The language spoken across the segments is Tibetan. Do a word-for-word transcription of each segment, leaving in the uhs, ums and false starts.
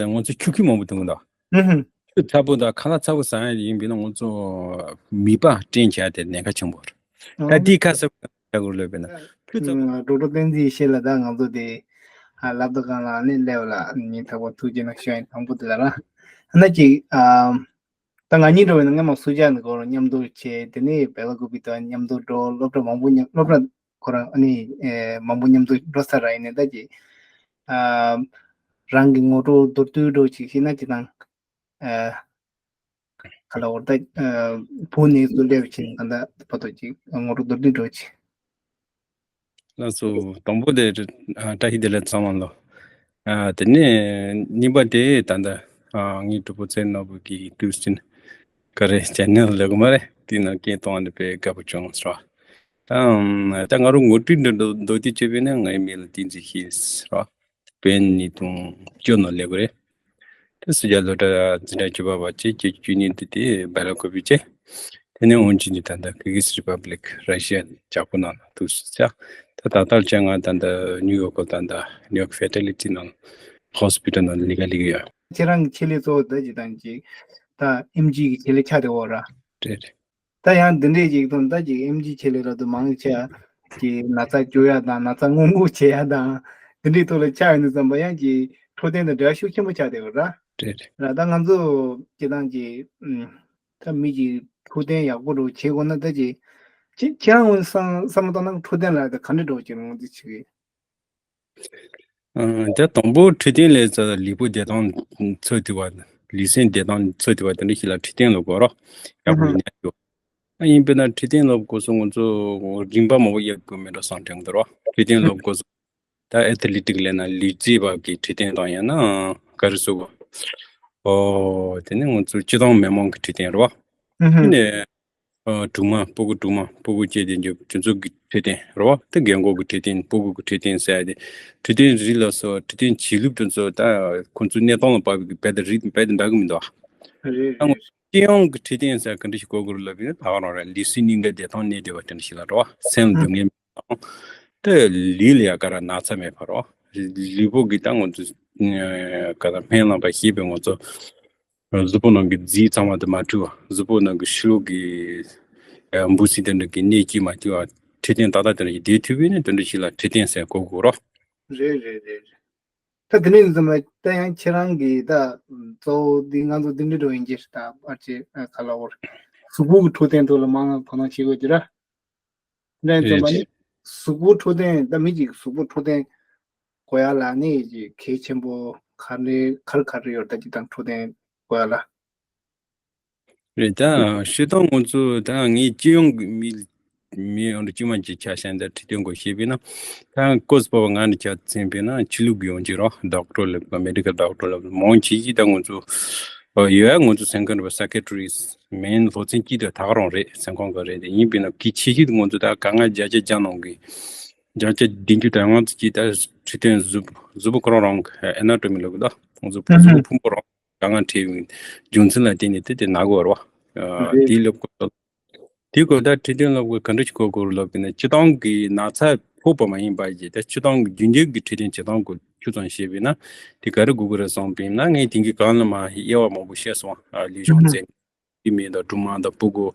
ད་ང་ཚོ་ཆུ་ཁྱི་མང་པོ་འདུག་ད། ཨུ་ཧུ། ཆུ་ཚ་པོ་དང་ཁ་ལག་ཚ་པོ་ཟ་ཡ་ཡིན་པས་ན་ང་ཚོ་མིད་པ་སྐྲན་བྱས་ཏེ་ཉེན་ཁ་ཆེན་པོ་རེད། ད་ཨང་། དེའི་ཁ་གསབ་བྱ་དགོས་ལོས་པས་ན་ཆུ་ཚ་པོ། ཨང་། ཌོག་ཊར་བསྟན་འཛིན་ཡེ་ཤེས་ལགས། ད་ང་ཚོ་དེ་ཨ་སློབ་སྟོན་ཁང་ལ་ནི་སླེབས་ལ་ཉིན་ཐག་པ་ཐུགས་རྗེ་གནང་ཞུ་ཡ་ཡིན། དང་པོ་དེ་ལ་ར་ཨ་ན་ཅིག་ཨ་ད་ང་གཉིས་འགྲོ་བས་ན་སྔ་མ་སུ་ཇཱ་ནི་གོ་ར་མཉམ་དུ་བྱས། དེ་ནས་བེ་ལ་ཀུ་པི་དང་མཉམ་དུ་འགྲོ། སློབ་གྲྭ་མང་པོ་མཉམ་སློབ་གྲྭ་ཁོ་རང་ཨ་ནི་ཨེ་མང་པོ་མཉམ་དུ་འགྲོ་ས་ར་ཡིན་ནས། ད་ཅིག་ཨ་རང་གི་ངོ་སྤྲོད་མདོར་བསྡུས་འགྲོ་ཅིག་ཤེས་ན་ཅི་དང་། ཨ་ག་ལ་འོར་ད་ཨ་བུ་ནས་སུ་སླེབས་ཕྱིན་ག་འདྲ་བར་དུ་ཅིག་ངོ་སྤྲོད་མདོར་བསྡུས་འགྲོ་ཅིག་ལགས་སོ། དང་པོ་དེ་ཨ་བཀྲ་ཤིས་བདེ་ལེགས་ཚང་མ་ལོ། ཨ་དེ་ནས་གཉིས་པ་དེ་ད་ལྟ་ཨ་ངའི་གྲོགས་པོ་ཚེ་ནོར་བུ་གི་དུས་ཆེན་ག་རེ་ཅན་ནས་ལེགས་མ་རེད། དེ་ནང་སྐད་གཏོང་བ་འདི་དཔེ་དགའ་པོ་བྱུང་ཟེར་བ། ད་ཨམ་ད་ང་རང་ངོ་སྤྲོད་འདི་འདྲ་མདོར་བསྡུས་བྱས་པས་ན་ངའི་མིང་ལ་བསྟན་འཛིན་ཡེ་ཤེས་ཟེར་བ། བན་ཉིས་སྟོང་བཅུ་ནང་སླེབས་པ་རེད། དེ་སུ་ཇཱ་སློབ་གྲྭ་འཛིན་གྲྭ་བཅུ་པ་བ་བྱས། བཅུ་གཉིས་དེ་དེ་བེ་ལ་ཀུ་པི་བྱས། དེ་ནས་དབུ་འཛིན་དེ་ད་ལྟ་ཀི་གི་སི་རི་པབ་ལིག་ར་ཤི་ཡ་ཇག་པོ་ནང་ལ་ཐུག་སོང་ཟེར། ད་ད་ལྟ་བྱས་ང་ད་ལྟ་ནིའུ་ཡོག་གི་ད་ལྟ་ནིའུ་ཡོག་ཕེ་ཊར་ལི་ཊི་ནང་ཧོ་སི་པི་ཊལ་ནང་ལས་ཀ་ལས་ཀྱི་ཡོད། ཁྱེད་རང་གི་ཆེད་ལས་གཙོ་བོ་ད་ཅི་དང་ཅི་ད་ཨེམ་ཇི་གི་ཆེད་ལས་ཆགས་བསྡད་ཡོད་ར། རེད་རེད། ད་ཡང་འདི་འདྲས་ཅིག་དང་ད་ཅིག་ཨེམ་ཇི་ཆེད་ལས་ལ་དུ་མང་ཆེ་ཅིག་ན་ཚ་བཅོས་ཡ་དང་ན་ཚ་སྔོན་འགོག་བྱེད་ཡ་དང་འདི་འདྲས་ཐོག་ལ་ཆགས་ཡོད་ནས་བསམ་པ་ཡང་ཅིག་འཕྲོད་བསྟེན་དང་འབྲེལ་བ་ཤུགས་ཆེན་པོ་ཆགས་བསྡད་ཡོད་ར། རེད་རེད། ར་ད་ང་ཚོ་སྤྱིར་བཏང་ཅིག་ཨུམ་ད་མི་ཅིག་འཕྲོད་བསྟེན་ཡག་པོ་འགྲོ་བྱེད་དགོས་ན་ད་ཅིག་ཁྱེད་ཁྱེད་རང་ངོས་བསམ་བསམ་བློ་བཏང་ན་འཕྲོད་བསྟེན་ལ་ད་ག་འདྲས་འགྲོ་བྱེད་རུང་ང་ཚོ་བྱེད་ཀྱི། ཨ་ད་དང་པོ་འཕྲོད་བསྟེན་ལས་ཚ་ལུས་པོ་བདེ་ཐང་ཚོད་ཐིག་པ། ལུས་སེམས་བདེ་ཐང་ཚོད་ཐིག་པ་དེ་འདྲ་ཞིག་ལ་འཕྲོད་བསྟེན་ལ་དགོས་རོགས་ཡག་པོ་ཨ་ཡིན་པས་ན་འཕྲོད་བསྟེན་སློབ་དགོས་སོ་ང་ཚོ་རིན་པ་མང་པོ་གཡར་དགོས་མེད་འགྲོ་བསམ་དྲན་གྱི་འདུག་རོགས། འཕྲོད་བསྟེན་སློབ་དགོས་སོ་ད་ཨེ་ཐི་ལི་ཊིག་ལས་ན་ལུས་རྩལ་བ་གི་འཕྲོད་བསྟེན་དང་ཡང་ན་ག་རེ་ཟེར་དགོས། ཨོ་དེ་ནས་ང་ཚོ་སྤྱི་བཏང་མི་མང་གི་འཕྲོད་བསྟེན་རེད་བ། དེ་ནས་ཨ་སྦྲུམ་མ་སྤུ་གུ་སྦྲུམ་མ་སྤུ་གུ་སྐྱེས་དེ་འཇུ་དེ་ཚོ་གི་འཕྲོད་བསྟེན་རེད་བ། དེ་རྒན་གོག་གི་འཕྲོད་བསྟེན་སྤུ་གུ་གི་འཕྲོད་བསྟེན་ཟེར་ཡ་དེ་འཕྲོད་བསྟེན་རིགས་ལ་སོགས་འཕྲོད་བསྟེན་བྱེད་ལུགས་དེ་ཚོ་ད་ཁོང་ཚོའི་གནས་སྟངས་ལ་བབས་པའི་རྦད་དེ་རིགས་རྦད་དེ་འདྲ་གི་མི་འདུག་བ། རེད་ད་རེད། སྤྱི་ཡོངས་ཀྱི་འཕྲོད་བསྟེན་ཟེར་ག་འདྲ་ཞིག་གོ་དགོས་རེད་ལབ་ཡིན་ན་ད་ག་རང་རེད། ལུས་སེམས་གཉིས་ཀ་བདེ་ཐང་གནས་བདེ་བ་དེ་འདྲ་ཞིག་ལ་རེད་བ། སེམས་ལ་སྡུག་བསྔལ་མེད་པ་དང་། དེ་ལུས་ལ་ཡ་ག་ར་ན་ཚ་མེད་པ་རེད་བ། ལུས་པོ་གི་ད་ང་ཚོ་ག་ད་སྨན་བླངས་པ་ཞེས་པའི་ང་ཚོ་གཟུགས་པོ་ནང་གི་རྫས་ཚང་མ་དེ་མ་འཁྲུགས་པ། གཟུགས་པོ་ནང་གི་ཕྱི་ལོགས་ཀྱི་འབུ་སྲིན་དེ་འདྲ་གི་ནད་ཀྱིས་མ་ཐུལ་བ། འཕྲོད་བསྟེན་ཏག་ཏག་དེ་འདྲ་ཞིག་བསྡད་ཐུབ་པས་ན་དེ་འདྲ་ཞིག་ལ་འཕྲོད་བསྟེན་ཟེར་གོ་དགོས་རེད། རེད་རེད་རེད། ད་དེ་ནས་འཛོམས་ལ་ད་ཡང་ཁྱེད་རང་གིས་ད་གཙོ་བོ་འདི་ང་ཚོ་འདི་འདྲ་འགྲོ་ཡིན་གྱི་ད་ཨ་ཅེ་ཨ་ག་ལ་འོར་གཟུགས་པོ་གི་འཕྲོད་བསྟེན་ཐོག་ལ་མང་ང་དོ་སྣང་བྱེད་དགོས་ཀྱི་ར། འདྲ་འཛོམས་པ་ནི་གཟུགས་པོ་འཕྲོད་བསྟེན་ད་མི་གཅིག་གཟུགས་པོ་འཕྲོད་བསྟེན་དགོས་ཡ་ལ་ནི་ཅིག་གལ་ཆེན་པོ་ག་རེ་ག་རེ་ག་རེ་ཡོད་ད་ཅི་དང་འཕྲོད་བསྟེན་དགོས་ཡ་ལ། རེད་ད། སྤྱིར་བཏང་ང་ཚོ་ད་ངའི་སྤྱི་ཡོངས་ཀྱི་མི་མི་ཡོངས་དཀྱུས་མ་གཅིག་ཆ་བཞག་ན་ད་འཕྲོད་བསྟེན་སྐོར་བཤད་པས་ན། ད་སྐོར་སྤོ་བ་ང་ནི་ཆ་མཚོན་པས་ན་ཕྱི་ལུགས་ཀྱི་ཡོང་གི་རོགས་ཌོག་ཊར་ལབ་མེ་ཌི་ཀལ་ཌོག་ཊར་ལབ་མང་ཆེ་ཞིག་ད་ང་ཚོ་ཡོད་ཡ་ང་ཚོ་སེམས་ཁམས་རེད་པ་སའི་ཀེ་ཊི་རི་སི་མིན་སློབ་ཚན་གཅིག་དེ་ད་ག་རང་རེད། སེམས་ཁམས་ག་རེད་དེ་ཡིན་པས་ན་གི་ཆེ་ཤོས་ང་ཚོ་ད་ག་ང་བརྒྱ་ཆ་བརྒྱ་ནང་གི་བརྒྱ་ཆ་བདུན་ཅུ་དང་ང་ཚོ་གཅིག་ད་འཕྲོད་བསྟེན་གཟུགས་གཟུགས་པོ་ཁོ་རང་རང་གི་ཨེ་ན་ཊོ་མི་ལབ་གི་ད་ང་ཚོ་གཟུགས་པོ་ཕུང་པོ་རང་། དཀའ་ངལ་འཕྲད་པའི་རྒྱུ་མཚན་ལ་བརྟེན་ནས་དེ་དེ་ན་གོ་བར་བ། དེའི་ལོབ་གོ་དེའི་སྐོར་ད་འཕྲོད་བསྟེན་སློབ་གོ་ག་འདྲ་ཞིག་གོ་དགོས་རུ་ལབ་པས་ན་སྤྱི་བཏང་གི་ན་ཚ་ཕོག་པ་མ་ཡིན་པ་ཞིག་ད་སྤྱི་བཏང་གི་རྒྱུན་འབྱོར་གྱི་འཕྲོད་བསྟེན་བྱེད་སྟངས་སྐོར་ཆུ་ཙམ་བཤད་པས་ན་དེ་ག་རེ་དགོས་ཀྱི་རེད་བསམ་པས་ན་ངས་དེང་གི་གང་ལ་མ་དབྱེ་བ་མང་པོ་བཤད་སོང་། ལུས་སྦྱོང་རྩེད་མོ་མི་དང་སྦྲུམ་མ་དང་སྤུ་གུ་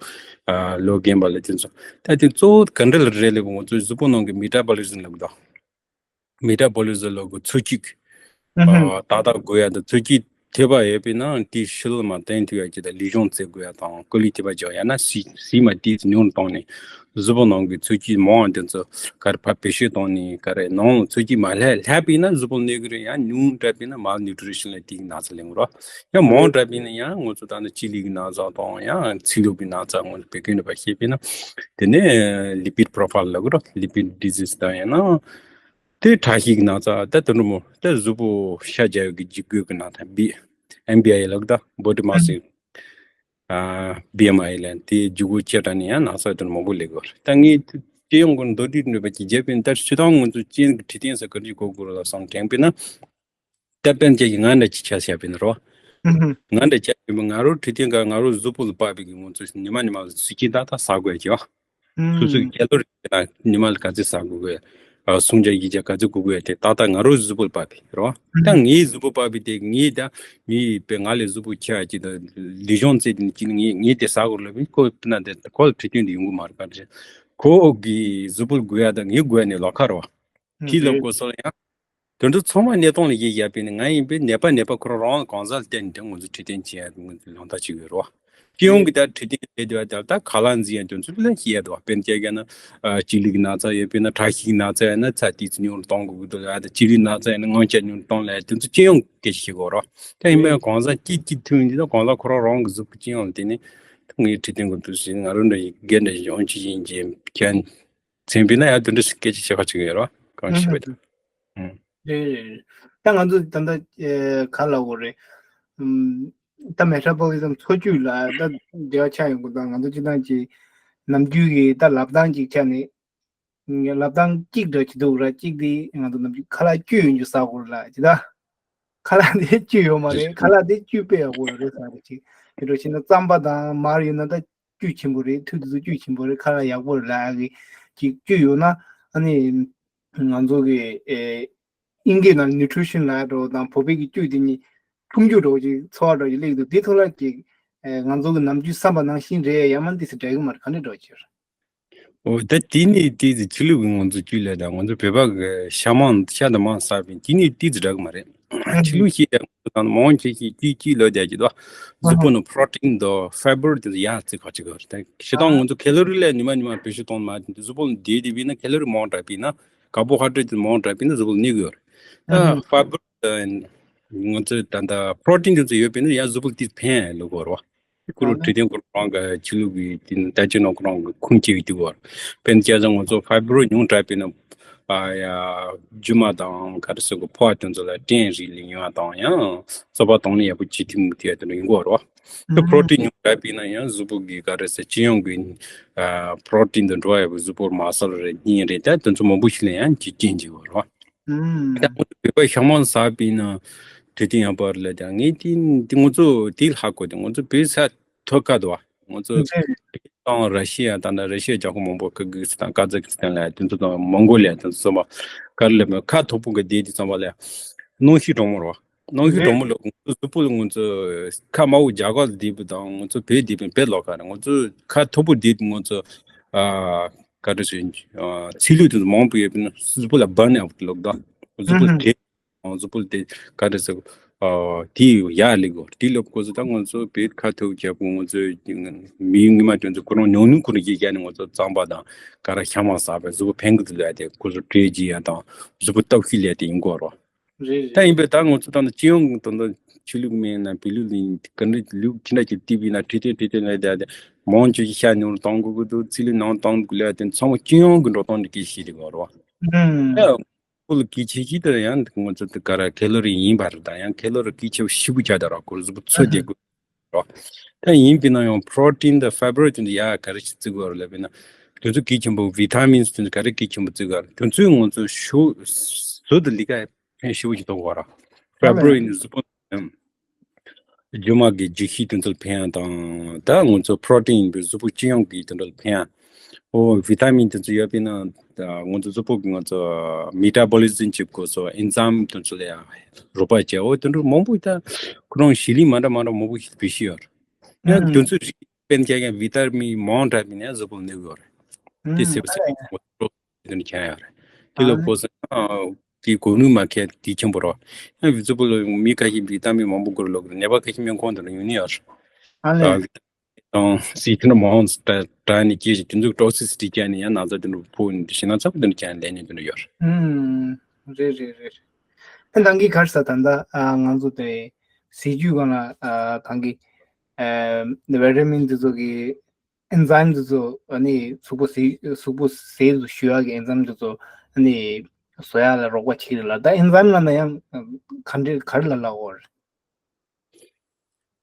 ལོ་རྒན་པ་ལ་དེ་ཚོ་ད་དེ་གཙོ་བོ་ག་འདྲ་ལ་རེད་ལབ་ང་ཚོའི་གཟུགས་པོ་ནང་གི་མེ་ཊ་བོ་ལི་ཛམ་ལབ་གི་འདུག་མེ་ཊ་བོ་ལི་ཛམ་ལ་གི་འཚོ་བཅུད་ཨ་ཏག་ཏག་དགོས་ཡ་དང་འཚོ་བཅུད་ཐེབས་པ་ཡོད་པས་ན་དེའི་ཕྱི་ལོགས་མ་བསྟན་ཐུབ་ཡ་ཅིག་དང་ལུས་སྦྱོང་རྩེ་དགོས་ཡ་དང་ཀོ་ལི་ཐེབས་པ་རྒྱག་ཡ་ན་ཟས་ཟས་མ་དེ་ཉུང་རུ་བཏང་ནས་གཟུགས་པོ་ནང་གི་འཚོ་བཅུད་མང་བ་དེ་ཚོ་གར་ཕར་བེད་སྤྱོད་བཏང་ནས་ག་རེ་ནང་ལ་འཚོ་བཅུད་མ་ལྷག་ལྷག་པས་ན་གཟུགས་པོ་གནོད་གི་རེད། ཡང་ཉུང་དྲགས་པས་ན་མལ་ནིའུ་ཊི་རི་ཤན་ལ་དེའི་ན་ཚ་ལེན་དགོས་ར། ཡང་མང་དྲགས་པས་ན་ཡང་ང་ཚོ་ད་ནི་སྤྱི་ལུས་ཀྱི་ན་ཚ་དང་ཡང་ཚིལ་ལུགས་ཀྱི་ན་ཚ་ང་ཚོ་བད་ཀན་ནད་པ་ཤེས་པས་ན་དེ་ནས་ལི་པིཌ་པོ་རོ་ཕའིལ་ལབ་གི་ར། ལི་པིཌ་ཌི་ཟིས་དང་ཡང་ན། དེ་ཁྲག་ཤེད་ཀྱི་ན་ཚ་ད་དུ་འགྲོ་མོ་ད་གཟུགས་པོ་ཤ་རྒྱགས་ཡོད་ཀྱི་འཇིགས་སྐུལ་གྱི་ན་ཚ་བི་ཨེམ་བི་ཨའི་ལབ་ད་བོ་ཌི་མ་སི་ཨ་བི་ཨེམ་ཨའི་ལ་དེ་འཇུག་སྒོ་ཆེ་དྲགས་ནས་ཡང་ན་ཚ་དུ་མང་པོ་ལེགས་གོ། ད་ངས་སྤྱི་ཡོངས་ཀྱི་མདོར་བསྡུས་འགྲོ་བ་ཀྱི་རྒྱབ་པའི་ད་སྤྱི་བཏང་ང་ཚོ་ཅན་གྱི་འཕྲོད་བསྟེན་ས་ག་རེ་གོ་དགོས་རེད་ལ་བསམ་དྲན་པས་ན་ད་དཔེར་ན་ཅན་གྱི་ང་འདྲ་ཅིག་ཆ་བཞག་པས་ན་རོ། ང་འདྲ་ཅན་གྱི་ང་རོ་འཕྲོད་བསྟེན་ག་ང་རོ་གཟུགས་པོ་ལ་དཔག་པའི་གི་ང་ཚོ་ཉི་མ་ཉི་མ་ལ་ཟས་ཀྱི་ད་ད་ཟ་དགོས་ཀྱི་བ། སོ་སོའི་རྒྱལ་ལོ་རེད་ན་ཉི་མ་ལ་ག་ཚོད་ཟ་དགོས་གི། ཨ་སྲུང་བྱ་གཞི་བྱ་ག་ཚོད་དགོས་དགོས་ཡ་དེ་ཏག་ཏག་ང་རང་གཟུགས་པོར་བབས་པ་རེད་བ། ད་ངའི་གཟུགས་པོ་བབས་པ་དེ་ངས་ད་མི་དཔེ་ང་ལས་གཟུགས་པོ་ཆེ་བ་ཅིག་དང་ལུས་སྦྱོང་རྩེད་དེ་ཅིག་ངས་ངས་དེ་ཟ་དགོས་ལབ་ཡིན། ཁོ་དཔེར་ན་དེ་ཁོ་ལ་འཕྲོད་བསྟེན་དེ་ཡོང་གི་མ་རེད། ག་རེ་ཁོ་གི་གཟུགས་པོར་དགོས་ཡ་དང་ངའི་དགོས་ཡ་ནི་ལོགས་ཀ་རེད་བ། དེ་ལབ་དགོས་སོ་ལ་ཡང་། དོན་དུ་ཚང་མ་གནས་སྟངས་ལ་ཡིད་ཡ་པས་ནི་ང་ཡིན་པས་ནད་པ་ནད་པ་ཁོ་རང་རང་གང་ཟག་ལ་བརྟེན་ནས་དེ་ང་ཚོ་འཕྲོད་བསྟེན་བྱེད་ཡ་ང་ཚོ་ལམ་ལྟ་བྱེད་དགོས་རེད་བ། སྤྱི་ཡོངས་ཀྱི་ད་འཕྲོད་བསྟེན་བྱེད་དུས་ད་ད་ཁ་ལག་འཛིན་ཡ་དོན་ཚུལ་ལ་ཤེས་ཡ་དུ་བ། དཔེར་ན་བྱས་ན་ཨ་སྤྱི་ལུགས་ཀྱི་ན་ཚ་ཡོད་པས་ན་ཁྲག་ཤེད་ཀྱི་ན་ཚ་ཡོད་ན་ཚ་ཏོག་ཙམ་ཉུང་རུ་གཏོང་དགོས་ཀྱི་འདུག་ལ། ད་སྤྱི་ལུགས་ན་ཚ་ཡོད་ན་མངར་ཆ་ཉུང་རུ་གཏོང་ལ་དོན་ཚུལ་སྤྱི་ཡོངས་སྐད་ཆ་བཤད་དགོས་རེད་བ། ད་ཡིན་པས་གང་ཟག་གཅིག་གཅིག་ཐུག་ཡིན་དུས་ད་གང་ཟག་ཁོ་རང་རང་གི་གཟུགས་པོ་སྤྱི་ཡོངས་ལ་བརྟེན་ནས་ད་ངའི་འཕྲོད་བསྟེན་དགོས་འདུག་ཟེར་ང་རང་འདྲ་ཡི་རྒན་འདྲ་ཡི་འོང་ཅི་ཡིན་གྱི་ཁྱེད། མཚན་དཔེར་ན་ཡང་དེ་འདྲ་ཞིག་སྐད་ཆ་བཤད་ཁ་ཅིག་ཡོད་རེད་བ། གང་ཞིག་བས་ད། ཨུམ། རེད་རེད་རེད། ད་ང་ཚོ་ད་ལྟ་ཨེ་ག་ལབ་དགོས་རེད། ཨུམ། ད་མེ་ཊ་བོ་ལི་ཛམ་འཚོ་བཅུད་ལ་ད་འབྲེལ་བ་ཆགས་ཡོང་གི། ད་ང་ཚོ་སྤྱིར་བཏང་གི་ནམ་རྒྱུན་གྱི་ད་ལབ་སྟངས་ཅིག་ཆགས་ནས། ལབ་སྟངས་གཅིག་འདྲ་ཅིག་འདུག་ར། གཅིག་དེ་ང་ཚོ་ནམ་རྒྱུན་ཁ་ལག་བཅུད་ཡོད་རྒྱུ་ཟ་དགོས་རེད་ལ་ཅི་ད། ཁ་ལག་དེ་བཅུད་ཡོད་མ་རེད། ཁ་ལག་དེ་བཅུད་དཔེ་ཡག་པོ་ཡོད་རེད་ཟ་རེད་ཅིག་དེ་འདྲ་བྱས་ན་རྩམ་པ་དང་མར་ཡོད་ན་ད། བཅུད་ཆེན་པོ་རེད། མཐུད་དུ་བཅུད་ཆེན་པོ་རེད། ཁ་ལག་ཡག་པོ་རེད་ལབ་ཡག་གི་ཅིག་བཅུད་ཡོད་ན། ཨ་ནི་ང་ཚོ་གི་ཨེ་དབྱིན་སྐད་ནང་nutrition་ལབ་ཡག་འདྲ་བོ་དང་བོད་པའི་གི་བཅུད་དེ་གཉིས་ཁུངས་འཁྱོལ་འདྲ་བོ་ཅིག་ཚོར་བ་འདྲ་བོ་ཅིག་སླེབས་འདུག་དེ་ཐོག་ལ་ཅིག་ཨེ་ང་ཚོ་གི་ནམ་རྒྱུན་བསམ་པ་ནང་བཞིན་རེད་ཡང་མིན་ཏོག་ཙམ་འདྲ་གི་མ་རེད། ག་འདྲ་འདྲ་བོ་ཅིག་རེད། འོ་ད་དེ་ནི་དེ་ཚོ་ཆོས་ལུགས་ཀྱི་ང་ཚོ་བཅུད་ལས་དང་ང་ཚོ་བོད་པ་གི་ཤ་མང་ཤ་དང་མང་ཟ་བའི་དེ་ནི་དེ་ཚོ་འདྲ་གི་མ་རེད། ཆོས་ལུགས་ཤིག་དང་ང་ཚོ་དང་མང་ཆེ་ཤོས་བཅུད་བཅུད་ལོ་རྒྱག་གི་འདུག་གཟུགས་པོ་ནང་protein་དང་fiber་དེ་ཚོ་ཡག་རྩི་ཁ་ཅིག་གི་རེད། ད་ཤི་སྟངས་ང་ཚོ་ཁེ་ལོ་རི་ལས་ཉི་མ་ཉི་མ་བེད་སྤྱོད་གཏོང་མ་དེ་གཟུགས་པོ་ལ་བདེ་བདེ་བས་ན་ཁེ་ལོ་རི་མང་དྲགས་པས་ན་ཀར་བོ་ཧའི་ཌེ་རེ་ཊི་དེ་མང་དྲགས་པས་ན་གཟུགས་པོ་ལ་གནོད་གི་ཡོད་རེད། ད་fiber་ང་ཚོ་ད་ད་protein་དེ་ཚོ་ཡོད་པས་ན་ཡང་གཟུགས་པོ་ལ་དེ་ཕན་ལོ་གོ་ར་བ། ཁོ་རང་འཕྲོད་བསྟེན་སྐོར་རང་གི་ཆོས་ལུགས་ཀྱི་དེ་ནི་ལྟ་ཅི་ནོ་ཁོ་རང་གི་ཁུངས་སྐྱེལ་གི་འདུག་བར། དཔེར་ན་བྱས་ཙང་ང་ཚོ་fiber་ཉུང་དྲགས་པས་ན་ཨ་ཡ་རྒྱུ་མ་དང་ག་རེ་ཟེར་གི་ཕོ་བ་དེ་ཚོ་ལ་སྐྲན་རིགས་ལ་ཉུང་བ་དང་ཡང་གསོ་བ་གཏོང་ནི་ཡག་པོ་བྱེད་ཐུབ་མི་ཐུབ་ཡ་དེ་འདྲ་ཡིན་གོ་ར་བ། ད་protein་ཉུང་དྲགས་པས་ན་ཡང་གཟུགས་པོ་གི་ག་རེ་ཟེར་སྤྱི་ཡོངས་ཀྱི་ཨ་protein་དང་འགྲོ་བ་ཡག་པོ་གཟུགས་པོར་མ་སལ་རེད་སྙིང་རེད། ད་དེ་ཚོ་མང་པོ་ཞིག་ལ་ཡང་ཅིག་རྐྱེན་བྱེད་གོ་ར་བ། ད་ང་ཚོ་བོད་པ་ཤ་མང་ཟ་བས་ན་དུས་དེ་ཡང་པར་ལ་ཀྱང་ངས་དེ་དེ་ང་ཚོ་དེ་ལ་ཧ་གོ་དེ་ང་ཚོ་བོད་ས་མཐོ་ཁ་དུ་བ་ང་ཚོ་དང་ར་ཤི་ཡ་དང་ད་ར་ཤི་ཡ་རྒྱལ་ཁབ་མང་པོ་ཁི་གི་སི་ཐན་ཀ་ཛ་ཁི་སི་ཐན་ལ་དེ་ཚོ་དང་མོང་གོ་ལི་ཡ་དེ་ཚོ་ཚང་མ་ག་རེ་ལབ་ན་ཁ་མཐོ་པོ་གི་སྡེ་དེ་ཚང་མ་ལ་ཡ་གནོན་ཤུགས་གྲང་མོ་རེད་བ། གནོན་ཤུགས་གྲང་མོ་ལ་ང་ཚོ་གཟུགས་པོ་ལ་ང་ཚོ་ཁ་དམའ་བོ་རྒྱ་གར་ལ་བསྡད་པ་དང་ང་ཚོ་བོད་བསྡད་པའི་བོད་ལོག་ཁ་རེད། ང་ཚོ་ཁ་མཐོ་པོ་བསྡད་པ་ང་ཚོ་ཨ། ག་རེ་ཟེར། ཨ། ཚིལ་ལུད་དེ་ཚོ་མང་པོ་ཡོད་པས་ན་གཟུགས་པོ་ལ་སྦར་ནས་ལོག་ད། གཟུགས་པོ་ཨུ་ཧུ། དེ། གཟུགས་པོ་དེ་ག་རེ་ཟེར། ཨ། དེ་ཡར་སླེབས་དགོས། དེ་སླེབས་དགོས་ཚེ་ད་ང་ཚོ་བོད་ཁ་ཐུག་རྒྱབ་ང་ཚོ་མི་ཡུལ་ཉི་མ་དེ་ཚོ་ཁོ་རང་ཉུང་ཉུང་ཁོ་རང་གིས་བྱས་ནས་ང་ཚོ་རྩམ་པ་དང་ག་རེ་ཤ་མང་ཟ་བས་གཟུགས་པོ་ཕན་གི་འདུག་ལབ་དེ་ཁོ་ཚོ་སྤྲོད་ཀྱི་ཡ་དང་གཟུགས་པོ་སྟོབས་ཤུགས་ལས་དེ་ཡིན་དགོས་རོ། རེད་རེད། ད་ཡིན་པས་ད་ང་ཚོ་ད་ནི་སྤྱི་ཡོངས་ཀྱི་ད་ལྟ་ཆོས་ལུགས་མིན་ན་བོད་ལུགས་ལ་ཡིན་ག་འདྲ་ལུགས་ཅི་འདྲ་ཅིག་བལྟས་པ་ཡིན་ན་འཕྲོད་བསྟེན་འཕྲོད་བསྟེན་ལས་དེ་མང་ཆེ་ཤ་ཉུང་རུ་གཏོང་དགོས་ཀྱི་འདུག་ཚིལ་ལུད་ཉུང་གཏོང་དགོས་ལས་དེ་ཚང་མ་སྤྱི་ཡོངས་ཀྱི་འགྲོ་སྟངས་འདི་གས་ཤིག་རེད་གོ་རོ། ཨུམ། ཡ། ཁོ་ལ་གལ་ཆེ་ཤོས་དེ་ཡང་ང་ཚོ་དེ་ག་ར་ཁེ་ལོ་རི་ཡིན་པ་རེད། ད་ཡང་ཁེ་ལོ་རི་གལ་ཆེ་བ་ཞེ་པོ་ཆགས་བསྡད་རོགས་ཁོ་གཟུགས་པོ་ཚོད་ཨུ་ཧུ། བསྡད་དགོས་རོགས། ད་ཡིན་པས་ན་ཡང་protein་དང་fiber་དེ་ཚོ་ཡ་ག་རེ་ཞིག་བརྩི་དགོས་རེད་ལབ་པས་ན་དེ་ཚོ་གལ་ཆེན་པོ་vitamins་དེ་ཚོ་ག་རེ་གལ་ཆེན་པོ་བརྩི་དགོས་རེད། དེ་ཚོས་ང་ཚོ་ཤོ་ཟོ་དང་ལི་ཀ་ཕན་ཞེ་པོ་ཞིག་ཐོགས་དགོས་ར། fiber་ཡིན་ན་གཟུགས་པོ་རྒྱུ་མ་གི་ལྗིད་ཤུགས་དེ་ཚོ་ལ་ཕན་ཡ་དང་ད་ང་ཚོ་protein་ཡིན་པའི་གཟུགས་པོ་སྤྱི་ཡོངས་ཀྱི་དེ་འདྲ་ལ་ཕན་ཡ། ཨོ་vitamin་དེ་ཚོ་ཡོད་པས་ན་ད་ང་ཚོ་གཟུགས་པོ་གི་ང་ཚོ་metabolism་བྱེད་དགོས་སོ་enzyme་དེ་ཚོ་ལ་ཡང་རོགས་པ་བྱས། ཨོ་དེ་འདྲ་མང་པོ་ད་ཁོ་རང་གཞི་ལུས་མ་འདྲ་མ་འདྲ་མང་པོ་ཞིག་བེད་སྤྱོད་ཡོད་རེད། ཡང་དེ་ཚོ་རིགས་དཔེར་ན་ཡང་vitamin་མང་དྲགས་པས་ན་ཡང་གཟུགས་པོ་ལ་གནོད་ཡོད་རེད། དེ་སེ་བ་སེ་བ་དེ་འདྲ་ཁྱེར་ཡོད་རེད། དེ་ལ་གོ་ས་དེ་གོ་ནུས་མ་ཁེལ་དེ་ཆེན་པོ་རོ། ཡང་གཟུགས་པོ་ལ་མི་ཁ་ཤས་vitamin་མང་པོ་དགོས་ལོག་རེད། ནད་པ་ཁ་ཤས་སྨན་ཁང་དུ་ཡོང་ནི་ཡོད་རེད། དང་སྲིད་དོན་མང་དྲ་དྲ་ནས་སྐྱེས་ཤིང་དེ་ཚོ་toxicity་བྱས་ནས་ཡང་ན་ཚ་དེ་འདྲ་ཕོག་ནས་ཞེ་ན་ཚ་པོ་དེ་འདྲ་བྱས་ནས་ལས་ནས་དེ་འདྲ་ཡོད་རེད། ཨུམ། རེད་རེད་རེད། ཨ་ནང་གི་གར་ས་ད་ལྟ་ཨ་ང་ཚོ་དེ་ཟས་བཅུད་སྒང་ལ་ཨ་ད་གི་ཨ་vitamin་དེ་ཚོ་གི་enzyme་དེ་ཚོ་ཨ་ནི་གཟུགས་པོ་ཟས་གཟུགས་པོ་ཟས་སུ་ཞུ་ཡག་གི་enzyme་དེ་ཚོ་ཨ་ནི་བཟོ་ཡག་ལ་རོགས་པ་བྱེད་རེད་ལ། ད་enzyme་ལབ་ན་ཡང་ག་འདྲ་ག་རེ་ལ་ལབ་དགོས་རེད།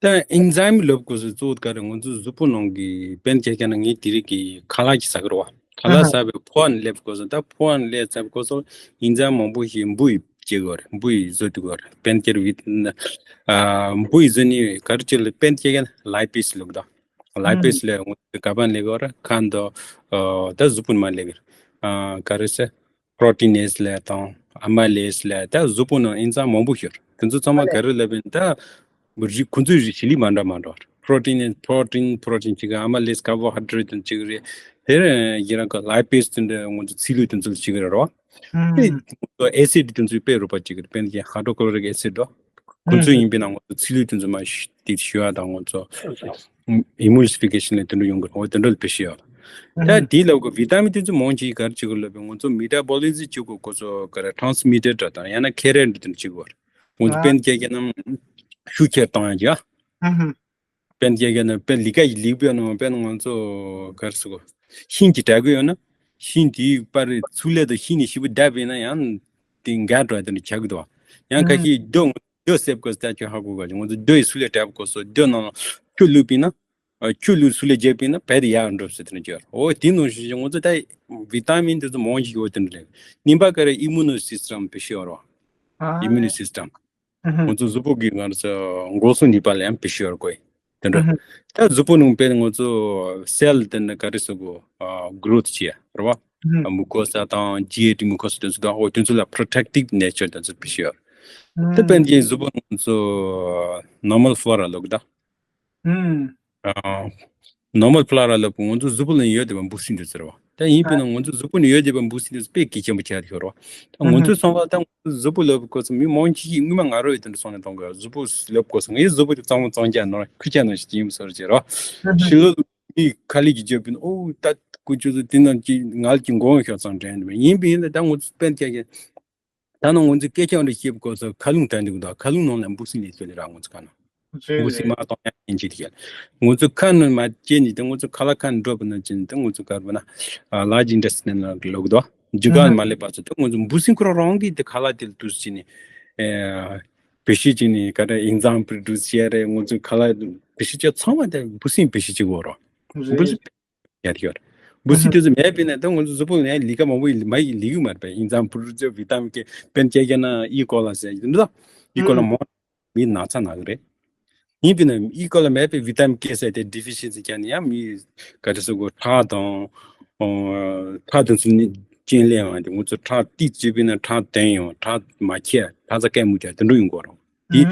ད་enzyme་ལབ་དགོས་ས་གཙོ་བོ་ག་རེ་ང་ཚོ་གཟུགས་པོ་ནང་གི་དཔེར་ན་ཆ་བཞག་ན་ངས་དེ་རིང་གི་ཁ་ལག་ཅིག་ཟ་གི་རེད་བ། ཁ་ལག་ཨ་ཧ། ཟ་བའི་ཕོ་བ་ནས་སླེབས་དགོས་ས། ད་ཕོ་བ་ནས་སླེབས་ཚར་དགོས་ས་enzyme་མང་པོ་ཞིག་འབུ་ཡིས་སྐྱེ་གི་རེད། འབུ་ཡིས་བཟོ་ཐུབ་གི་རེད། དཔེར་ན་ཆ་བཞག་ཨ་འབུ་ཡིས་བཟོ་ནི་ག་རེ་བྱེད་ལ་དཔེར་ན་ཆ་བཞག་ན་lipase་ལབ་ད། ཨ་lipase་ལ་ང་ཚོ་ག་པར་སླེབས་གི་རེད། ཁ་འདོ་ཨ་ད་གཟུགས་པོ་ནས་མར་སླེབས་གི་རེད། ཨ་ག་རེ་ཟེར། protein S ལབ་དང་amylase ལབ་ད་གཟུགས་པོ་ནང་ཨེན་ཛམ་མང་པོ་ཤོར། དེ་ཚོ་ཚང་མ་ག་རེ་ལབ་ཡིན་ད། རིགས་ཁོ་ཚོའི་རིགས་གཞི་ལས་མ་འདྲ་མ་འདྲ་བ། protein protein protein གཅིག་གི་amylase carbohydrate དང་གཅིག་རེད། དེར་ཡི་རང་གི་lipase དེ་འདྲ་ང་ཚོ་ཚིལ་ལུད་དེ་ཚོ་གཅིག་རེད་རོ། དེ་acid དེ་ཚོའི་དཔེ་རོ་པ་གཅིག་རེད། དཔེར་ན་hydrochloric acid རོ། ཁོ་ཚོ་ཡིན་པས་ན་ང་ཚོ་ཚིལ་ལུད་དེ་ཚོ་མ་ཤི་དེ་ཤི་བ་དང་ང་ཚོ་emulsification ལ་དེ་འདྲ་ཡོང་གི་རེད། འོ་དེ་འདྲ་ལ་དཔེ་ཤི་ཡོད། ད་དེའི་ལབ་གི་vitamin དེ་ཚོ་མང་ཆེ་ག་རེ་བྱེད་གི་ལབ་པས་ང་ཚོ་metabolism བྱེད་གི་ཁོ་ཚོ་ག་རེ་transmitter དང་ཡང་ན་carrier དེ་འདྲ་བྱེད་གི་རེད། ང་ཚོ་དཔེར་ན་སྐྱེ་རྒྱལ་རྣམས་ཤུགས་ཆེར་བཏང་ཡ་ཅིག་ཨ། དཔེར་ན་སྐྱེ་རྒྱལ་རྣམས་དཔེར་ལི་ཀ་ཡི་ལིག་པའི་ནང་དཔེར་ན་ང་ཚོ་ག་རེ་ཟེར་གོ། ཤིང་གཅིག་དྲ་གི་ཡོད་ན་ཤིང་དེའི་པར་ཚུགས་ལས་དང་ཤིང་ནས་ཞིབ་པོ་བརྡབས་པས་ན་ཡང་དེ་འགག་འགྲོ་བ་དེ་འདྲ་ཆགས་ཀྱི་འདུག་ཡང་ཁ་ཤས་རྡོ་རྡོ་གསེབ་དགོས་ཟེར་ཁྱོད་ཧ་གོ་ག་ང་ཚོ་རྡོ་ཡི་ཚུགས་ལས་བརྡབས་དགོས་སོ། རྡོ་ནང་ལ་ཆུ་བླུགས་པས་ན་ཆུ་བླུགས་ཚུགས་ལས་བརྒྱབ་པས་ན་བལ་དེ་ཡར་འགྲོ་ཟེར་དེ་འདྲ་ཅིག་ཡོད། འོ་དེ་ནང་བཞིན་ང་ཚོ་ད་vitamin དེ་ཚོ་མང་ཞིག་ཡོད་དེ་འདྲ་ལས་ནིམ་པ་ཀ་རེ་immune system བེད་སྤྱོད་ཡོད་རོ། immune system ང་ཚོ་གཟུགས་པོ་གི་ང་ཚོ་འགོག་སྲུང་ནུས་པ་ལ་ཡང་བེད་སྤྱོད་ཡོད་དགོས་དེ་འདྲ། ད་གཟུགས་པོ་ནང་དཔེར་ང་ཚོ་cell དེ་འདྲ་ག་རེ་ཟེར་གོ་growth བྱེད་རེད་བ། mucosa དང་G eight mucosa དེ་ཚོ་དང་འོ་དེ་ཚོ་ལ་protective nature དེ་ཚོ་བེད་སྤྱོད་ཡོད། ད་དཔེར་ན་གཟུགས་པོ་ནང་ང་ཚོ་normal flora ལབ་གི་ད། normal flora ལབ་ང་ཚོ་གཟུགས་པོ་ལ་ཡོད་བསྡད་པ་འབུ་སྲིན་དེ་ཚོ་རེད་བ། ད་ཡིན་པས་ན་ང་ཚོ་གཟུགས་པོ་ནང་ཡོད་བསྡད་པ་འབུ་སྲིན་དེ་ཚོ་དཔེ་གལ་ཆེན་པོ་ཆགས་ཡོད་རེད་བ། ད་ང་ཚོའི་སོང་བ་ད་ང་ཚོ་གཟུགས་པོ་ལབ་དགོས་སོང་མི་མང་ཆེ་ཤོས་སྔོན་མ་ང་རང་ཡི་དེ་འདྲ་སོང་ནས་གཏོང་དགོས་གཟུགས་པོ་ལབ་དགོས་སོང་ངའི་གཟུགས་པོ་དེ་གཙང་མ་གཙང་རྐྱང་ནོར་ཁུར་ཆ་ནོར་ཞིག་ཡིན་པ་བཟོ་རྒྱུ་རེད་བ། ཕྱི་ལོགས་མི་ཁ་ལི་གི་རྒྱབ་པིན་ཨོ་ད་ཀུ་ཅོ་ཚོ་དེ་ནང་གི་ང་ལ་གི་མགོ་ཤོར་ཙང་དྲན་ཡིན་པས་ཡིན་པས་ཡིན་ད་ད་ང་ཚོ་དཔེར་ན་ཁྱེད་ཀྱི། ད་ནང་ང་ཚོས་སྐད་ཆ་འདྲ་བཤད་པའི་སྐབས་སུ་མཁའ་རླུང་དྲ་འདུག་དང་མཁའ་རླུང་ནང་ལ་འབུ་སྲིན་ལས་ཚོད་ལས་རག་ང་ཚོ་ཁ་ནང་། འབུ་སྲིན་མ་གཏོང་ཡ་ཡིན་གཅིག་དེ་ང་ཚོ་ཁ་ནང་མ་སྐྱེས་ནས་དེ་ང་ཚོ་ཁ་ལག་ཁ་ནང་འགྲོ་བ་ན་ཅིན་དེ་ང་ཚོ་གར་བ་ན་large intestine ལ་ལོག་དོ་རྒྱུ་ག་མ་སླེབས་པ་ཚོ་དེ་ང་ཚོ་འབུ་སྲིན་ཁོ་རང་རང་གིས་དེ་ཁ་ལག་དེ་ལ་དུས་ཅི་ནས་བེད་སྤྱོད་ཅི་ནས་ག་རེ་enzyme produce བྱས་རེད། ང་ཚོ་ཁ་ལག་བེད་སྤྱོད་བྱས་ཚང་མ་དེ་འབུ་སྲིན་བེད་སྤྱོད་བྱེད་དགོས་རོགས། འབུ་སྲིན་ཡར་ཡོད། འབུ་སྲིན་དེ་ཚོ་མེད་པས་ན་ད་ང་ཚོ་གཟུགས་པོ་ནས་ལི་ཀ་མང་པོ་མ་ཡི་ལི་ཀུ་མ་རེད་པས། ཡིན་ཙང་བུ་རུ་ཚོ་བི་ཏམ་གི་དཔེར་ན་སྐྱེ་རྒྱ་ན་ཨི་ཀོ་ལ་ཟེར་གྱི་འདུག་ཨི་ཀོ་ལ་མོ་མི་ན་ཚ་ན་གི་རེད། ཡིན་པས་ན་ཨི་ཀོ་ལ་མེད་པའི་བི་ཏམ་ཀེ་ཟེར་དེ་ཌི་ཕི་ཤན་སི་ཀྱང་ཡང་མི་ག་རེ་ཟེར་དགོས་ཁྲག་དང་ཁྲག་དེ་ཚོ་ནི་རྐྱེན་ལས་ཡང་དེ་ང་ཚོ་ཁྲག་ཏིག་བྱེད་པས་ན་ཁྲག་དན་ཡང་ཁྲག་མ་ཁྱད་ཁྲག་ཚ་སྐད་མུ་ཅག་དེ་འདྲ་ཡོང་གི་རེད། དེ་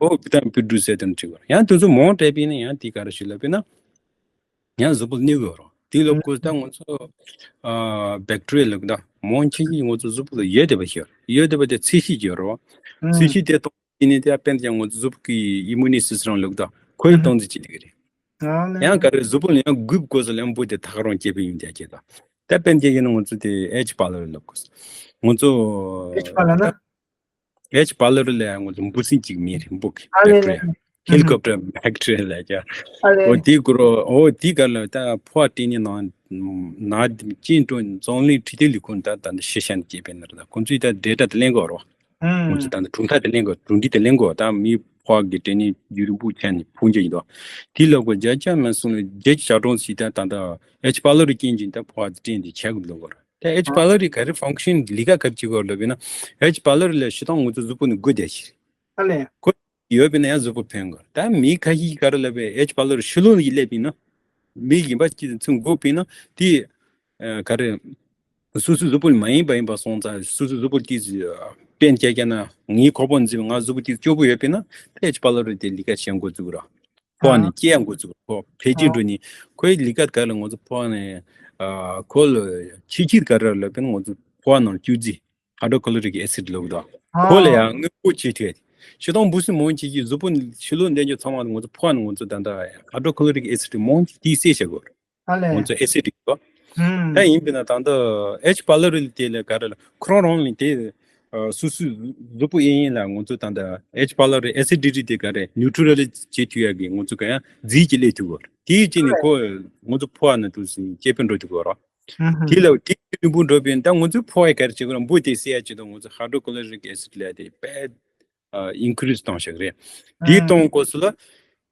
ཨོ་བི་ཏམ་པི་འབྲུ་ཟེར་དེ་འདྲ་བྱེད་དགོས་རེད། ཡང་དེ་ཚོ་མང་དྲགས་པས་ན་ཡང་དེ་ག་རེ་ཞིག་ལབ་པས་ན། ཡང་གཟུགས་པོ་ལ་གནོད་ཀྱི་ཡོད་རེད། དེ་ལ་ཀུ་ད་ང་ཚོ་ཨ་བེག་ཊི་རི་ཡ་ལབ་ཀྱི་ད་མང་ཆེ་ཤོས་ང་ཚོ་གཟུགས་པོ་ལ་ཡོད་བསྡད་པ་ཞིག་ཡོད་བསྡད་པ་དེ་ཚད་གཞི་ཅིག་ཡོད་རེད་བ། ཚད་གཞི་དེ་གཏོང་དེ་ནས་དེ་ཡང་དཔེར་ན་ང་ཚོ་གཟུགས་པོ་གི་ཨི་མུ་ནི་སི་སི་ཊམ་ལབ་ཀྱི་ད་ཁོའི་གཏོང་ཚད་ཅིག་དེ་གི་རེད། ཡང་ག་རེ་གཟུགས་པོ་ལ་ཡང་འགུལ་དགོས་ས་ལ་ཡང་འབུ་དེ་ཐག་རང་སྐྱེ་བའི་ཡོན་ཏན་སྐྱེ་ད། ད་དཔེར་ན་ང་ཚོ་དེ་ཨེཆ་པ་ལ་རི་ལབ་དགོས། ང་ཚོ་ཨེཆ་པ་ལ་ན། ཨེཆ་པ་ལ་རི་ལ་ཡང་ང་ཚོ་འབུ་སྲིན་གཅིག་མེད་རེད། འབུ་གི་ཨ་ལེ་ལེ། Helicopter bacteria ལ་ཡ། ཨ་ལེ། འོ་དེ་གུ་རོ་འོ་དེ་ག་ལ་ད་ཕོ་བ་སྤྲད་ནས་ནང་ན་ཅིན་ཀྲུང་འཛམ་གླིང་འཕྲོད་བསྟེན་ལས་ཁུངས་ད་ད་འདི་ཤེས་བྱ་འདི་སྐྱེས་པའི་ནར་ད་ཁོང་ཚོས་ད་ཌེ་ཊ་དེ་ལེན་དགོས་རོ། ཁོང་ཚོས་ད་འདི་གྲུབ་མཐའ་དེ་ལེན་དགོས། གྲུབ་འབྲས་དེ་ལེན་དགོས། ད་མི་ཕོ་བ་གི་སྤྲད་ནས་རྒྱུན་རིང་པོ་ཆད་ནས་ཕུང་རྒྱུ་ཡིན་དོ། དེ་ལ་གོ་བརྒྱ་ཆ་མ་སོང་ལ་བརྒྱད་ཅུ་ཞག་གྲངས་ཤིག་ད་ད་ད་ཨེཆ་པ་ལ་རི་རྐྱེན་གྱིས་ད་ཕོ་བ་དེ་སྤྲད་འདི་ཆད་དགོས་ལོ་གོ་རོ། ད་ཨེཆ་པ་ལ་རི་ག་རེ་ཕང་ཤན་ལས་ཀ་ག་རེ་བྱེད་དགོས་ལབ་ཡིན་ན། ཨེཆ་པ་ལ་རི་ལ་ཤི་སྟངས་ང་ཚོ་གཟུགས་པོ་ནས་དགོས་བསྡད་ཤི། ཨ་ལེ། ཁོ་ཡོད་པས་ན་ཡང་གཟུགས་པོ་ཕན་དགོས། ད་མི་ཁ་ཤས་ཀྱིས་ག་རེ་ལབ་པས་ཨེཆ་པ་ལ་རི་ཕྱི་ལོགས་ནས་སླེབས་པས་ན། མི་གཞན་པ་ཅིག་ཚུར་འགུགས་པས་ན་དེ་ག་རེ། སོ་སོའི་གཟུགས་པོ་མ་ཡིན་པ་ཡིན་པ་སོང་ཙང་སོ་སོའི་གཟུགས་པོ་དེ་དཔེར་ན་བྱས་ན་ངའི་ཁོག་པ་འཛིན་པ་ང་གཟུགས་པོ་དེ་སྐྱོ་པོ་ཡོད་པས་ན་དེ་ཨེཆ་པ་ལ་རི་དེ་ལས་ཀ་བྱེད་འགོ་བཙུགས་ར། ཕོ་བ་ནས་སྐྱེ་ཡང་འགོ་བཙུགས་ཁོ་འཕེལ་རྒྱས་འགྲོ་ནས་ཁོའི་ལས་ཀ་ག་ལ་ང་ཚོ་ཕོ་བ་ནས་ཁོ་ལ་ཆེ་ཆེར་ག་རེ་ལབ་པས་ན་ང་ཚོ་ཕོ་བ་ནང་བཅུད་རྫས་ཧའི་ཌོ་ཁོ་ལོ་རིག་ཨེ་སིཌ་ལབ་དོ། ཁོ་ལ་ཡང་དངོས་པོ་ཆེ་ཐོས། ཤི་སྟངས་འབུ་སྲིན་མང་ཆེ་ཤོས་གཟུགས་པོ་ཕྱི་ལོགས་འདྲེན་རྒྱུ་ཚང་མ་ང་ཚོ་ཕོ་བ་ནང་ང་ཚོ་ད་ལྟ་ཧའི་ཌོ་ཁོ་ལོ་རིག་ཨེ་སིཌ་མང་ཆེ་དེའི་སྲས་བྱ་དགོས། ང་ཚོ་ཨེ་སིཌ་རིག་གོ། ད་ཡིན་པས་ན་ད་ལྟ་ཨེཆ་པ་ལ་རི་དེ་ལ་ག་རེ་ལ་ཁོ་རང་རང་ལ་དེ། སོ་སོའི་གཟུགས་པོ་ཨེ་ཡིན་ལ་ང་ཚོ་ད་ལྟ་ཨེཆ་པ་ལ་རི་ཨེ་སི་ཌི་ཊི་དེ་ག་རེ་ནིའུ་ཊི་རལ་བྱེད་ཐུབ་ཡག་གི་ང་ཚོ་ག་ཡང་རྫས་ཀྱི་སླེབས་ཐུབ་གོ། དེའི་རྐྱེན་ནས་ཁོ་ང་ཚོ་ཕོ་བ་ན་དུ་སྐྱེ་འཕེལ་འགྲོ་ཐུབ་གོ་རོ། དེ་ལ་དེ་རིང་པོ་འགྲོ་བས་ད་ང་ཚོའི་ཕོ་བའི་ག་རེ་བྱེད་དགོས་ར་འབུ་དེ་སེལ་ཡག་ཆེད་དུ་ང་ཚོ་ཧའི་ཌོ་ཁོ་ལོ་རིག་ཨེ་སིཌ་ལ་དེ་དཔེ་ཨིན་ཀི་རིས་གཏོང་བཞག་རེད། དེ་གཏོང་དགོས་སུ་ལ་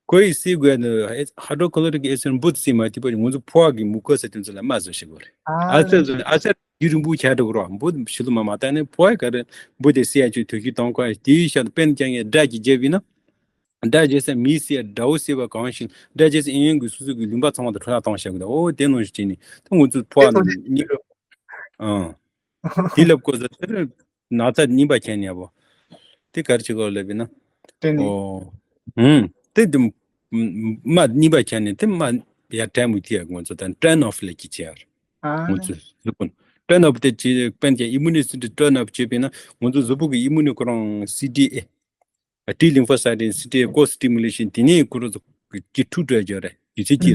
ཁོའི་སེལ་དགོས་ནི་ཧའི་ཌོ་ཁོ་ལོ་རིག་ཨེ་སིཌ་འབུ་དེ་སེལ་མ་ཐུབ་པར་ང་ཚོ་ཕོ་བ་གི་མུ་ཁོ་ས་དེ་ཚོ་ལ་མ་བཟོ་བཞག་གོ་རེད། ཨ་ཙི་ཙི་ཨ་ཙི་རྒྱུན་རིང་པོ་བྱས་འགྲོ་གི་རོ། འབུ་ཕྱི་ལོ་མ་མ་བཏང་ནས་ཕོ་བའི་ག་རེ་འབུ་དེ་སེལ་ཡག་ཆེད་དུ་གི་གཏོང་དགོས། དེའི་ཤ་དཔེར་ན་ཀྱང་ངས་སྒྲ་གི་རྒྱབ་ཡིན་ན། སྒྲ་བརྗེད་ས་མིའི་སེ་དགྲ་བོ་སེ་བ་གང་ཞིག་སྒྲ་བརྗེད་ས་ཨེ་ཡོན་གྱི་སོ་སོ་གི་ལུང་པ་ཚང་མ་དུ་འཕྲོ་བརླག་བཏང་བཞག་གི་འདུག་འོ་དེ་ནང་བཞིན་བྱས་ནས་ད་ང་ཚོ་ཕོ་བ་ནང་གཉིས་ཨང་ དེ་ལབ་དགོས་ས་དེར་ན་ཚ་རྙིང་པ་ཁྱེར་ནས་ཡ་བོ། དེ་ག་རེ་བྱེད་དགོས་ལབ་ཡིན་ན། སྐྲན་ནད། ཨོ། ཧུམ། དེ་དུ་མ་རྙིང་པ་ཁྱེར་ནས་དེ་མ་ཡ་དྲན་མི་ཐུབ་ཡ་ང་ཚོ་དང་སྐྲན་ནད་ལབ་ཀྱི་བྱེད་ཡ། ཨ་ང་ནི། ཚོ་གཟུགས་པོ་སྐྲན་ནད་དེ་བྱེད་དཔེར་ན་ཨི་མུ་ནི་སི་ཊི་སྐྲན་ནད་བྱེད་པས་ན་ང་ཚོ་གཟུགས་པོ་གི་ཨི་མུ་ནི་ཁོ་རང་སི་ཊི་ཨེ། ཊི་ལིམ་ཧྥོ་སའི་ཊི་སི་ཊི་ཨེ་ཀོ་སི་ཊི་མུ་ལེ་ཤིན་དེ་ནས་ཁོ་རང་ཚོ་གི་འཁྲུག་འགྲོ་ཡ་ཅིག་ཡོད་རེད། དུས་ཚོད་ཀྱི་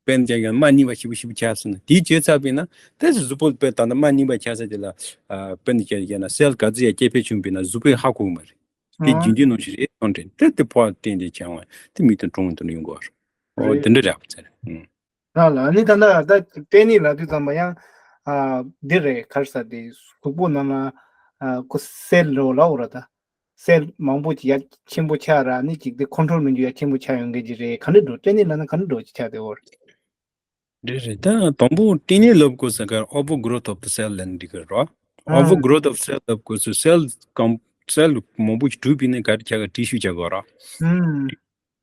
དཔེར་ན་ཡང་མ་རྙིང་པ་ཞེ་པོ་ཞེ་པོ་ཆགས་སོང་ན་དེའི་བྱས་ཚར་བས་ན་དེ་ཚོ་གཟུགས་པོ་དཔེ་ད་ལྟ་མ་རྙིང་པ་ཆགས་ས་དེ་ལ་ཨ་དཔེར་ན་བྱས་ན་སེལ་ག་ཚོད་ཡ་སྐྱེ་འཕེལ་བྱུང་བས་ན་གཟུགས་པོས་ཧ་གོ་གི་མ་རེད། དེ་ཨ། རྒྱུན་ལྡན་ནང་བཞིན་རེད་གཏོང་དྲན་དེ་དེ་ཕོག་སྟེང་དེ་བྱང་བ་དེ་མིག་དང་གྲོང་དུ་ཡོང་གི་ཡོད་རེད། ཨོ་རེད། དེ་འདྲ་རེད་ཨ་ཚེ་རེད། ཨུམ། རང་ལ་ནི་ད་ལྟ་ད་སྐྲན་ནད་ལབ་དུས་ཙམ་པ་ཡང་ཨ་འདི་རེད་ག་རེ་ཟེར་དེ་གཟུགས་པོ་ནང་ལ་ཨ་ཁོ་སེལ་རེད་ལབ་འོ་ར་ད་སེལ་མང་པོ་ཅིག་ཡ་ཆེན་པོ་ཆགས་ར་ནི་ཅིག་དེ་ཁོན་ཊོལ་མི་འགྱུར་ཡ་ཆེན་པོ་ཆགས་ཡོང་མཁན་ཅིག་རེད། ག་འདྲ་འགྲོ་སྐྲན་ནད་ལབ་ན་ག་འདྲ་འགྲོ་ཅིག་ཆགས་དེ་འོ་རེད། རེད་རེད། ད་དང་པོ་སྐྲན་ནད་ལབ་དགོས་ས་གར་overgrowth of the cell ལབ་ནི་འགྲིག་གི་རེད། ཨ། Overgrowth of cell ལབ་དགོས་ས་སེལ་གམ་སེལ་མང་པོ་ཞིག་གྲུབ་པས་ནི་ག་རེ་ཆགས་ག་ཊི་ཤུ་ཆགས་གི་རེད། ཨུམ།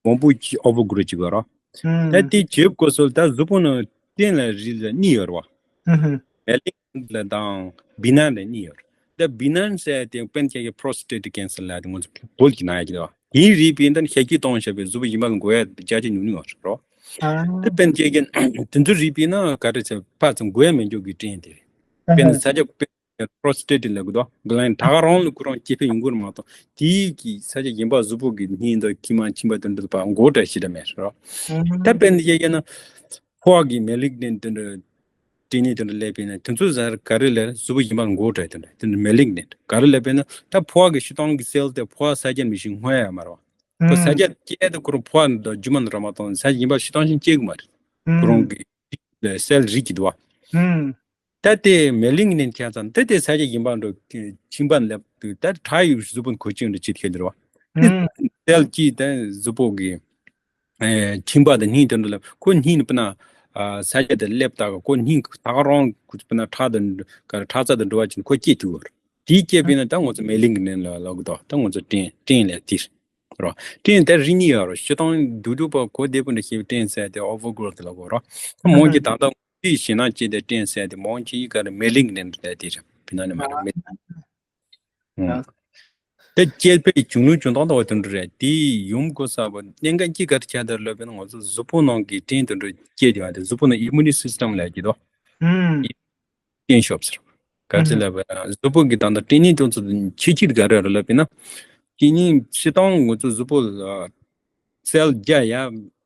མང་པོ་ཅིག་ཨོ་བར་གྷོ་རོ་བྱེད་དགོས་ར། ཨུམ། ད་དེ་བྱེད་དགོས་སོ་ད་གཟུགས་པོ་ནང་སྐྲན་ལ་རིགས་ལ་གཉིས་ཡོད་ར་བ། ཨུམ། མེ་ལིག་ནན་ལ་དང་བི་ནན་ལ་གཉིས་ཡོད་ར། ད་བི་ནན་ཟེར་དེ་དཔེར་ན་ཁྱེད་ཀྱི་པྲོ་སི་ཊེཊ་ཀེན་སར་ལ་དེ་ང་ཚོ་བོད་ཀྱི་ན་ཡ་གི་ད་དེའི་རིགས་པས་ད་ཤ་ཁྱི་གཏོང་བྱས་པའི་གཟུགས་པོ་གཞན་པ་ལ་འགོས་ཡ་བརྒྱ་ཆ་ཉུང་ཉུང་ཡོད་ར། ཨ། ད་དཔེར་ན་ཁྱེད་ཀྱི་དེ་ཚོ་རིགས་པས་ན་ག་རེ་ཟེར་ཕར་ཚུར་འགོས་ཡ་མེད་འཇོག་གི་སྐྲན་དེ་རེད། དཔེར་ན་ཨ་ས་ཆ་དཔེ་པྲོ་སི་ཊེཊ་ལབ་གི་འདུག་གླེང་ད་ག་རང་ལ་ཁོ་རང་སྐྱེ་འཕེལ་ཡོང་གི་རེད་མ་གཏོགས་དེའི་གི་ས་ཆ་གཞན་པ་གཟུགས་པོ་གི་སྙིང་དང་མཆིན་པ་མཆིན་པ་དེ་འདྲ་པ་མགོ་འདྲ་ཞིག་འདྲ་མེད་རེད། ད་དཔེར་ན་བཤད་ན་ཕོ་བ་གི་མེ་ལིག་ནན་དེ་འདྲ་སྐྲན་ནད་དེ་འདྲ་སླེབས་པས་ན་དེ་ཚོ་ཟ་ག་རེ་ལབ་གཟུགས་པོ་གཞན་པ་མགོ་འདྲ་དེ་འདྲ་དེ་འདྲ་མེ་ལིག་ནན་ག་རེ་ལབ་པས་ན་ད་ཕོ་བ་གི་སྤྱིར་བཏང་གི་སེལ་དེ་ཕོ་བ་ས་ཆ་མི་ཤིང་སྔོ་ཡ་མ་རེད་བ། ཁོ་ས་ཆ་སྐྱེ་དེ་ཁོ་རང་ཕོ་བ་འདི་རྒྱུ་མ་ནི་ར་མ་གཏོང་ས་ཆ་གཞན་པ་སྤྱིར་བཏང་ཤིང་སྐྱེ་གི་མ་རེད། ཁོ་རང་གི་སེལ་རིགས་ཀྱི་འདུག་བ། ད་དེ་མེ་ལིང་ནན་ཁྱད་ཙམ་དེ་དེ་ས་ཆ་གཞན་པ་འགྲོ་མཆིན་པ་ལབ་དུས་ད་ཁྲག་ཡོད་གཟུགས་པོ་འཁོར་ཅིང་འགྲོ་ཅིག་ཁྱེར་འགྲོ་བ། དེ་སེལ་གྱིས་དེ་གཟུགས་པོ་གི་མཆིན་པ་དང་སྙིང་དེ་འགྲོ་ལབ་ཁོ་སྙིང་ནི་སྤུ་ན་ས་ཆ་དེ་སླེབས་ད་ག་ཁོ་སྙིང་ད་ག་རང་སྤུ་ན་ཁྲག་དང་ཁྲག་རྩ་དང་འགྲོ་བ་ཅིན་ཁོ་སྐྱེ་ཐུབ་བར་དེ་སྐྱེ་པས་ན་ད་ང་ཚོ་མེ་ལིང་ནན་ལ་ལབ་གི་འདུག་ད་ང་ཚོ་སྐྲན་སྐྲན་ལབ་དེ་རེད། རོ། སྐྲན་དེ་རིགས་གཉིས་ཡོད་རོ། སྤྱིར་བཏང་སྡུག་སྡུག་པ་གོ་བདེ་པོ་འདྲ་ཞིག་སྐྲན་ཟེར་དེ་ཨོ་བར་གྷོ་རོ་ཐི་ལ་གོ་རོ། མང་ཆེ་ད་ལྟ་དེའི་ཞེད་སྣང་སྐྱེས་ཏེ་སྐྲན་ཟེར་དེ་མང་ཆེ་ཡི་ག་རེ་མེ་ལིང་ནན་རེད་དེ་རེད་བི་ན་ནི་མ་རེད་མེ། ཨང་། དེ་སྐྱེ་འཕེལ་བྱུང་ལུགས་བྱུང་སྟངས་ལྟ་བ་དེ་འདྲ་རེད། དེ་ཡོང་དགོས་ས་བ་གནད་འགག་གཅིག་ག་རེ་ཆགས་དེ་ལབ་པས་ན་ང་ཚོ་གཟུགས་པོ་ནང་གི་སྐྲན་དེ་འདྲ་སྐྱེས་དེ་བ་དེ་གཟུགས་པོ་ནང་ཨི་མུ་ནི་སི་སི་ཊམ་ལབ་ཀྱི་འདུག་སྐྱེན་ཤོབ་ཟེར། ག་ཚོད་ལབ་པ་གཟུགས་པོ་གི་ད་ལྟ་སྐྲན་ནད་དེ་ཚོ་ཆེ་ཆེར་ག་རེ་རེད་ལབ་པས་ན། སྐྲན་ནད་སྤྱིར་བཏང་ང་ཚོ་གཟུགས་པོ་ལ་སེལ་བརྒྱ་ཡ་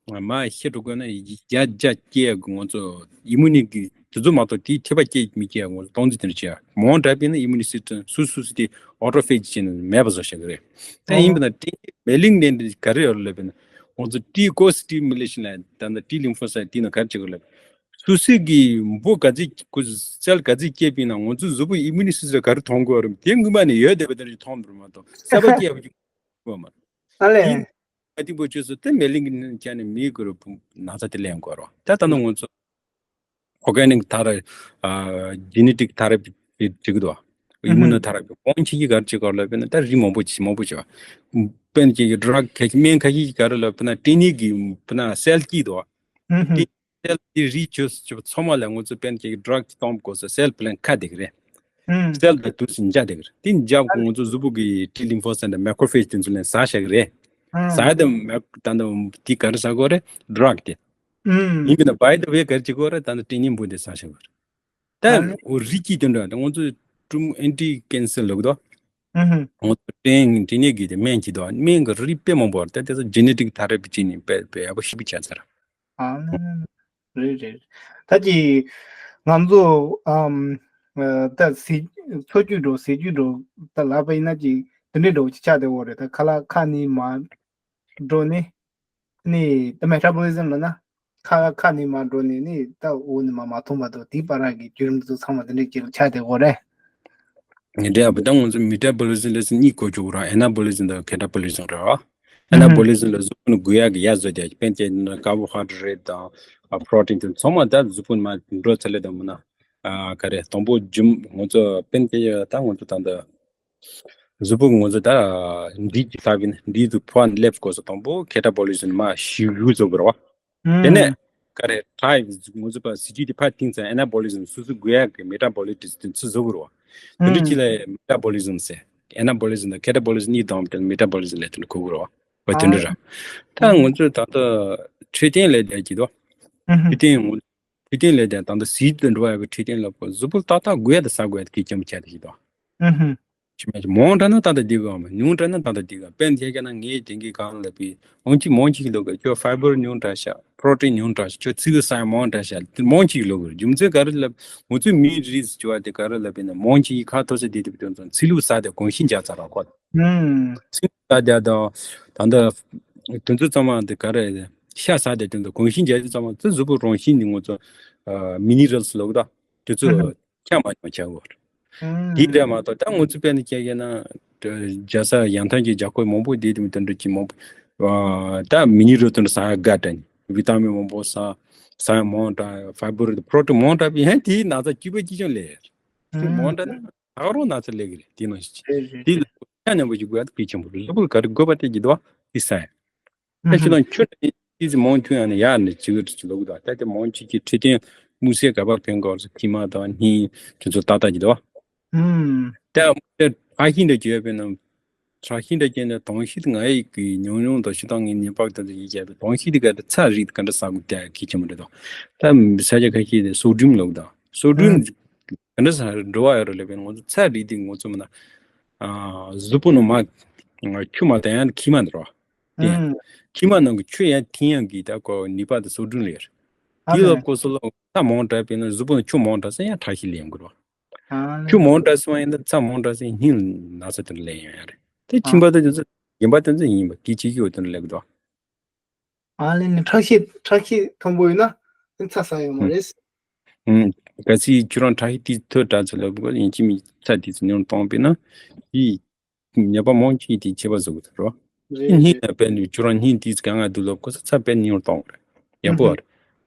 མ་ཤེས་འགྲོ་དགོས་ན་བརྒྱ་བརྒྱ་སྐྱེ་ཡ་ང་ཚོ་ཨི་མུ་ནི་གི་དེ་ཚོ་མ་གཏོགས་དེའི་ཐེབས་པ་སྐྱེ་མི་སྐྱེ་ཡ་ང་ཚོ་སྟངས་འཛིན་དེ་འདྲ་བྱེད་ཡ་མང་དྲགས་པས་ན་ཨི་མུ་ནི་སི་སི་ཊམ་སུ་སུ་སི་དེ་ཨོ་ཊོ་ཕེ་ཇི་བྱས་ནས་མེད་པ་བཟོ་བྱ་གི་རེད། ད་ཡིན་པ་ན་སྐྲན་ནད་མེ་ལིང་ནད་འདི་ག་རེ་ཡོད་ལབ་པས་ན་ང་ཚོ་ཏི་ཀོ་སི་ཊི་མུ་ལེ་ཤིན་ལ་ད་ལྟ་ཏི་ལིམ་ཧྥོ་སའི་ཊི་དེ་ནང་ག་རེ་བྱེད་དགོས་ལབ། སུ་སི་གི་འབུ་ག་ཚོད་ཁོ་སེལ་ག་ཚོད་སྐྱེས་པས་ན་ང་ཚོའི་གཟུགས་པོ་ཨི་མུ་ནི་སི་སི་ཊམ་ག་རེ་མཐོང་དགོས་རེད། དེ་སྔོན་མ་ནས་ཡོད་བསྡད་པ་དེ་འདྲ་མཐོང་མི་རུང་མ་གཏོགས་གསར་པ་སྐྱེས་པ་ཅིག་དགོས་མ་རེད། ཨ་ལས། དེ་ཨ་ཏི་པོ་ཆོས་སུ་དེ་མེ་ལིང་གི་ནང་ཆ་ནས་མིའི་གུ་རུ་ན་ཚ་དེ་ལེན་དགོས་རེད། ད་ད་ནང་ང་ཚོ་ཨོར་གེ་ནིག་ཐེ་ར་ཇེ་ནེ་ཊིག་ཐེ་ར་པི་བྱེད་ཀྱི་འདུག་ཨི་མུ་ནོ་ཐེ་ར་པི་གོང་ཆེ་གི་ག་རེ་བྱེད་དགོས་རེད་ལབ་པས་ན་ད་རིགས་མང་པོ་ཅིག་མང་པོ་བྱེད་པ། དཔེར་ན་ཅིག་གི་ཌྲག་ཁ་ཤས་སྨན་ཁ་ཤས་ཀྱིས་ག་རེ་ལབ་པས་ན་སྐྲན་ནད་ཀྱི་པས་ན་སེལ་སྐྱིད་འདུག་སྐྲན་སེལ་གྱི་རིགས་བཅོས་བཅོས་ཚང་མ་ལ་ང་ཚོ་དཔེར་ན་ཅིག་ཌྲག་གི་གཏོང་དགོས་ས་སེལ་པི་ལན་ཁ་བསྡད་ཀྱི་རེད། སེལ་དང་དུས་སུ་འཇགས་བསྡད་ཀྱི་རེད། དེ་འཇགས་གོང་ང་ཚོ་གཟུགས་པོ་གི་ཏི་ལིམ་ཧྥོ་སི་ཊི་དང་མེ་ཀོ་ཕེ་ཇི་དེ་ཚོ་ལ་ཟ་བྱ་གི་རེད། ཟ་ཡ་དང་མེ་ད་ནི་དེ་ག་རེ་ཟ་དགོས་རེད་ཌྲག་དེ། ཡིན་པས་ན་བའི་ད་ཝེ་ག་རེ་བྱེད་དགོས་རེད་ད་ནི་སྐྲན་ནད་འབུ་དེ་ཟ་བྱ་གི་རེད། ད་འོ་རིགས་གཅིག་དེ་འདྲ་ད་ང་ཚོ་ཀྲུམ་ཨན་ཊི་ཀེན་སར་ལབ་གི་འདུག་ང་ཚོ་སྐྲན་སྐྲན་ནད་ཀྱི་དེ་སྨན་གཅིག་འདུག་སྨན་གྱི་རིགས་དཔེ་མང་པོ་ཡོད་རེད། ད་དེ་ཚོ་ཇེ་ནེ་ཊིག་ཐེ་ར་པི་བྱས་ནས་དཔེ་དཔེ་ཡག་པོ་ཞེ་པོ་བྱས་ཚར། ཨ་ནི་རེད་རེད། ད་ཅི་ང་ཚོ་ཨམ་ད་ཟས་འཚོ་བཅུད་འགྲོ་ཟས་བཅུད་འགྲོ་ད་ལབ་པ་ཡིན་ན་ཅི་དེ་འདྲའི་འགྲོ་ཅི་ཆགས་བསྡད་ཡོད་རེད། ད་ཁ་ལག་ཁ་ནི་མ་འགྲོ་ནི། ནི་ད་མེ་ཊ་བོ་ལི་ཛམ་ལ་ན་ཁ་ཁ་ནི་མ་འགྲོ་ནི་ནི་ད་འོ་ནི་མ་མ་འཐུང་བ་དང་དེའི་བར་གྱི་བརྒྱུད་རིམ་དེ་ཚོ་ཚང་མ་དེ་འདྲའི་ཅིག་ཆགས་བསྡད་ཡོད་རེད། ངས་འདྲ་བ་དང་ང་ཚོ་མེ་ཊ་བོ་ལི་ཛམ་ལ་སི་གཉིས་གོ་ཆོག་ར། ཨེ་ན་བོ་ལི་ཛམ་དང་ཁེ་ཊ་བོ་ལི་ཛམ་རེད་བ། ཨེ་ན་བོ་ལི་ཛམ་ལ་གཟུགས་པོ་ནི་དགོས་ཡག་གི་ཡ་བཟོ་རྒྱུ་དཔེར་ན་ཀར་བོ་ཧའི་ཌི་རེ་ཊི་དང་པྲོ་ཊིན་དེ་ཚང་མ་ད་གཟུགས་པོ་ནི་མ་འགྲོ་ཚར་ལེ་དང་མིན་ན་ག་རེ་དང་པོ་རྒྱུ་ང་ཚོ་དཔེར་ན་ད་ང་ཚོ་ད་འདི་གཟུགས་པོ་ང་ཚོ་ད་འདི་ཅིག་ལྟ་བུ་ཡིན་འདི་ཚོ་ཕོ་བ་ནས་སླེབས་དགོས་ས་དང་པོ་ཁེ་ཊ་བོ་ལི་ཛམ་མ་ཞུ་ཞུ་བཟོ་དགོས་རེད་བ། དེ་ནས་ ག་རེ་ཁྲག་ཡི་ང་ཚོ་པ་སི་ཅི་དེ་ཕར་བཏིང་ཙང་ཨེ་ན་བོ་ལི་ཛམ་སོ་སོ་དགོས་ཡག་གི་མེ་ཊ་བོ་ལི་ཛམ་དེ་ཚོ་བཟོ་དགོས་རེད་བ། དེ་འདྲ་ཅིག་ལ་མེ་ཊ་བོ་ལི་ཛམ་ཟེར། ཨེ་ན་བོ་ལི་ཛམ་དང་ཁེ་ཊ་བོ་ལི་ཛམ་གཉིས་བསྡོམས་དེ་མེ་ཊ་བོ་ལི་ཛམ་ལབ་དེ་འདྲ་གོ་དགོས་རེད་བ། བ་དེ་འདྲ་ར། ད་ང་ཚོས་ད་ལྟ་འཕྲོད་བསྟེན་ལས་དེ་གྱིས་དོ། འཕྲོད་བསྟེན་ངོ་འཕྲོད་བསྟེན་ལས་དེ་ད་ལྟ་ཟིལ་དུ་འགྲོ་བ་ཡོད་པའི་འཕྲོད་བསྟེན་ལ་གཟུགས་པོ་ཏག་ཏག་དགོས་ཡ་དང་ཟ་དགོས་ཡ་དེ་གལ་ཆེན་པོ་ཆགས་བསྡད་ཀྱི་འདུག་ཨུ་ཧུམ། ཅི་མ་ཅི་མང་དྲགས་ན་ཏག་ཏག་བསྡད་དགོས་མ་ཉུང་དྲགས་ན་ཏག་ཏག་བསྡད་དགོས། དཔེར་ན་ཁྱེད་ཀྱིས་ན་ངའི་དེང་གི་གང་ལ་བི་འོང་ཅི་མང་ཅི་ལོ་ག་ཁྱོད་ཕའི་བར་ཉུང་དྲགས་ཤག་པྲོ་ཊིན་ཉུང་དྲགས་ཤག་ཁྱོད་ཚིལ་ལུ་ཟ་ཡ་མང་དྲགས་ཤག་དེ་མང་ཅི་ལོ་ག་རྒྱུ་མཚན་ག་རེ་ལབ་ང་ཚོའི་མིའི་རིགས་སུ་གྱུར་བ་དེ་ག་རེ་ལབ་པས་ན་མང་ཅི་ཡི་ཁ་ཐོར་ས་བསྡད་དེ་བི་དོན་ཚོ་ཚིལ་ལུ་ཟ་དེ་གོང་ཞིང་རྒྱག་ཚར་བ་ཁོ། ཨུམ། ཚིལ་ཟ་དེ་དང་ད་ལྟ་དེ་ཚོ་ཚང་མ་དེ་ག་རེ་ཤ་ཟ་དེ་དེ་ཚོ་གོང་ཞིང་རྒྱག་དེ་ཚང་མ་ཚོ་གཟུགས་པོ་རང་བཞིན་ནི་ང་ཚོ་མི་ནི་རལ་སི་ལབ་ད་དེ་ཚོ་ཨུ་ཧུམ། ཆ་མ་ཉམས་ཆག་གོ། ཨུམ། དེ་འདྲ་མ་གཏོགས་ད་ང་ཚོ་དཔེར་ན་ཁྱེད་ཀྱིས་ན་རྒྱལ་ས་ཡང་ཐང་གི་རྒྱལ་ཁབ་མང་པོ་དེ་དེ་མི་དེ་འདྲ་ཅིག་མང་པོ་ད་མི་ནི་རལ་སི་དེ་འདྲ་ཟ་ཡ་དགའ་དྲན་བི་ཏ་མིན་མང་པོ་ཟ་ཟ་ཡ་མང་དྲགས་ཕའི་བར་པྲོ་ཊིན་མང་དྲགས་པས་ཧན་དེའི་ན་ཚ་སྐྱིད་པོ་སྐྱིད་ཆུང་ལས་ཡ་དེ་མང་དྲགས་ན། ད་ག་རང་ན་ཚ་ལས་ཀྱི་རེད་དེ་ནང་བཞིན་ཨེ་རེད་དེ་རེད། ལ་ཆ་མཉམ་པོ་ཞིག་དགོས་ཡ་དེ་གལ་ཆེན་པོ་རེད། གཟུགས་པོ་ལ་ག་རེ་དགོས་པ་དེ་གྱིས་དོ་དེ་ཟ་ཡ། ཨ་ཁྱེད་རང་ཁྱོད་ནི་ཏི་ཙི་མང་ཐུང་ཡང་ནི་ཡག་ནི་ཅི་གི་ཅི་ལོ་གི་དོ་ད་དེ་མང་ཅིག་གི་འཕྲོད་བསྟེན་དམིགས་བསལ་ག་པར་ཕན་གོ་རེད་ཁྱི་མ་དང་སྙིང་དེ་ཚོ་ཏག་ཏག་གྱིས་དོ། ཨུམ། ད་ཨ་ཤིང་འདྲ་གྱི་ཡོད་པས་ན། ཁྲག་ཤེད་འདྲ་ཅན་ནི་དོང་ཤེད་ང་ཡི་གི་ཉུང་ཉུང་དང་ཤི་སྟངས་ངའི་ཉེས་པ་དེ་ཚོ་ཡིད་བྱས་པའི་དོང་ཤེད་དེ་ག་དེ་ཚྭ་རིགས་ག་འདྲ་ཟ་དགོས་དེ་གལ་ཆེན་པོ་རེད་དོ། ད་ས་ཆ་ཁ་ཤས་དེ་སོ་ཌི་ཡམ་ལབ་དང་སོ་ཌི་ཡམ་ཨུ་ག་འདྲ་ཟ་འགྲོ་བ་ཡོད་རེད་ལབ་པས་ང་ཚོ་ཚྭ་རིགས་དེ་ང་ཚོ་མིན་ན་གཟུགས་པོ་ནང་མ་ཆུ་མ་དང་ཡང་ཁྱི་མ་འདྲ་བ་དེ་ཨུ་ཁྱི་མ་ནང་གི་ཆུ་ཡང་ཐིང་ཡང་གི་ད་ཀོ་ནུས་པ་དེ་སོ་ཌི་ཡམ་ལས་རེད། ཨ་དེ་ལ་ལས་ཀོ་སོ་ལ་ཚྭ་མང་དྲགས་པས་ན་གཟུགས་པོ་ནང་ཆུ་མང་དྲགས་ས་ཡང་ཁྲག་ཤེད་ལེན་དགོས་རེད་བ། ཨ་ཆུ་མང་དྲགས་སོང་ཡིན་ན་ཚྭ་མང་དྲགས་སོང་ཡིན་སྙིང་ན་ཚ་དེ་འདྲ་ལེན་ཡོང་ཡ་རེད། དེ་ཨ་ཁྱིམ་པ་དེ་ཚོ་ཡིན་པ་དེ་ཚོ་ཡིན་པ་དེ་ཅི་ཡོད་དེ་འདྲ་ལེགས་འགྲོ། ཨ་ལེ་ནི་ཁྲག་ཤེད་ཁྲག་ཤེད་མཐོན་པོ་ཡོད་ན་ཚྭ་ཟ་ཡོད་མ་རེད། ཨུམ། གལ་སྲིད་ཁྱོད་རང་ཁྲག་ཤེད་དེ་མཐོ་དྲགས་ཚོད་ལ་བུ་ཡིན་གཅིག་མིན་ཚྭ་དེ་ཚོ་ཉུང་གཏོང་པས་ན་ཡིས། ཉེས་པ་མང་ཆེ་དེ་ཁྱད་པར་བཟོ་གི་འདུག་རོ། རེད་སྙིང་རེད། ལ་དཔེ་ནི་ཁྱོད་རང་སྙིང་དེ་ག་ང་འདུག་ལབ་ཁོ་ཚ་ཚ་དཔེ་ཉུང་གཏོང་རེད། ཡག་པོ་རེད།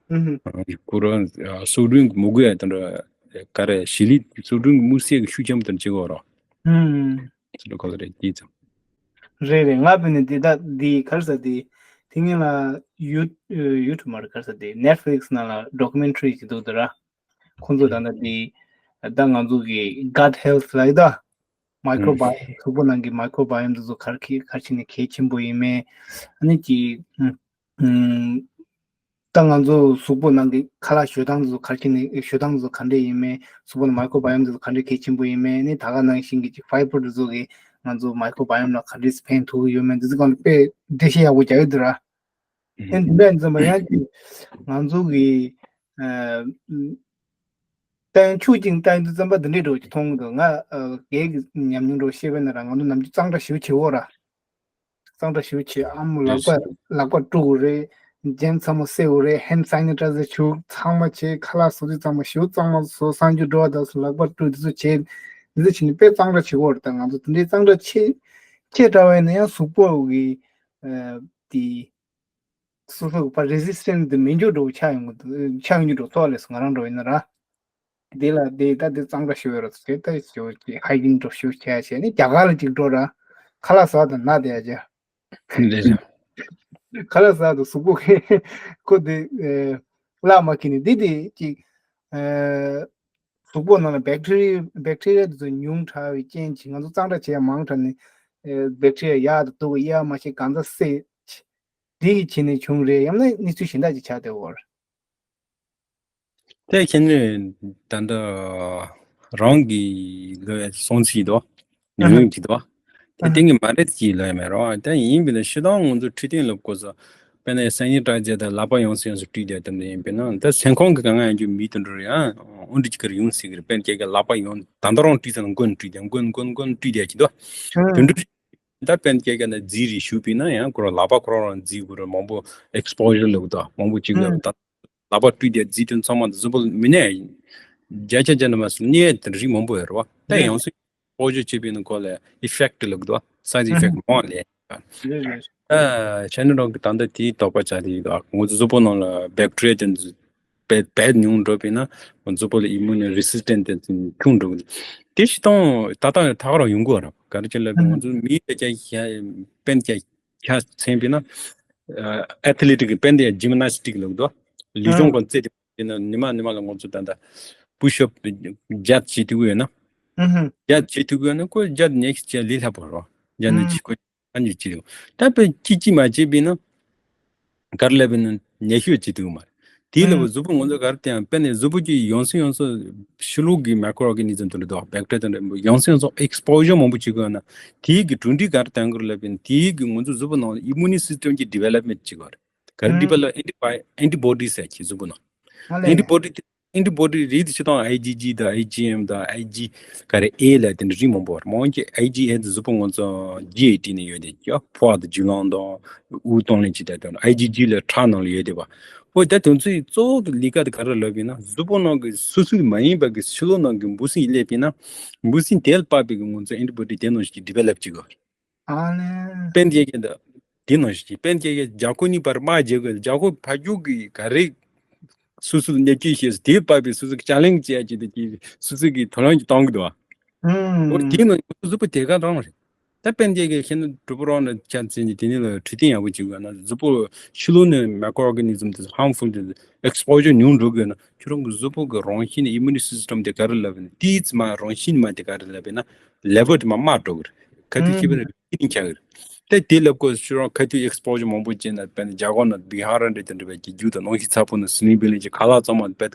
ཨུ་ཧུ། ཁོ་རང་སོ་ཌི་ཡམ་མི་དགོས་ཡ་དེ་འདྲ་ག་རེ་ཞི་ལི་སོ་ཌི་ཡམ་དམིགས་བསལ་གྱི་ཤུགས་ཆེན་པོ་དེ་འདྲ་བྱེད་དགོས་རོ། ཨུ་ཧུ། ཚོ་ལ་ཁོ་ཚ་རེད་དེ་ཙམ། རེད་རེད། ང་དཔེ་ནི་དེ་ད་དེ་ག་རེ་ཟ་དེ་དེ་ངེད་ལ་ཡུ་ཡུ་ཊུབ་མ་རེད་ག་རེ་ཟ་དེ་ནེཊ་ཕི་ལིག་སི་ནང་ལ་ཌོ་ཀུ་མེན་ཊ་རི་ཅིག་འདུག་དེ་ར། ཁོང་ཚོ་ད་ལྟ་དེ་ད་ང་ཚོ་གི་གཊ་ཧེལ་ཐི་ལབ་ཡ་ད། མའི་ཀྲོ་བ་ཡམ་གཟུགས་པོ་ནང་གི་མའི་ཀྲོ་བ་ཡམ་དེ་ཚོ་ག་རེ་གི་ག་རེ་བྱས་ནས་གལ་ཆེན་པོ་ཡིན་མེད། ཨ་ནི་ཀྱི་ཨུམ། ད་ང་ཚོ་གཟུགས་པོ་ནང་གི་ཁ་ལག་བཞོ་སྟངས་དེ་ཚོ་ག་རེ་བྱས་ནས་བཞོ་སྟངས་དེ་ཚོ་ག་འདྲས་ཡིན་མེད། གཟུགས་པོ་ནང་མའི་ཀྲོ་བ་ཡམ་དེ་ཚོ་ག་འདྲས་གལ་ཆེན་པོ་ཡིན་མེད། ཨ་ནི་ད་ག་ནང་བཞིན་གྱི་ཀྱི་ཕའི་བར་དེ་ཚོ་གི་ང་ཚོ་མའི་ཀྲོ་བ་ཡམ་ལ་ག་འདྲས་ཕན་ཐོགས་ཀྱི་ཡོད་མེད་དེ་ཚོ་གང་དཔེ་འགྲེལ་བཤད་ཡག་པོ་རྒྱག་ཡོད་དེ་ར། ཨེ་འདི་འདྲ་ཡིན་ཙམ་པ་ཡང་ཅིག་ང་ཚོ་གི་ཨ་ཏན་ཆུ་ཅིང་ཏན་དུ་ཙམ་པ་འདི་འདྲའི་འགྲོ་ཅིག་མཐོང་གི་འདུག་ང་ཨ་རྒས་ཀྱི་ཉམས་མྱོང་འགྲོ་ཤེས་པ་ན་ར་ང་ཚོ་ནམ་རྒྱུན་གཙང་སྦྲ་ཞེ་པོ་བྱེད་འོ་ར། གཙང་སྦྲ་ཞེ་པོ་བྱེད། ཨ་མོ་ལག་པ་ལག་པ་བཀྲུ་དགོས་རེད། རྒྱན་ཚང་མ་བསྲེ་དགོས་རེད། ཧེན་སེ་ནི་ཊའི་ཛར་བྱུག་ཚང་མ་བྱེད། ཁ་ལག་བཟོ་དུས་ཚང་མ་ཞེ་པོ་གཙང་མ་བཟོ། གསང་སྤྱོད་འགྲོ་བ་དང་ལག་པ་བཀྲུ་དེ་ཚོ་བྱེད། འདི་ཚོ་བྱེད་ནས་དཔེ་གཙང་སྦྲ་བྱེད་དགོས་རེད། ད་ང་ཚོ་དེ་འདྲའི་གཙང་སྦྲ་བྱེད་བྱེད་འདྲ་བ་ཡིན་ན་ཡང་གཟུགས་པོ་གི་ཨ་དེ། སོ་སོ་གི་ཕར་རེ་སི་སི་ཊེན་སི་དེ་མེད་འགྱུར་འགྲོ་ཆགས་ཡོང་གི་འདུག་ཆགས་ཡོང་རྒྱུ་འགྲོ་ཚོགས་ལས་སུ་ང་རང་འགྲོ་ཡིན་ན་ར། དེ་ལ་དེ་ད་དེ་གཙང་སྦྲ་ཞུ་བའི་རོ་ཚོ་དེ་ད་ཞུ་གི་ཧའི་ཇིན་འགྲོ་ཞུ་བྱས་བྱས་ནས་རྒྱ་གར་ལ་ཅིག་འགྲོ་ར། ཁ་ལག་ཟ་དང་ན་དེ་ཡ་ཅེ། ལས་ཀྱང་། ཁ་ལག་ཟ་དང་གཟུགས་པོ་ཁེ་ཁོ་དེ་ཨེ་བླ་མ་ཁེ་ནི་དེ་དེ་ཅིག་ཨེ་གཟུགས་པོ་ནང་ལ་བེག་ཊི་རི་བེག་ཊི་རི་ཡ་དེ་ཚོ་ཉུང་དྲགས་པའི་རྐྱེན་གྱིས་ང་ཚོ་གཙང་སྦྲ་བྱེད་ཡ་མང་དྲགས་ནས་ཨེ་བེག་ཊི་རི་ཡ་ཡག་ཏུ་འདུག་ཡ་མ་ཤེས་གང་ཚ་སེ། འདི་ཡི་བྱས་ནས་བྱུང་རེད། ཡང་ན་གནས་ཚུལ་གཞན་དག་ཅིག་ཆགས་བསྡད་ཡོད་རེད། དེ་ཁྱེད་ནས་ད་ལྟ་རང་གི་ལོས་སོང་ཚིག་དོ། ཨ་ཉུང་ཧ། ཉུང་གི་དོ། དེ་ཨ་ཧ། སྟེང་གི་མ་རེད་ཀྱི་ལོས་མེད་རོ། དེ་ཡིན་པས་ན་ཤི་དང་ང་ཚོ་འཕྲོད་བསྟེན་ལབ་དགོས་ས། དཔེར་ན་སེ་ནི་ཊའི་ཛར་དང་ལག་པ་ཡོངས་སུ་ཡོངས་སུ་བཀྲུས་བསྡད་དམ་ཡིན་པས་ན་ད་སེམས་ཁོང་གི་གང་ང་ཡང་རྒྱུ་མི་དུ་འགྲོ་རེད་ཨ། འོ་འདྲ་ཅིག་གར་ཡོང་སྲིད་གི་རེད། དཔེར་ན་ཁྱེད་ཀྱི་ལག་པ་ཡོངས་ད་ལྟ་རང་བཀྲུས་ཚར་ན་མགོ་ནས་བཀྲུས་བསྡད་མགོ་མགོ་མགོ་ནས་བཀྲུས་བསྡད་ཀྱི་དོ། དུ་འགྲོ། ད་དཔེར་ན་སྐྱེ་རྒ་ན་རྫིས་རེ་ཞུགས་པས་ན་ཡང་ཁོ་རང་ལག་པ་ཁོ་རང་རང་རྫིས་དགོས་རེད། མང་པོ་ཨེག་སི་པོ་ཞར་ལབ་དང་མང་པོ་གཅིག་ལ་ད་ལག་པ་བཀྲུས་ཏེ་རྫིས་དོན་ཚང་མ་གཟུགས་པོ་མི་གནས་བརྒྱ་ཆ་བརྒྱ་ནས་མ་སོང་གནས་དེ་རིགས་མང་པོ་ཡོད་རེད་བ། ད་ཡང་སུ་སྤོ་སྒྱུར་བྱེད་པས་ན་ཁོ་ལ་ཨི་ཕེག་ཊི་ལབ་དང་སའི་ཌི་ཨི་ཕེག་ཊི་མང་ལས། ད་ཤ་ནི་རང་གི་ད་ལྟ་དེའི་དོགས་པ་ཆགས་དེ་ཡིན་ད་ང་ཚོ་གཟུགས་པོ་ནང་ལ་བེག་ཊི་རི་ཡ་དེ་ཚོ་བེད་བེད་ཉུང་འགྲོ་བས་ན་གཟུགས་པོ་ལ་ཨི་མུ་ནི་རེ་སི་སི་ཊེན་སི་དེ་ཆུང་འགྲོ་གི། དེ་ཞིག་དང་ད་ལྟ་ཐག་རང་ཡོང་གི་རེད། ག་རེ་བྱས་ལབ་ང་ཚོ་མིའི་ལ་ཀྱང་ཤ་པན་ཀྱང་ཤ་ཚན་པས་ན་ཨེ་ཐི་ལེ་ཊིག་གི་པན་དེ་ཡང་ཇི་མ་ནེ་སི་ཊིག་ལབ་དོ། ལུས་སྦྱོང་གི་རྩེ་དེ་ཡིན་ན་ཉི་མ་ཉི་མ་ལ་ང་ཚོ་ད་ལྟ་པུ་ཤ་བརྒྱ་བྱེད་ཐུབ་ཀྱི་ཡོད་ན། ཨུ་ཧུ། བརྒྱ་བྱེད་ཐུབ་ཀྱི་ཡོད་ན་ཁོ་བརྒྱ་ཉི་ཤུ་བྱས་ལས་སླ་པོ་རེད། བརྒྱ་ནི་ཨུ། བྱེད་ཁོ་ཨ་ནི་བྱེད་ཐུབ། ད་དཔེ་གཅིག་གཅིག་མ་བྱས་པས་ན། ག་རེ་ལབ་པ་ཡིན་ན་ཉི་ཤུ་བྱེད་ཐུབ་ཀྱི་མ་རེད། དེའི་ལ་ཨུ། གཟུགས་པོ་ང་ཚོ་ག་རེ་བསྟན་ཡང་དཔེར་ན་གཟུགས་པོ་གཅིག་ཡོངས་སུ་ཡོངས་སུ་ཕྱི་ལོགས་ཀྱི་མའི་ཀྲོ་ཨོར་ག་ནི་ཛམ་དེ་འདྲ་དང་བེག་ཊི་རི་ཡ་དེ་འདྲ་ཡོངས་སུ་ཡོངས་སུ་ཨེག་སི་པོ་ཞར་མང་པོ་བྱེད་དགོས་ན། དེའི་གི་གྲུབ་འབྲས་ག་རེ་བསྟན་གྱི་རེད་ལབ་པ་ཡིན་ན། དེའི་གི་ང་ཚོ་གཟུགས་པོ་ནང་ལ་ཨི་མུ་ནི་སི་སི་ཊེམ་གྱི་ཌི་ཝེ་ལོབ་མེན་ཊི་བྱེད་དགོས་རེད། ག་རེ་ཨུ། ཌི་ཝེ་ལོབ་ཨེན་ཊི་བྷོ་ཨེན་ཊི་བྷོ་ཌི་ཟེར་གྱི་གཟུགས་པོ་ནང་ཨ་ལས། ཨེན་ཊི་བྷོ་ཌི་དེ་ཨེན་ཊི་བྷོ་ཌི་རིགས་དེ་སྤྱིར་བཏང་ཨའི་ཇི་ཇི་དང་ཨའི་ཇི་ཨེམ་དང་ཨའི་ཇི་ག་རེ་ཨེ་ལབ་དེ་འདྲ་རིགས་མང་པོ་ཡོད་རེད། མང་ཆེ་ཨའི་ཇི་ཨེ་དེ་གཟུགས་པོ་ང་ཚོ་ཇི་ཨེ་ཊི་ནས་ཡོད་དེ་ཡོད། ཕོ་བ་དང་རྒྱུ་ལམ་དང་དབུགས་གཏོང་ལེན་བྱེད་དེ་དང་། ཨའི་ཇི་ཇི་ལ་ཁྲག་ནང་ལ་ཡོད་དེ་བ། འོ་ད་དེ་ཚོའི་གཙོ་བོ་གི་ལས་ཀ་དེ་ག་རེ་ལབ་ཡིན་ན། གཟུགས་པོ་ནང་གི་སོ་སོའི་མ་ཡིན་པ་གི་ཕྱི་ལོགས་ནང་གི་འབུ་སྲིན་སླེབས་པ་ཡིན་ན། འབུ་སྲིན་དེ་ལ་དཔག་པའི་གི་ང་ཚོ་ཨེན་ཊི་བྷོ་ཌི་དེ་ནང་བཞིན་གྱི་ཌི་ཝེ་ལོབ་བྱེད་དགོས། ཨ་ལས། དཔེར་ན་ཁྱེད་ཀྱིས་འདི་འདི་ནང་བཞིན་གྱི་དཔེར་ན་ཁྱེད་ཀྱིས་རྒྱ་ཁོག་གཉིས་བར་དམར་བརྗེ་དགོས། རྒྱ་ཁོག་ཕར་རྒྱུག་གི་ག་རེ་སོ་སོ་ལ་བརྙས་བཅོས་བྱས་སོ་དེའི་བར་པའི་སོ་སོ་གི་ཅ་ལེན་ཇི་བྱས་ཀྱི་དེ་གི་སོ་སོ་གི་དོ་སྣང་གི་གཏོང་གི་འདུག་ཨ། ཨུམ། འོ་དེའི་ནང་སོ་སོ་བོ་དེ་ག་རང་རེད། ད་དཔེར་ན་ཁྱེད་ཀྱིས་ཤེས་ན་གྲུབ་པ་རང་ལ་ཆ་མཚོན་གྱི་དེ་ནི་ལ་འཕྲོད་བསྟེན་ཡག་པོ་བྱེད་དགོས་ན། གཟུགས་པོ་ཕྱི་ལོགས་ནས་མའི་ཀྲོ་ཨོར་ག་ནི་ཛམ་དེ་ཧརམ་ཕུལ་དེ་ཨེག་སི་པོ་ཞར་ཉུང་འགྲོ་དགོས་ན། ཁྱོད་རང་གི་གཟུགས་པོ་གི་རང་བཞིན་ནི་ཨི་མུ་ནི་སི་སི་ཊེམ་དེ་ག་རེ་ལབ་ན་དེའི་མ་རང་བཞིན་མ་དེ་ག་རེ་ལབ་ན་ལེ་ཝལ་དེ་མ་དམའ་འགྲོ་གི་རེད། ཁ་ཐུག་ཤེས་པ་ན་ཨུམ། ཁྱག་གི་རེད། དེ་དེ་ལབ་དགོས། ཁྱོད་རང་ཁ་ཐུག་ཨེག་སི་པོ་ཞར་མང་པོ་བྱས་ན་དཔེར་ན་རྒྱ་གར་ན་བི་ཧར་འདྲ་དེ་འདྲ་བའི་གི་རྒྱུ་དང་གནམ་གཤིས་ཚ་པོ་ན་སི་ནིང་བྷེ་ལི་གི་ཁ་ལག་ཚང་མ་དཔེ་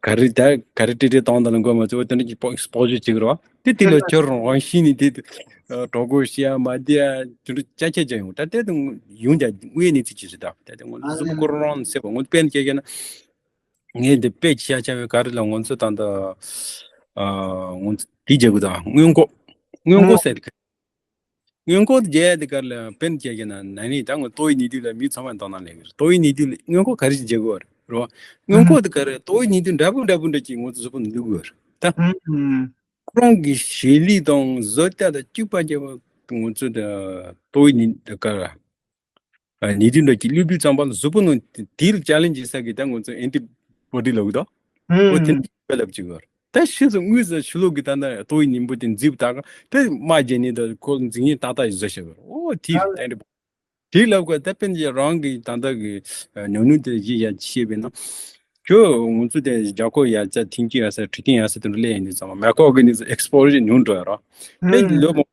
ག་རེ་ད་ག་རེ་ཏྲེ་ཏྲེ་བཏང་དང་ལ་མགོ་མ་ཚོས་དེ་འདྲ་གི་ཨེག་སི་པོ་ཞར་བྱེད་ཀྱི་རེད་བ། དེ་དེ་ལ་ཁྱོད་རང་རང་བཞིན་ནི་དེ་གྲོད་ཁོག་བཤལ་མ་བདེ་ཡ་དེ་འདྲ་ཅ་ཆ་ཅ་ཡོང་། ད་དེ་དུ་ཡོང་ཀྱང་དངོས་གནས་ཚིག་ཅི་ཞིག་ད་ད་དེ་ངོ་གཟུགས་པོ་ཁོ་རང་རང་སེ་བ་ངོ་དཔེར་ན་ཁྱེད་ཀྱིས་ན་ངས་འདི་དཔེ་ཆ་ཆ་བའི་ག་རེ་ལ་ང་ཚོ་ད་ལྟ་ཨ་ང་ཚོ་དེ་རྒྱག་གི་ད་སྔོན་འགོག་སྔོན་འགོག་ཟེར་གི་སྔོན་འགོག་རྒྱག་ཡ་དེ་ག་རེ་ལ་དཔེར་ན་ཁྱེད་ཀྱིས་ན་ན་ནིང་ད་ངོ་ཏོག་དབྱིབས་ནད་དུག་ལ་མི་ཚང་མ་འདང་ན་ལེགས་གི་རེད། ཏོག་དབྱིབས་ནད་དུག་ལ་སྔོན་འགོག་ག་རེ་ཞིག་བྱེད་དགོས་རེད་རོ། སྔོན་འགོག་དེ་ག་རེ་ཏོག་དབྱིབས་ནད་དུག་འདྲ་པོ་འདྲ་པོ་འདྲ་ཅིག་ང་ཚོ་གཟུགས་པོ་ནང་ལུས་དགོས་རེད་ད། ཁོ་རང་གི་ཞལ་ལུས་དང་བཟོ་ལྟ་དང་སྐྱུག་པ་རྒྱབ་པ་ང་ཚོ་ད་ཏོག་དབྱིབས་ནད་དུག་ག་རེ་ནད་དུག་འདྲ་ཅིག་བླུགས་དུས་ཙམ་པ་ལ་གཟུགས་པོ་ནང་དེ་ལ་ཅ་ལེན་ཇི་བྱེད་ས་གི་ད་ང་ཚོ་ཨེན་ཊི་བྷོ་ཌི་ལབ་གི་འདུག་འོ་དེ་འདྲ་ལབ་ཅིག་གོ། ད་ཤི་སོང་དངོས་སུ་ཕྱི་ལོགས་ཀྱི་ད་ལྟ་ཏོག་དབྱིབས་ནད་འབུ་དེ་འཛིན་པ་ད་ག་དེ་དམག་རྒྱག་ནི་ད་ཁོ་འཛིན་ཡིན་ཏག་ཏག་ཞིག་བཟོ་ཤེས་གི་རེད། འོ་དེ་རེད། དེ་འདྲ་དེ་ལབ་དགོས། ད་དཔེར་ན་རང་གི་ད་ལྟ་གི་ཉམས་མྱོང་དེ་གཞི་བཞག་བཤད་པས་ན། ཁྱོད་ང་ཚོ་དེ་རྒྱ་ཁོག་ཡར་ཚ་ཐིང་ཅི་ཡར་ཚ་འཕྲོད་བསྟེན་ཡར་ཚ་དེ་འདྲ་ལས་ཡིན་དུས་ཙམ་པ་མའི་ཀྲོ་ཨོར་ག་ནི་ཛམ་ཨེག་སི་པོ་ཞར་ཉུང་འགྲོ་ཡ་རོ། དཔེ་ལོ་མང་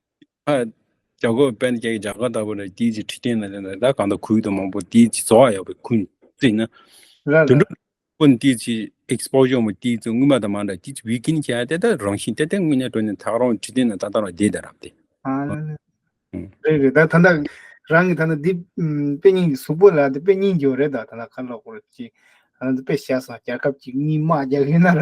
ཨ། རྒྱ་གར་དཔེར་ན་རྒྱ་གར་ལྟ་བུ་ལ་དེའི་ཚེ་འཕྲོད་བསྟེན་ལ་ལ་ད་གང་ལྟར་ཁོར་ཡུག་དང་མང་པོ་དེའི་ཚེ་བཟོ་བ་ཡག་པའི་ཁུལ་བརྩིས་ན། ར་དེ་ར། འདྲ་ཁོ་ནི་དེའི་ཚེ་ཨེག་སི་པོ་ཞར་མོ་དེའི་ཚེ་སྔོན་མ་དང་མ་འདྲ་དེའི་ཚེ་ཝི་ཀེན་བྱས་ཏེ་ད་རང་བཞིན་ཏན་ཏན་དངོས་གནས་དྲང་གནས་ད་རང་འཕྲོད་བསྟེན་ལ་ད་ལྟ་རང་བསྡད་ད་རབ་སྟེ། ཨ་ལ་ལ། ཨང་། རེད་རེད། ད་ད་ལྟ་རང་གི་ད་ལྟ་འདི་ཨམ་དཔེ་རྙིང་གི་གཟུགས་པོ་ལ་དེ་དཔེ་རྙིང་རྒྱུ་རེད། ད་ད་ལྟ་ག་ལ་གོ་རེད་ཅི། ཨ་ནི་དཔེ་བཞག་སོང་། རྒྱལ་ཁབ་ཅིག་གཉིས་དམག་རྒྱག་གི་ཡོད་ན་ར་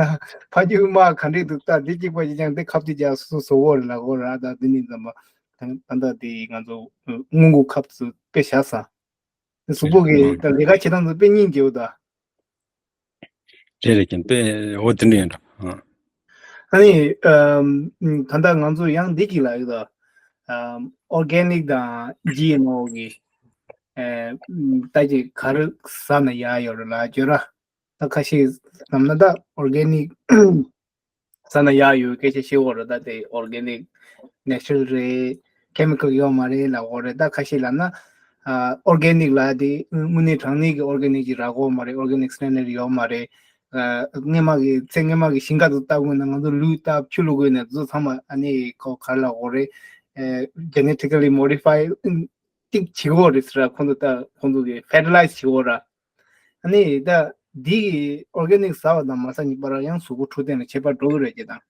ཕ་རྒྱུད་དམག་ག་འདྲས་འདུག་ད་འདི་གཅིག་པ་ཅིག་ཀྱང་དེ་ཁབ་ཅིག་ཀྱང་སོ་སོ་བཟོ་བོ་རེད་ལ་གོ་ར། ད་འདི་ནི་འཛམ་པ་ད་ད་ལྟ་དེ་ང་ཚོ་སྔོན་འགོག་ཁབ་ཚོ་དཔེ་བཞག་སོང་། གཟུགས་པོ་གི་ད་ལས་ཀ་བྱེད་སྟངས་ཚོ་དཔེ་རྙིང་རྒྱུ་ད། རེད་རེད་ཀྱང་དཔེ་འོ་དེ་འདྲ་ཡིན་འགྲོ། ཨང་། ཨ་ནི་ཨམ་ད་ལྟ་ང་ཚོ་ཡང་འདི་གཅིག་ལ་ཡོད་ད། ཨམ་ཨོར་གེ་ནིག་དང་ཇི་ཨེམ་ཨོ་གི་ཨེ་ད་ཅིག་ག་རེ་ཟ་ན་ཡག་ཡོད་རེད་ལབ་བརྗོད་ར། ད་ཁ་ཤས་ལབ་ན་ད་ཨོར་གེ་ནིག་ཟ་ན་ཡག་ཡོད་སྐད་ཆ་བཤད་ཡོད་རེད། ད་དེ་ཨོར་གེ་ནིག་ནེ་ཅུ་རལ་རེད། ཁེ་མི་ཀལ་ཡོད་མ་རེད་ལབ་ཡོད་རེད། ད་ཁ་ཤས་ལབ་ན་ཨ་ཨོར་གེ་ནིག་ལབ་དེ་དངོས་གནས་དྲང་གནས་ཀྱི་ཨོར་གེ་ནིག་ཅིག་རག་གི་ཡོད་མ་རེད། ཨོར་གེ་ནིག་སི་ཊེན་ཌར་ཌི་ཡོད་མ་རེད། ཨ་སྔོན་མ་གི་ཚེ་སྔོན་མ་གི་ཞིང་ཁ་དེ་ལྟ་དགོས་ན་ང་ཚོ་ལུད་བཏབ་ཆུ་བླུག་དགོས་ན་དེ་ཚོ་ཚང་མ་ཨ་ནི་ཁོ་ག་རེ་ལབ་ཡོད་རེད། ཨེ་ཇེ་ནེ་ཊི་ཀ་ལི་མོ་ཌི་ཕའི་ཏིག་བྱེད་ཀྱི་ཡོད་རེད་ཟེར་ར། ཁོང་ཚོ་ད་ཁོང་ཚོ་གི་ཕེར་ཊི་ལའི་ཛི་བྱེད་ཀྱི་ཡོད་ར། ཨ་ནི་ད་འདི་གི་ཨོར་གེ་ནིག་ཟ་བ་དང་མ་ཟ་གཉིས་བར་ཡང་གཟུགས་པོ་འཕྲོད་བསྟེན་ལ་ཁྱད་པར་འགྲོ་གི་རེད་ཅེས་དང་།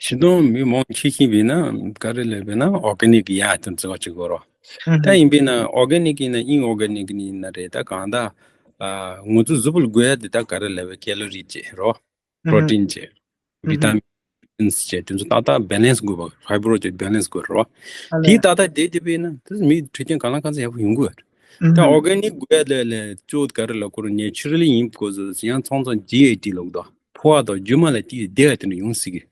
ཤིན་ཏུ་མི་མང་ཆེ་ཤོས་བས་ན་ག་རེ་ལབ་པས་ན་ཨོར་གེ་ནིག་ཡ་དེ་ཚོ་བྱེད་དགོས་རོ། ད་ཡིན་པས་ན་ཨོར་གེ་ནིག་ཡིན་ན་ཨིན་ཨོར་གེ་ནིག་ཡིན་ན་རེད། ད་གང་ལྟར་ཨ་ང་ཚོ་གཟུགས་པོ་ལ་དགོས་ཡ་དེ་ད་ག་རེ་ལབ་པས་ཀེ་ལོ་རི་བྱེད་རོ། པྲོ་ཊིན་བྱེད། བི་ཊ་མིན་བྱེད། དེ་ཚོ་ཏག་ཏག་བེ་ལེན་སི་དགོས་པ། ཕའི་བར་བྱེད་བེ་ལེན་སི་དགོས་རོ། དེ་ཏག་ཏག་བསྡད་བསྡད་པས་ན་དེ་མི་འཕྲོད་བསྟེན་གང་ལ་གང་འཚམ་ཡག་པོ་ཡོང་གི་ཡོད་རེད། ད་ཨོར་གེ་ནིག་དགོས་ཡ་ལས་ལས་གཙོ་བོ་ག་རེ་ལབ་དགོས་རེད། ནེ་ཅུ་རལ་ལི་ཡིན་དགོས་ཟེར་ཡང་ཚང་ཚང་ཇི་ཨེ་ཊི་ལབ་གི་འདུག་ཕོ་བ་དང་རྒྱུ་མ་ལ་དེ་བདེ་བ་དེ་འདྲ་ཡོང་སྲིད་གི།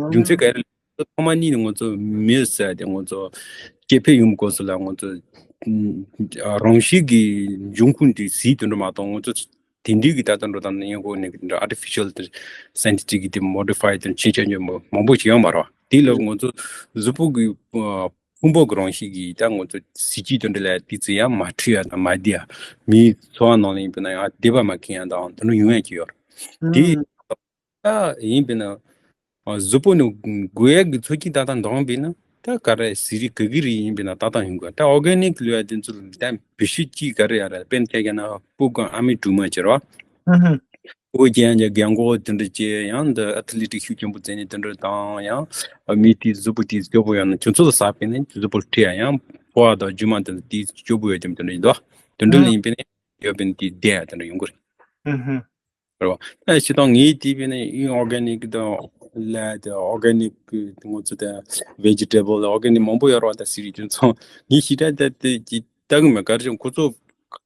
རྒྱུ་མཚན་ག་རེ་ལབ་ཐོག་མ་ཉིད་ནས་ང་ཚོ་མི་ཟེར་དེ་ང་ཚོ་སྐྱེ་འཕེལ་ཡོང་དགོས་ས་ལ་ང་ཚོ་རང་བཞིན་གྱི་འབྱུང་ཁུངས་དེ་ཟིལ་དེ་འདྲ་མ་གཏོགས་ང་ཚོ་དེ་འདྲའི་གི་ད་ལྟ་འགྲོ་སྟངས་ནི་ཡང་གོ་ནས་གི་འདྲ་ཨར་ཊི་ཕི་ཤལ་དེ་སན་ཐེ་ཊིག་གི་དེ་མོ་ཌི་ཕའི་དེ་ཕྱིན་ཆད་ཉོན་མོ་མང་པོ་ཞིག་ཡོད་མ་རེད། དེ་ལ་ང་ཚོ་གཟུགས་པོ་གི་ཨ་ ཕུང་པོ་གི་རང་བཞིན་གྱི་ད་ང་ཚོ་གཟི་བརྗིད་དེ་འདྲ་ལ་ཏོག་ཙམ་ཡང་མ་འཁྲུལ་ཡ་དང་མ་བདེ་ཡ། མིའི་འཚོ་བ་ནང་ལ་ཡིན་པ་ན་ཡང་བདེ་བ་མ་ཁེངས་ཡ་དང་དེ་འདྲ་ཡོང་ཡ་ཅིག་ཡོད་རེད། དེ་ཨུམ། ད་ཡིན་པས་ན། ཨ། གཟུགས་པོ་ནི་དགོས་ཡག་གི་ཚོད་ཀྱིས་ཏག་ཏག་འདང་པས་ན། ད་ག་རེ་ཟས་རིགས་ག་གི་རིགས་ཡིན་པས་ན་ཏག་ཏག་ཡོང་དགོས། ད་ཨོར་གེ་ནིག་ལབ་ཡ་དེ་ཚོ་ལ་ད་བེད་སྤྱོད་ཅིག་ག་རེ་ཡ་རེད། དཔེར་ན་ཆ་བཞག་ན་སྤུ་གུ་ཨ་མའི་གྲོག་མ་བྱེད་རོགས། ཨུ་ཧུ། སྤུ་གུ་ཅན་ཡང་རྒན་གོག་དེ་འདྲ་བྱས་ཡང་འདི་ཨེ་ཐི་ལེ་ཊིག་ཤུགས་ཆེན་པོ་རྩེད་ནས་དེ་འདྲ་དང་ཡང་མི་དེའི་གཟུགས་པོ་དེ་སྐྱོ་པོ་ཡོད་ན་ཁྱོད་ཚོ་ལ་ཟ་བས་ན་གཟུགས་པོ་ལ་འཕྲད་ཡ། ཡང་ཕོ་བ་དང་རྒྱུ་མ་དེ་འདྲ་དེ་སྐྱོ་པོ་ཡོད་ཀྱང་དེ་འདྲ་ཡིན་དོ། དེ་འདྲ་ལ་ཡིན་པས་ན་ཡོད་པས་ན་དེ་བསྡད་ཡ་དེ་འདྲ་ཡོང་གི་རེད། ཨུ་ཧུ། རེད་བ། ཨ་སྤྱིར་བཏང་ངའི་དེ་བས་ན་ཨིན་ཨོར་གེ་ནིག་དང་ལ་དེ་ཨོར་གེ་ནིག་གི་ང་ཚོ་དེ་ཝེ་ཇི་ཊེ་བལ་ཨོར་གེ་ནིག་མང་པོ་ཡོད་རེད་བ། ད་ཟས་རིགས་ཀྱི་ཚོང་ངའི་ཞེ་དྲག་ད་དེ་ཅི་ལྟ་གི་མེད། ག་རེ་བྱུང་ཁོ་ཚོ་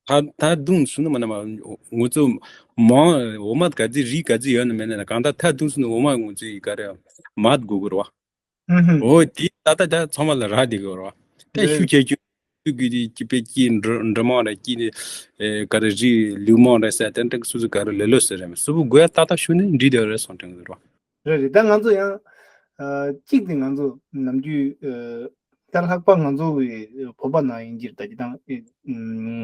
ད་ད་དུང་སུ་ནི་མ་ན་མ་ང་ཚོ་མང་འོ་མ་ག་ཚོད་རིགས་ག་ཚོད་ཡོད་ནི་མེད་ན་གང་ལྟར་ད་དུང་སུ་ནི་འོ་མ་ང་ཚོ་ཡི་ག་རེ་མ་དགོས་གི་རེད་བ། ཨུ་ཧུ། འོ་དེ་ད་ལྟ་ད་ཚང་མ་ལ་རག་བསྡད་ཀྱི་ཡོད་རེད་བ། ད་རེད། ཤུགས་ཆེ་ཆུ་ཤུགས་ཀྱི་དེ་སྐྱི་པའི་སྐྱི་འབྲུ་འབྲུ་མང་རེད། སྐྱི་ནི་ཨེ་ག་རེ་རི་ལུག་མང་རེད་ཟེར་དེ་འདྲ་སུ་སུ་ག་རེ་ལེ་ལོ་ཟེར་རེད། མི་སུ་བུ་དགོས་ཏག་ཏག་ཤུགས་ནི་འདྲི་དེ་རེད་སོང་དྲན་གི་རེད་བ། རེད་རེད། ད་ང་ཚོ་ཡང་ཨ་གཅིག་དེ་ང་ཚོ་ནམ་རྒྱུན་ཨ་ད་ལྷག་པར་ང་ཚོ་གི་བོད་པ་ནང་ཡིན་གྱི་རེད། ད་ཅི་དང་ཨེ་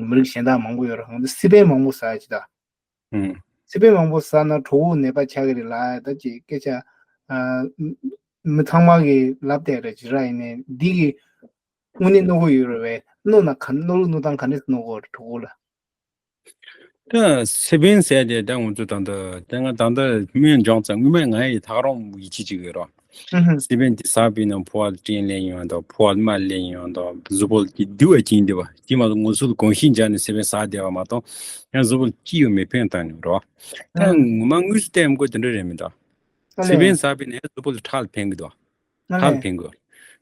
མི་རིགས་གཞན་དག་མང་པོ་ཡོད་རེད། ང་ཚོ་སི་པན་མང་པོ་ཟ་ཡ་ཅི་ད། ཨུམ། སི་པན་མང་པོ་ཟ་ན་གྲོད་ཁོག་ནད་པ་ཆགས་ཀྱི་རེད་ལབ་ཡ་ད་ཅིག་སྐད་ཆ་ཨ་མི་ཚང་མ་གིས་ལབ་བསྡད་རེད། ཅི་ར་ཡིན་ནའི་འདི་གི་དངོས་གནས་གནོད་ཀྱི་ཡོད་རེད་པས། གནོད་ན་ག་གནོད་ལུགས་གནོད་སྟངས་ག་འདྲས་གནོད་ཀྱི་ཡོད་རེད་གྲོད་ཁོག་ལ། ད་སི་པན་ཟེར་དེ་ད་ང་ཚོ་ད་ལྟ་ད་ང་ད་ལྟ་སྨན་སྦྱོང་ཙང་སྔོན་མ་ང་ཡི་ཐག་རོང་ཡིད་ཆེས་ཅིག་ཡོད་རོགས། ཨུ་ཧུ། སི་པན་དེ་ཟ་བས་ན་ཕོ་བ་སྐྲན་ལེན་ཡོང་དང་ཕོ་བ་རྨ་ལེན་ཡོང་དང་གཟུགས་པོ་ལ་སྡུག་པ་ཅིག་འདུག་བ། དེ་མ་གཏོགས་ང་ཚོ་ལ་གོམས་གཤིས་འཇགས་ནས་སི་པན་ཟ་བསྡད་པ་མ་གཏོགས་ཡང་གཟུགས་པོ་ལ་ཅི་ཡང་མི་ཕན་བཏང་ནས་རོ། ད་ངོ་མ་དངོས་སུ་བལྟས་མི་དགོས་དེ་འདྲ་རེད་མི་འདུག་ཨ་སི་པན་ལས། ཟ་བས་ན་ཡང་གཟུགས་པོ་ལ་ཁྲག་ལ་ཕན་གི་འདུག་ཨ་ཁྲག་ལ་ལས། ཕན་གི།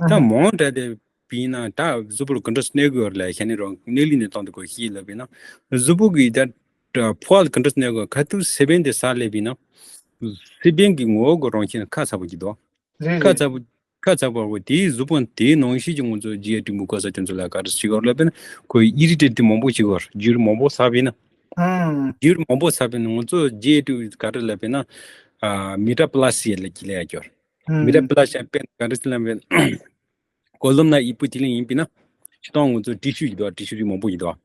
ཨ་ད་ཧ། མང་དྲགས་ཏེ་བིན་ན་ད་གཟུགས་པོ་ལ་ག་འདྲ་གནོད་གི་ཡོད་རེད་ལབ་ཤ་ནི་རོ། གནས་ལུགས་ནས་སྟོང་དུ་གོ་ཤེས་ལབ་བིན་ན་གཟུགས་པོ་གི་ད་ཕོ་བ་ལ་ག་འདྲ་གནོད་གི་ཁ་ཐུག་སི་པན་དེ་ཟ་ལས་བིན་ན་སི་པན་གི་ངོ་བོ་གི་རང་བཞིན་ཁ་ཚ་པོ་ཅིག་འདུག་རེད་ཁ་རེད། ཚ་པོ་ཁ་ཚ་པོ་གོ་དེའི་གཟུགས་པོ་དེའི་ནང་བཞིན་གྱི་ང་ཚོ་ཇི་ཨེ་ཊི་མུ་ཁོ་ས་དེ་ཚོ་ལ་ག་རེ་ཞིག་གོ་ལབ་བིན་ན་ཁོ་ཨི་རི་ཊེཊ་དེ་མང་པོ་ཞིག་གོ་རྒྱུ་མང་པོ་ཟ་བིན་ན་ཨང་། རྒྱུ་མང་པོ་ཟ་བིན་ན་ང་ཚོ་ཇི་ཨེ་ཊི་ག་རེ་ལབ་བིན་ན་ཨ་མེ་ཏྲ་པི་ལ་སི་ཡ་ལ་ཅི་ལ་ཡ་གྱོར། མེ་ཏྲ་ཨང་། པི་ལ་སི་ཡ་པན་ག་རེ་ཟེར་ལབ་བིན་ན། ཀོ་ལུམ་ནར་ཨི་པི་ཐི་ལིམ་ཡིན་པས་ན། སྤྱིར་བཏང་ང་ཚོ་ཊི་ཤུ་ཡིན་དོ། ཊི་ཤུ་རིགས་མང་པོ་ཡིན་དོ།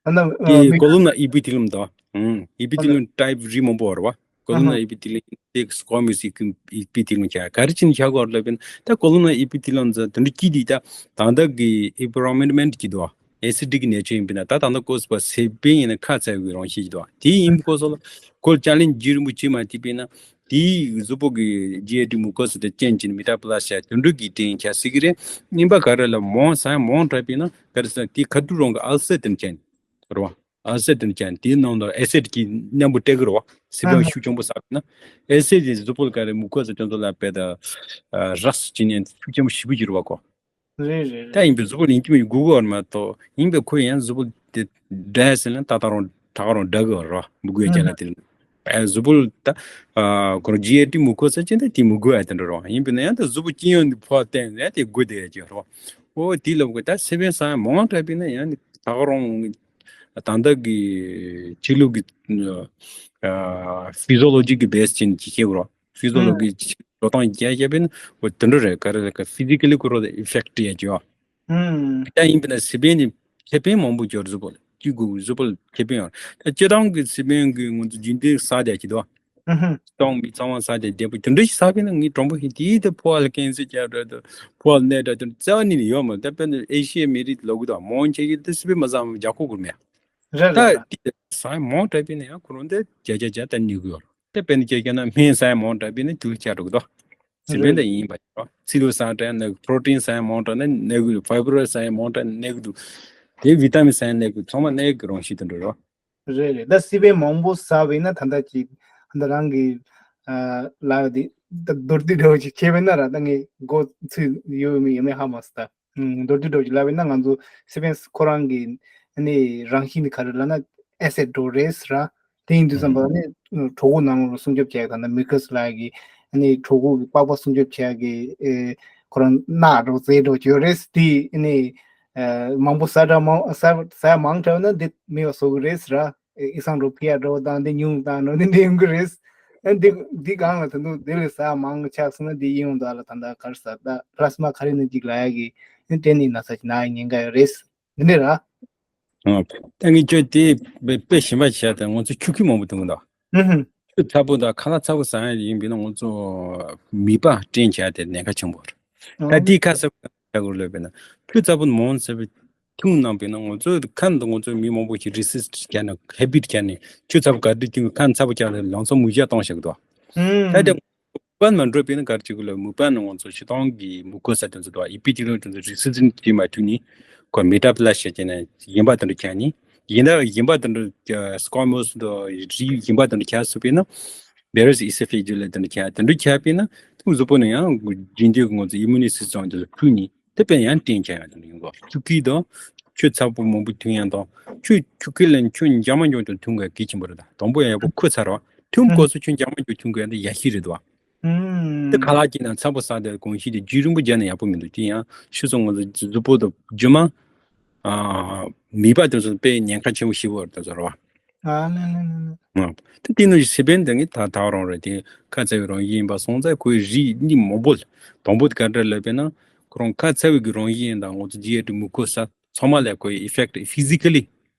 ཨ་ན་ཨ་དེ་མིག་ཀོ་ལུམ་ནར་ཨི་པི་ཐི་ལིམ་དོ། ཨུམ། ཨི་པི་ཐི་ལིམ་ཊའིབ་རིགས་མང་པོ་ཡོད་རེད་བ། ཀོ་ལུམ་ནར་ཨི་པི་ཐི་ལིམ་དེ་སི་ཀོ་མུ་སི་ཨི་པི་ཐི་ལིམ་བྱ་ག་རེ་བྱས་ནས་བྱ་དགོས་རེད་ལབ་པས་ན། ད་ཀོ་ལུམ་ནར་ཨི་པི་ཐི་ལིམ་ཚོ་དེ་འདྲ་སྐྱིད་དེ་ད་ད་ལྟ་གི་ཨི་པི་རོ་མེན་མེན་གྱི་དོ། ཨེ་སི་ཌི་གི་ནེ་ཅར་ཡིན་པས་ན་ད་ད་ལྟ་ཀོ་སི་པ་སི་པན་ཡིན་ན་ཁ་ཚ་བའི་རང་བཞིན་གྱི་དོ། དེ་ཡིན་པའི་སྐོར་སོགས་ལ་ཁོ་ལ་ཅ་ལེན་རྒྱུ་རིང་པོ་བྱེད་མ་ཐུབ་པས་ན། དེའི་གཟུགས་པོ་གི་ཇི་ཨེ་ཊི་མུ་ཁོ་ས་དེ་ཅན་གྱི་མེ་ཏྲ་པི་ལ་སི་ཡ་དེ་འདྲ་གི་དྲན་ཆ་སྲིད་ཀྱི་རེད། གཉིས་པ་ག་རེ་ལ་མང་ཟ་ཡ་མང་དྲགས་པས་ན་ག་རེ་ཟ་དེ་ཁ་ཐུག་རང་གི་ཨལ་སར་དེ་འདྲ་ཅན་རེད་བ། ཨལ་སར་དེ་འདྲ་ཅན་དེའི་ནང་དུ་ཨེ་སིད་ཀྱི་མཉམ་པོ་སྤྲད་ཀྱི་རེད་བ། སི་པན་ཤུགས་ཆེན་པོ་ཟ་བས་ན་ཨེ་སིད་དེ་གཟུགས་པོ་ལ་ག་རེ་མུ་ཁོ་ས་དེ་ཚོ་ལ་དཔེ་ད་རས་ཅི་ནས་ཤུགས་ཆེན་པོ་ཞེ་པོ་ཅིག་རེད་བ་ཁོ། རེད་རེད་ད་རེད། ཡིན་པའི་གཟུགས་པོ་ལེན་གྱི་མི་དགོས་གོ་བར་མ་གཏོགས་ཡིན་པའི་ཁོ་ཡང་གཟུགས་པོ་དེ་འདྲ་ཟེར་ན་ད་ད་རུང་ད་ག་རུང་འདྲ་གི་རོ་མི་དགོས་ཨ་ཅན་ལ་ཧ། དེ་ཨ་གཟུགས་པོ་ད་ཨ་ཁོ་རང་ཇི་ཨེ་ཊི་མུ་ཁོ་ས་ཅན་ད་དེ་མི་དགོས་ཨ་དེ་འདྲ་རོ། ཡིན་པས་ན་ཡང་ད་གཟུགས་པོ་སྐྱིད་ཡོང་དུས་ཕོ་བ་བསྟན་ནས་དེ་དགོས་དེ་ཡ་ཅིག་རོ། ཨོ་དེ་ལབ་དགོས། ད་སི་པན་ཟ་ཡ་མང་དྲགས་པས་ན་ཡང་ད་ག་རུང་ད་ལྟ་གི་ཕྱི་ལུགས་ཀྱི་ཨ་ཕི་ཟོ་ལོ་ཇི་གི་བེ་སི་ཅན་གྱི་ཤེས་དགོས་རོ། ཕི་ཟོ་ལོ་ཨང་གི་འགྲོ་སྟངས་རྒྱས་རྒྱས་པས་ན་འོ་དེ་འདྲ་རེད། ག་རེ་ལ་ག་ཕི་ཟི་ཀ་ལི་ཁོ་རང་ཨི་ཕེག་ཊི་ཡ་ཅིག་ཡོད། ཨང་། ད་ཡིན་པས་ན་སི་པན་ནི་ཁེ་ཕན་མང་པོ་ཅིག་ཡོད་རེད། གཟུགས་པོ་ལ་སྐྱིད་དགོས། གཟུགས་པོ་ལ་ཁེ་ཕན་ཡོད་རེད། ད་སྤྱིར་བཏང་གི་སི་པན་གི་ང་ཚོ་རྒྱུན་ལྡན་ཟ་བསྡད་ཀྱི་འདུག་ཨང་། སྤྱིར་བཏང་མི་ཚང་མ་ཟ་བསྡད་བདེ་པོ་དེ་འདྲ་ཞིག་ཟ་བས་ན་ངའི་གྲོགས་པོ་ཞིག་དེའི་ད་ཕོ་བ་ལ་ཀེན་སར་བྱས་འགྲོ་དང་ཕོ་བ་ལ་ནད་འགྲོ་དེ་རྩ་བ་ནས་ནི་ཡོད་མ་རེད། ད་དཔེར་ན་ཨེ་ཤི་ཡའི་མི་རིགས་ལབ་དགོས་དང་མང་ཆེ་གིས་ད་སི་པན་མ་ཟ་བ་རྒྱག་ཁོག་གི་མེད། རེད་ད་རེད་རེད། དེ་ཟ་ཡ་མང་དྲགས་པས་ན་ཡང་ཁོ་རང་དེ་བརྒྱ་ཆ་བརྒྱ་ད་གནོད་གི་ཡོད་རེད། དེ་དཔེར་ན་ཁྱེད་ཀྱིས་ན་སྨན་ཟ་ཡ་མང་དྲགས་པས་ན་དུག་ལ་བཅར་འགྲོ་གི་འདུག་སི་པན་རེད། དེ་ཡིན་པ་རེད། ཚིལ་ལུ་ཟ་ཡ་དྲགས་ན་པྲོ་ཊིན་ཟ་ཡ་མང་དྲགས་ན་གནོད་གི་འདུག་ཕའི་བར་ཟ་ཡ་མང་དྲགས་ན་གནོད་གི་འདུག་དེ་བི་ཏ་མིན་ཟ་ཡ་གནོད་གི་འདུག་ཚང་མ་གནོད་གི་རང་བཞིན་དེ་འདྲ་རེད། རེད་རེད། ད་སི་པན་མང་པོ་ཟ་བས་ན་ད་ལྟ་ཅིག་ད་རང་གི་ཨ་ལག་དེ་ད་མདོར་བསྡུས་འདྲ་བོ་ཅིག་བྱས་པས་ན་ར་ད་ངས་མགོ་ཚོས་ཡོད་མེད་ཡོད་མེད་ཧ་མ་སོང་ད། ཨུམ། མདོར་བསྡུས་འདྲ་བོ་ཅིག་ལབ་པས་ན་ང་ཚོ་སི་པན་ཁོ་རང་གི་ཨ་ནི་རང་བཞིན་དེ་ག་རེ་ལབ་ན་ཨེ་སིད་འདྲ་བོ་རེད་ཟེར་ར། དེ་ཡིན་དུས་ཙམ་པ་ཨ་ནི་གྲོད་ཁོག་ནང་ལ་སྲུང་སྐྱོབ་བྱེད་ཡག་དང་ད་མུ་ཁ་སི་ལབ་ཡག་གི་ཨ་ནི་གྲོད་ཁོག་གི་པགས་པ་སྲུང་སྐྱོབ་བྱེད་ཡག་གི་ཨེ་ཁོ་རང་རྣག་འདྲ་བོ་རྫས་འདྲ་བོ་ཅིག་ཡོད་རེད། དེ་ཨ་ནི་ཨེ་མང་པོ་ཟ་འདྲ་མང་ཟ་ཟ་ཡག་མང་དྲགས་ན་འདི་མེད་པ་བཟོ་གི་རེད་ཟེར་ར། ཨེ་ཨི་སང་འདྲ་བོ་ཕི་ཡ་འདྲ་བོ་དང་འདི་ཉུང་དང་འདྲ་བོ་འདི་འདྲ་ཡོང་གི་རེད། ཨ་འདི་འདི་གང་ལ་ད་དུང་དེ་ལས་ཟ་མང་ཆགས་སོང་ན་འདི་ཡིན་ཡོང་ད་ལ་ད་ད་གར་ཟ་ད་པླ་སྨ་ག་རེ་ནི་ཅིག་ལ་ཡ་གི་ཨ་ནི་སྐྲན་ནི་ན་ཚ་ཅིག་ན་ཡ་ཉེན་ཁ་ཡོད་རེད། འདི་འདྲ་ར། ཨ། ད་ངས་ཁྱོད་དེ་དཔེ་དཔེ་ཞིམ་པ་བྱས་ཏེ་ང་ཚོ་ཆུ་ཁྱི་མང་པོ་འཐུང་གི་འདུག་ཨུ་ཧུམ། ཆུ་ཚ་པོ་དང་ཁ་ལག་ཚ་པོ་ཟ་ཡ་ཡིན་པས་ན་ང་ཚོ་མིད་པ་སྐྲན་བྱས་ཏེ་ཉེན་ཁ་ཆེན་པོ་རེད། ད་དེའི་ཁ་གསབ་བྱ་དགོས་ལབ་པས་ན་ཆུ་ཚ་པོ་མང་ཟེར་བའི་འཐུང་གནང་པས་ན་ང་ཚོ་ཁ་འདི་ང་ཚོ་མི་མང་པོ་ཞིག་རི་སི་སི་ཊི་བྱས་ནས་ཧེ་བིཊ་བྱས་ནས་ཆུ་ཚ་པོ་ག་དུས་འཐུང་ཁ་ཚ་པོ་བྱས་ཏེ་ལང་ཚོ་མུ་བཞི་གཏོང་བྱེད་ཀྱི་འདུག་ད་ལྟ་མུ་པན་མ་འགྲོ་པས་ན་ག་རེ་བྱེད་དགོས་ལབ། མུ་པན་ནི་ང་ཚོ་སྤྱིར་བཏང་གི་མུ་ཀོ་ས་དེ་ཚོ་དང་ཨི་པི་ཐི་ལིཡལ་དེ་ཚོ་རི་སི་སི་ཊི་དེ་མ་ཐུག་ནི་ཁོ་མེ་ཊ་པི་ལ་སི་ཞེས་བྱས་ནས་གཞན་པ་དེ་འདྲ་ཁྱེར་ནི་ཡིན་ད་གཞན་པ་དེ་འདྲ་སྐོར་མོ་སི་དང་རིགས་གཞན་པ་དེ་འདྲ་ཁྱེར་སོང་པས་ན་བེ་རི་སི་ཨི་སི་ཕེ་ཇི་ལ་དེ་འདྲ་ཁྱེར་དེ་འདྲ་ཁྱེར་པས་ན་ཐུག་གཟུགས་པོ་ནི་ཡང་རྒྱུན་ལྡན་གྱི་ང་ཚོ་ཨི་མུ་ནི་སི་སི་ཊམ་དེ་ཚོ་ཁུག་ནི་དེ་པས་ཡང་སྐྲན་ཆགས་ཡང་དེ་འདྲ་ཡོང་གི་ཆུ་ཁྱི་དང་ཆུ་ཚ་པོ་མང་པོ་འཐུང་ཡང་དང་ཆུ་ཆུ་ཁྱི་ལ་ཆུ་འཇམ་མ་འཇོག་ཏུ་འཐུང་ག་གལ་ཆེན་པོ་རེད། ད་དང་པོ་ཡང་ཡག་པོ་ཁུ་ཚ་ར་བ་འཐུང་དགོས་སོ་ཆུ་འཇམ་མ་འཇོག་འཐུང་ག་ཡང་དེ་ཡ་ཤི་རེད་དོ། དེ་ཁ་ལག་གཅིག་དང་ཚ་པོ་ཟ་དེ་གོང་ཞིག་དེ་རྒྱུན་རིང་པོ་བརྒྱབ་ན་ཡག་པོ་མི་འདུག་དེ་ཡང་ཤི་སོང་ང་ཚོ་གཟུགས་པོ་དང་རྒྱུ་མ་མིད་པ་དེ་ཚོ་དཔེ་ཉེན་ཁ་ཆེན་པོ་ཞིག་བར་དུ་ཟེར་བ། ཨ་ལེ་ལེ་ལེ་ལེ། དེ་དེ་ནི་སི་པན་དེ་ངས་ད་ད་རང་རེད། དེ་ཁ་ཚ་བའི་རང་བཞིན་ཡིན་པ་སོང་ཙང་ཁོའི་རིགས་གཉིས་མང་པོ་དང་པོ་དེ་ག་འདྲ་ལབ་པས་ན་ཁོ་རང་ཁ་ཚ་བའི་གི་རང་བཞིན་ཡིན་དང་ང་ཚོ་ཇི་ཨེ་ཊི་མུ་ཀོ་ས་ཚང་མ་ལ་ཁོའི་ཨི་ཕེག་ཊི་ཕི་ཟི་ཀ་ལི་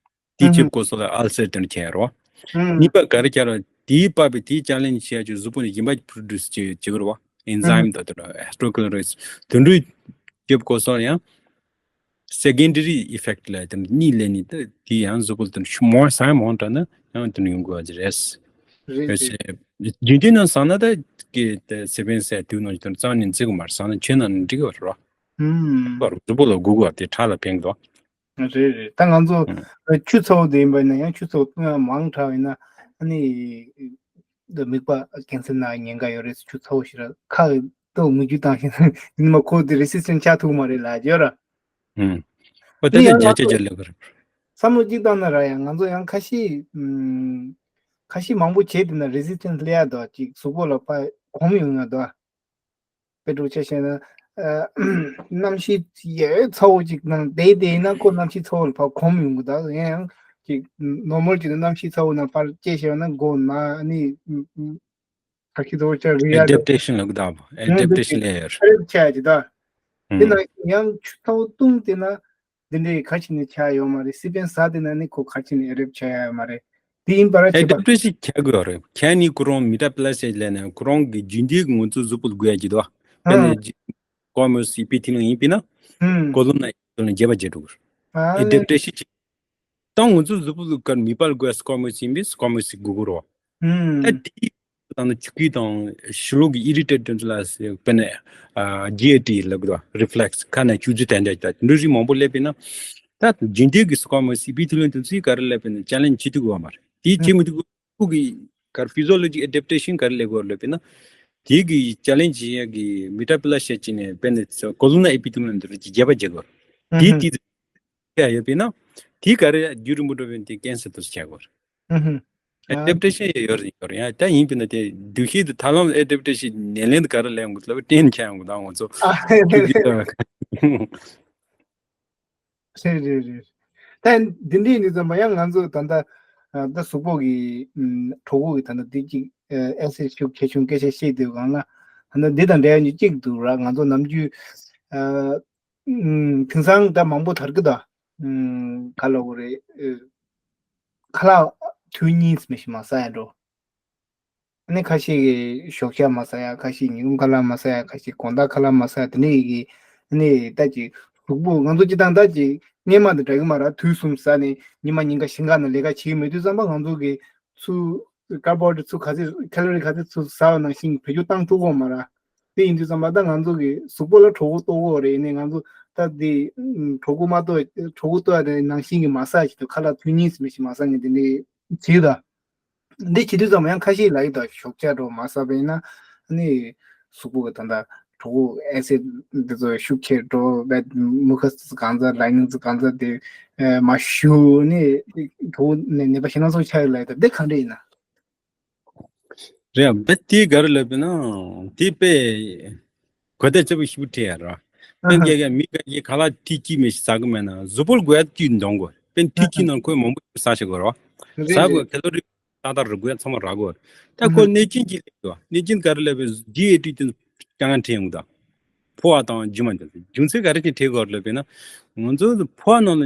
དེ་ཨུ་ཅིབ་ཧུམ། ཀོ་སོ་ལ་ཨལ་སར་དེ་འདྲ་ཁྱེར་རོ། ཨུམ། གཉིས་པ་ག་རེ་ཁྱེར་རོ་དེའི་བབ་པའི་དེའི་ཅ་ལེན་བྱེད་ཡ་ཅིག་གཟུགས་པོ་ནས་གཞན་པ་པྲོ་ཌུ་སི་བྱེད་བྱེད་དགོས་རེད་བ། ཨེན་ཛའིམ་དང་དེ་འདྲ་ཨེ་སི་ཊི་རོ་ཀི་ལི་རེ་སི་དེ་འདྲའི་ཅིབ་ཀོ་སོ་ཡང་སེ་ཀེན་ཌ་རི་ཨི་ཕེག་ཊི་ལ་དེ་འདྲ་གཉིས་ལས་ནི་དེ་དེ་ཡང་གཟུགས་པོ་དེ་འདྲ་ཤུ་མོ་ཟ་མང་དྲགས་ན་ཡང་དེ་འདྲ་ཡོང་དགོས་པ་ཅིག་རེད། རེད་རེད། རྒྱུན་ལྡན་ནང་ཟ་ན་ད་ཀི་དེ་སི་པན་སའི་དུས་ནང་དེ་འདྲ་རྩ་ནས་འཛེག་གི་མ་རེད། ཟ་ན་ཆོས་ནང་ནས་འགྲིག་གི་རེད་བ། ཨུམ། གཟུགས་པོ་ལ་དགོས་གོ་དེ་ཁྲག་ལ་ཕན་གི་འདུག་རེད་རེད། ད་ང་ཚོ་ཨུམ། ཆུ་ཚ་པོ་དེ་ཡིན་པ་ཡིན་ན་ཡང་ཆུ་ཚ་པོ་མང་དྲགས་ཡིན་ན་ཨ་ནི་འདི་མིད་པ་ཀེན་སར་ན་ཉེན་ཁ་ཡོད་རེད། ཆུ་ཚ་པོ་ཞིག་ར་ཁ་གི་ཏོག་མིག་ཆུ་བཏང་ཤེས་ན་ཉི་མ་ཁོ་དེ་རེ་སི་སི་ཊེན་ཊི་ཆགས་ཐུབ་མ་རེད་ལབ་ཡོད་ར། ཨུམ། ཨོ་དེ་དེ་ཡང་ལ་ང་བརྒྱ་ཆ་ཚོ་བརྒྱ་ལབ་གི་རེད། བསམ་བློ་གཅིག་བཏང་ན་ར་ཡང་ང་ཚོ་ཡང་ཁ་ཤས་ཨུམ། ཁ་ཤས་མང་པོ་བྱས་དེ་ན་རེ་སི་སི་ཊེན་ཊི་སླེབས་ཡ་འདུག་ཅིག་གཟུགས་པོ་ལ་ཕར་གོམས་ཡོང་ཡ་འདུག་དཔེ་འདྲ་ཆ་བཞག་ན། ཨ། གནམ་གཤིས་ཡོད་ཚ་པོ་ཅིག་ནང་བསྡད་བསྡད་ན་ཁོ་གནམ་གཤིས་ཚ་པོ་ལ་ཕར་གོམས་ཡོང་གི་འདུག་ཡིན་ཡང་ཅིག་ནོར་མལ་ཅིག་ནང་གནམ་གཤིས་ཚ་པོ་ནང་ཕར་སྐྱེས་བཞག་ན་མགོ་ན་ཨ་ནི་ཁ་ཤས་ཚ་པོ་ཆགས་རེད་ཡ། ཨེ་ཌེབ་ཊེ་ཤན་ལབ་གི་འདུག་ཨེ་ཌེབ་ཊེ་ཤན་ལབ་ཡ་རེད། ཨ་རེ་ཆགས་ཀྱི་འདུག་དེ་ན་ཡང་ཆུ་ཚ་པོ་བཏུང་བསྡད་ན། འདི་འདྲའི་ག་ཅིག་ནས་ཆགས་ཡོད་མ་རེད། སི་པན་ཟ་དེ་ན་ནི་ཁོ་ག་ཅིག་ནས་ཨེ་རེབ་ཆགས་ཡོད་མ་རེད། དེ་ཡིན་པར་ཨེ་བྱེད་པ། ཌེབ་ཊེ་ཤན་ཆགས་དགོས་རེད། ཁྱེད་ནི་ཁོ་རང་མེ་ཊ་པི་ལ་སི་ལབ་ནས་ཁོ་རང་གི་རྒྱུན་ལྡན་གྱི་ང་ཚོ་གཟུགས་པོ་ལ་དགོས་ཡ་ཅིག་འདུག་དཔེར་ན་ཨང་། སྐོར་མོ་སི་ཨི་པི་ཐི་ལིཡལ་ཡིན་པས་ན། ཨང་། ཀོ་ལོམ་ན་ཨི་པི་ཐི་ལིཡལ་རྒྱས་པ་བྱེད་འགྲོ་དགོས། ཨ་ཨེ་ཌེབ་ཊེ་ཤན་ཅིག་ད་ང་ཚོ་གཟུགས་པོ་ལ་གར་མེད་པར་དགོས་སྐོར་མོ་སི་ཡིན་པས་སྐོར་མོ་སི་དགོས་དགོས་རེད་བ། ཨང་། ད་དེ་དང་ཆུ་ཁྱི་དང་ཕྱི་ལོགས་ཀྱི་ཨི་རི་ཊེ་ཊན་ལ་དཔེར་ན་ཇི་ཨེ་ཊི་ལབ་དགོས། རི་ཕི་ལེག་སི་ཁ་ནས་ཆུ་རྫི་དེ་འདྲ་དང་འདྲ་རིགས་མང་པོ་སླེབས་པས་ན། ད་རྒྱུན་ལྡན་གྱི་སྐོར་མོ་སི་ཨི་པི་ཐི་ལིཡལ་དེ་ཚོས་ག་རེ་སླེབས་པས་ན་ཅ་ལེན་བྱེད་ཐུབ་ཀྱི་ཡོད་མ་རེད། དེ་བྱེད་མི་ཐུབ་ཀྱི་ཁུག་གི་གར་ཕི་ཟི་ཡོ་ལོ་ཇི་ཨེ་ཌེབ་ཊེ་ཤན་ག་རེ་སླེབས་ཀྱི་ཡོད་སླེབས་པས་ན། དེ་གི་ཅ་ལེན་བྱེད་ཡག་གི་མེ་ཊ་པི་ལ་སི་ཅིག་ནས་དཔེར་ན་ཀོ་ལོམ་ན་ཨི་པི་ཐི་ལིཡལ་དེ་རིགས་ཀྱི་རྒྱས་པ་བྱེད་དགོས། དེ་དེ་ཡ་ཡོད་པས་ན། དེ་ག་རེ་རྒྱུན་རིང་པོ་འགྲོ་བའི་དེ་ཀེན་སར་དུ་ཆགས་དགོས། ཨེ་ཌེབ་ཊེ་ཤན་ཡང་ཡོད་རེད་ཡོད་རེད། ཡང་ད་ཡིན་པས་ན་དེ་འདུ་ཤེས་དེ་ཐར་ལམ་ཨེ་ཌེབ་ཊེ་ཤན་ནད་ལན་དེ་ག་རེ་ལས་ཡོང་གི་ལབ་བསྟན་ཁྱད་ཡོང་གི་ད་ང་ཚོ་ཨ་ཁྱོད་ཀྱི་ད་རེད་རེད་རེད། ད་འདི་འདྲའི་ནི་ཙམ་པ་ཡང་ང་ཚོ་ད་ལྟ་ད་གཟུགས་པོ་གི་གྲོད་ཁོག་གི་ད་ལྟ་འདི་གཅིག་ཨེ་སི་ཤུགས་ཆེ་ཆུང་སྐད་ཆ་བཤད་དུས་གང་ལ་ད་ལྟ་འདི་དང་འབྲེལ་ཡོད་ནི་གཅིག་འདུག་ར། ང་ཚོ་ནམ་རྒྱུན་ཨ། ཨུམ། དེང་སང་ད་མང་པོ་དར་གི་ད། ཨུམ། ག་ལབ་དགོས་རེད། ཨེ། ཁ་ལག་དུས་གཉིས་མི་ཞིག་མ་ཟ་ཡ་འགྲོ། ཨ་ནི་ཁ་ཤས་ཀྱིས་ཞོགས་ཇ་མ་ཟ་ཡ། ཁ་ཤས་ཉིན་གུང་ཁ་ལག་མ་ཟ་ཡ། ཁ་ཤས་དགོང་དག་ཁ་ལག་མ་ཟ་ཡ། དེ་འདྲ་ཡི་གི་ཨ་ནི་ད་ཅིག་གཟུགས་པོ་ང་ཚོ་སྤྱིར་བཏང་ད་ཅིག་སྔས་མ་དང་འདྲ་གི་མ་རེད། དུས་གསུམ་ཟ་ནས་ཉི་མ་ཉིན་གང་ཞིང་ཁ་ནང་ལས་ཀ་བྱེད་ཀྱི་མེད་དུས་ཙམ་པ་ང་ཚོ་གི་ཚུར་ཀར་བོ་ཧའི་ཌེ་རེ་ཊི་ཚུར་ག་ཚོད་ཁེ་ལོ་རི་ག་ཚོད་ཚུར་ཟ་བ་ནང་བཞིན་བེད་སྤྱོད་བཏང་ཐུབ་ཀྱི་ཡོད་མ་རེད། དེ་ཡིན་དུས་ཙམ་པ་ད་ང་ཚོ་གི་གཟུགས་པོ་ལ་གྲོད་ཁོག་ལྟོགས་ཀྱི་ཡོད་རེད། ཡིན་ནའི་ང་ཚོ་ད་དེ་གྲོད་ཁོག་མ་ལྟོགས། གྲོད་ཁོག་ལྟོགས་ཡ་དེ་ནང་བཞིན་གྱི་མ་ཟ་ཞིག་ཏུ་ཁ་ལག་དུས་གཉིས་ཙམ་ཞིག་མ་ཟ་ངེས་དེ་འདྲའི་བྱེད་ད། འདི་བྱེད་དུས་ཙམ་ཡང་ཁ་ཤས་ལ་ཡི་ད་ཞོགས་ཇ་འདྲ་མ་ཟ་བ་ཡིན་ན་ཨ་ནི་གཟུགས་པོ་གི་ད་ད་གྲོད་ཁོག་ཨེ་སིཌ་འདི་ཚོ་ཤུགས་ཆེ་འགྲོ་བས་མུ་ཁ་གང་ཚ་ལའི་ནིང་གང་ཚ་དེ་མ་ཞུ་ནི་གྲོད་ཁོག་ནད་པ་ཞེད་སྣང་ཚོ་ཆགས་ཡོད་ལ་ཡི་ད། འདི་གང་འདྲ་ཡིན་ན། རེད། བས་དེ་ག་རེ་ལབ་པས་ན་དེ་དཔེ་གོ་བརྡ་ལྕི་པོ་ཞིག་སྤྲད་ཡ་ར། དཔེ་ཨ་ཧ། རྒྱ་ག་མི་ག་གི་ཁ་ལག་ཐིག་གཅིག་མི་ཞིག་ཟ་གི་མེད་ན་གཟུགས་པོར་དགོས་ཡ་གཅིག་འདོན་དགོས། དཔེ་ཐིག་གཅིག་ནང་ཁོས་མང་པོ་ཟ་ཤེས་དགོས་ར། རེད་ཟ་རེད། དགོས་ཁེ་ལོ་རི་ ཏག་ཏག་རིག་དགོས་ཡ་ཚང་མ་རག་གོ། ད་ཁོ་གནོད་སྐྱོན་གྱི་ལས་དོ། གནོད་སྐྱོན་ག་རེ་ལབ་པའི་ཇི་ཨེ་ཊི་དེ་ཚོ་དཀའ་ངལ་འཕྲད་ཡོང་གི་འདུག་ཕོ་བ་དང་རྒྱུ་མ་དེ་ཚོ་རྒྱུ་མཚན་ག་རེ་ཅིག་འཕྲད་གོ་ལབ་པས་ན། ང་ཚོ་ཕོ་བ་ནང་ལ་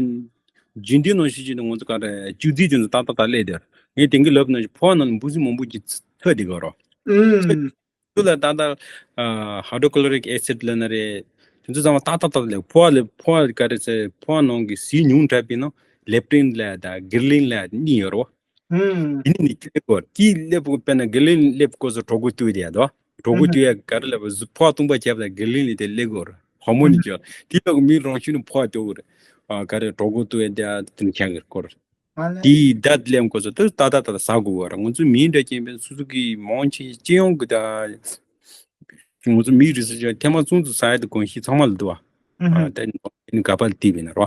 རྒྱུན་ལྡན་ནང་བཞིན་བྱས་ནས་ང་ཚོ་ག་རེ་བཅུད་རྫས་དེ་ཚོ་ཏག་ཏག་ཏག་སླེབས་དེ། ངས་དེང་གི་ལབ་ནང་བཞིན་ཕོ་བ་ནང་ལ་འབུ་སྲིན་མང་པོ་ཅིག་ཚོས་བསྡད་གོ་རོ། ཚོས་ཚོས་ལ་ཏག་ཏག་ཨ་ཧའི་ཌོ་ཀོ་ལོ་རིག་ཨེ་སིཌ་ལབ་ན་རེད། དེ་ཚོ་ཚང་མ་ཏག་ཏག་ཏག་སླེབས། ཕོ་བ་ལ་ཕོ་བ་ག་རེ་ཟེར། ཕོ་བ་ནང་གི་ཟས་ཉུང་དྲགས་པས་ན་ལེབ་ཊིན་ལབ་དང་གྷི་རི་ལིན་ལབ་གཉིས་ཡོད་རོ། ཨུམ། དེ་ནི་ནི་ཅི་ལེགས་གོ། དེ་ལེགས་གོ་དཔེར་ན་གྷི་རི་ལིན་ལེགས་གོ་སོ་གྲོད་ཁོག་ལྟོས་དེ་ཡ་དོ། གྲོད་ཁོག་ལྟོས་ཡ་ག་རེ་ལབ་པ་ཟུ་ཕོ་བ་བཏུང་པ་བྱས་པ་གྷི་རི་ལིན་ལི་དེ་ལེགས་གོ་ར། ཧོར་མོན་ནི་ཅོ། དེ་ལོག་མི་རང་བཞིན་ནི་ཕོ་བ་ལྟོས་གོ་ར། ཨ་ག་རེ་གྲོད་ཁོག་ལྟོས་ཡ་དེ་དེ་ནི་ཁྱང་གི་སྐོར། དེ་ད་ལེགས་གོ་སོ་དེ་ད་ད་ད་ད་ཟ་དགོས་གོ་ར། ང་ཚོ་མི་འདྲ་ཅན་པའི་སུ་སུ་གི་མང་ཆེ་སྤྱི་ཡོངས་གི་ད། ང་ཚོ་མིའི་རིགས་སུ་ཆ་ཐེངས་མ་གསུམ་དུ་ཟ་ཡ་དེ་གོན་ཤེས་ཚང་མ་ལ་འདུག་བ། ཨ་ད་ནི་ག་པར་བལྟས་པས་ན་རོ།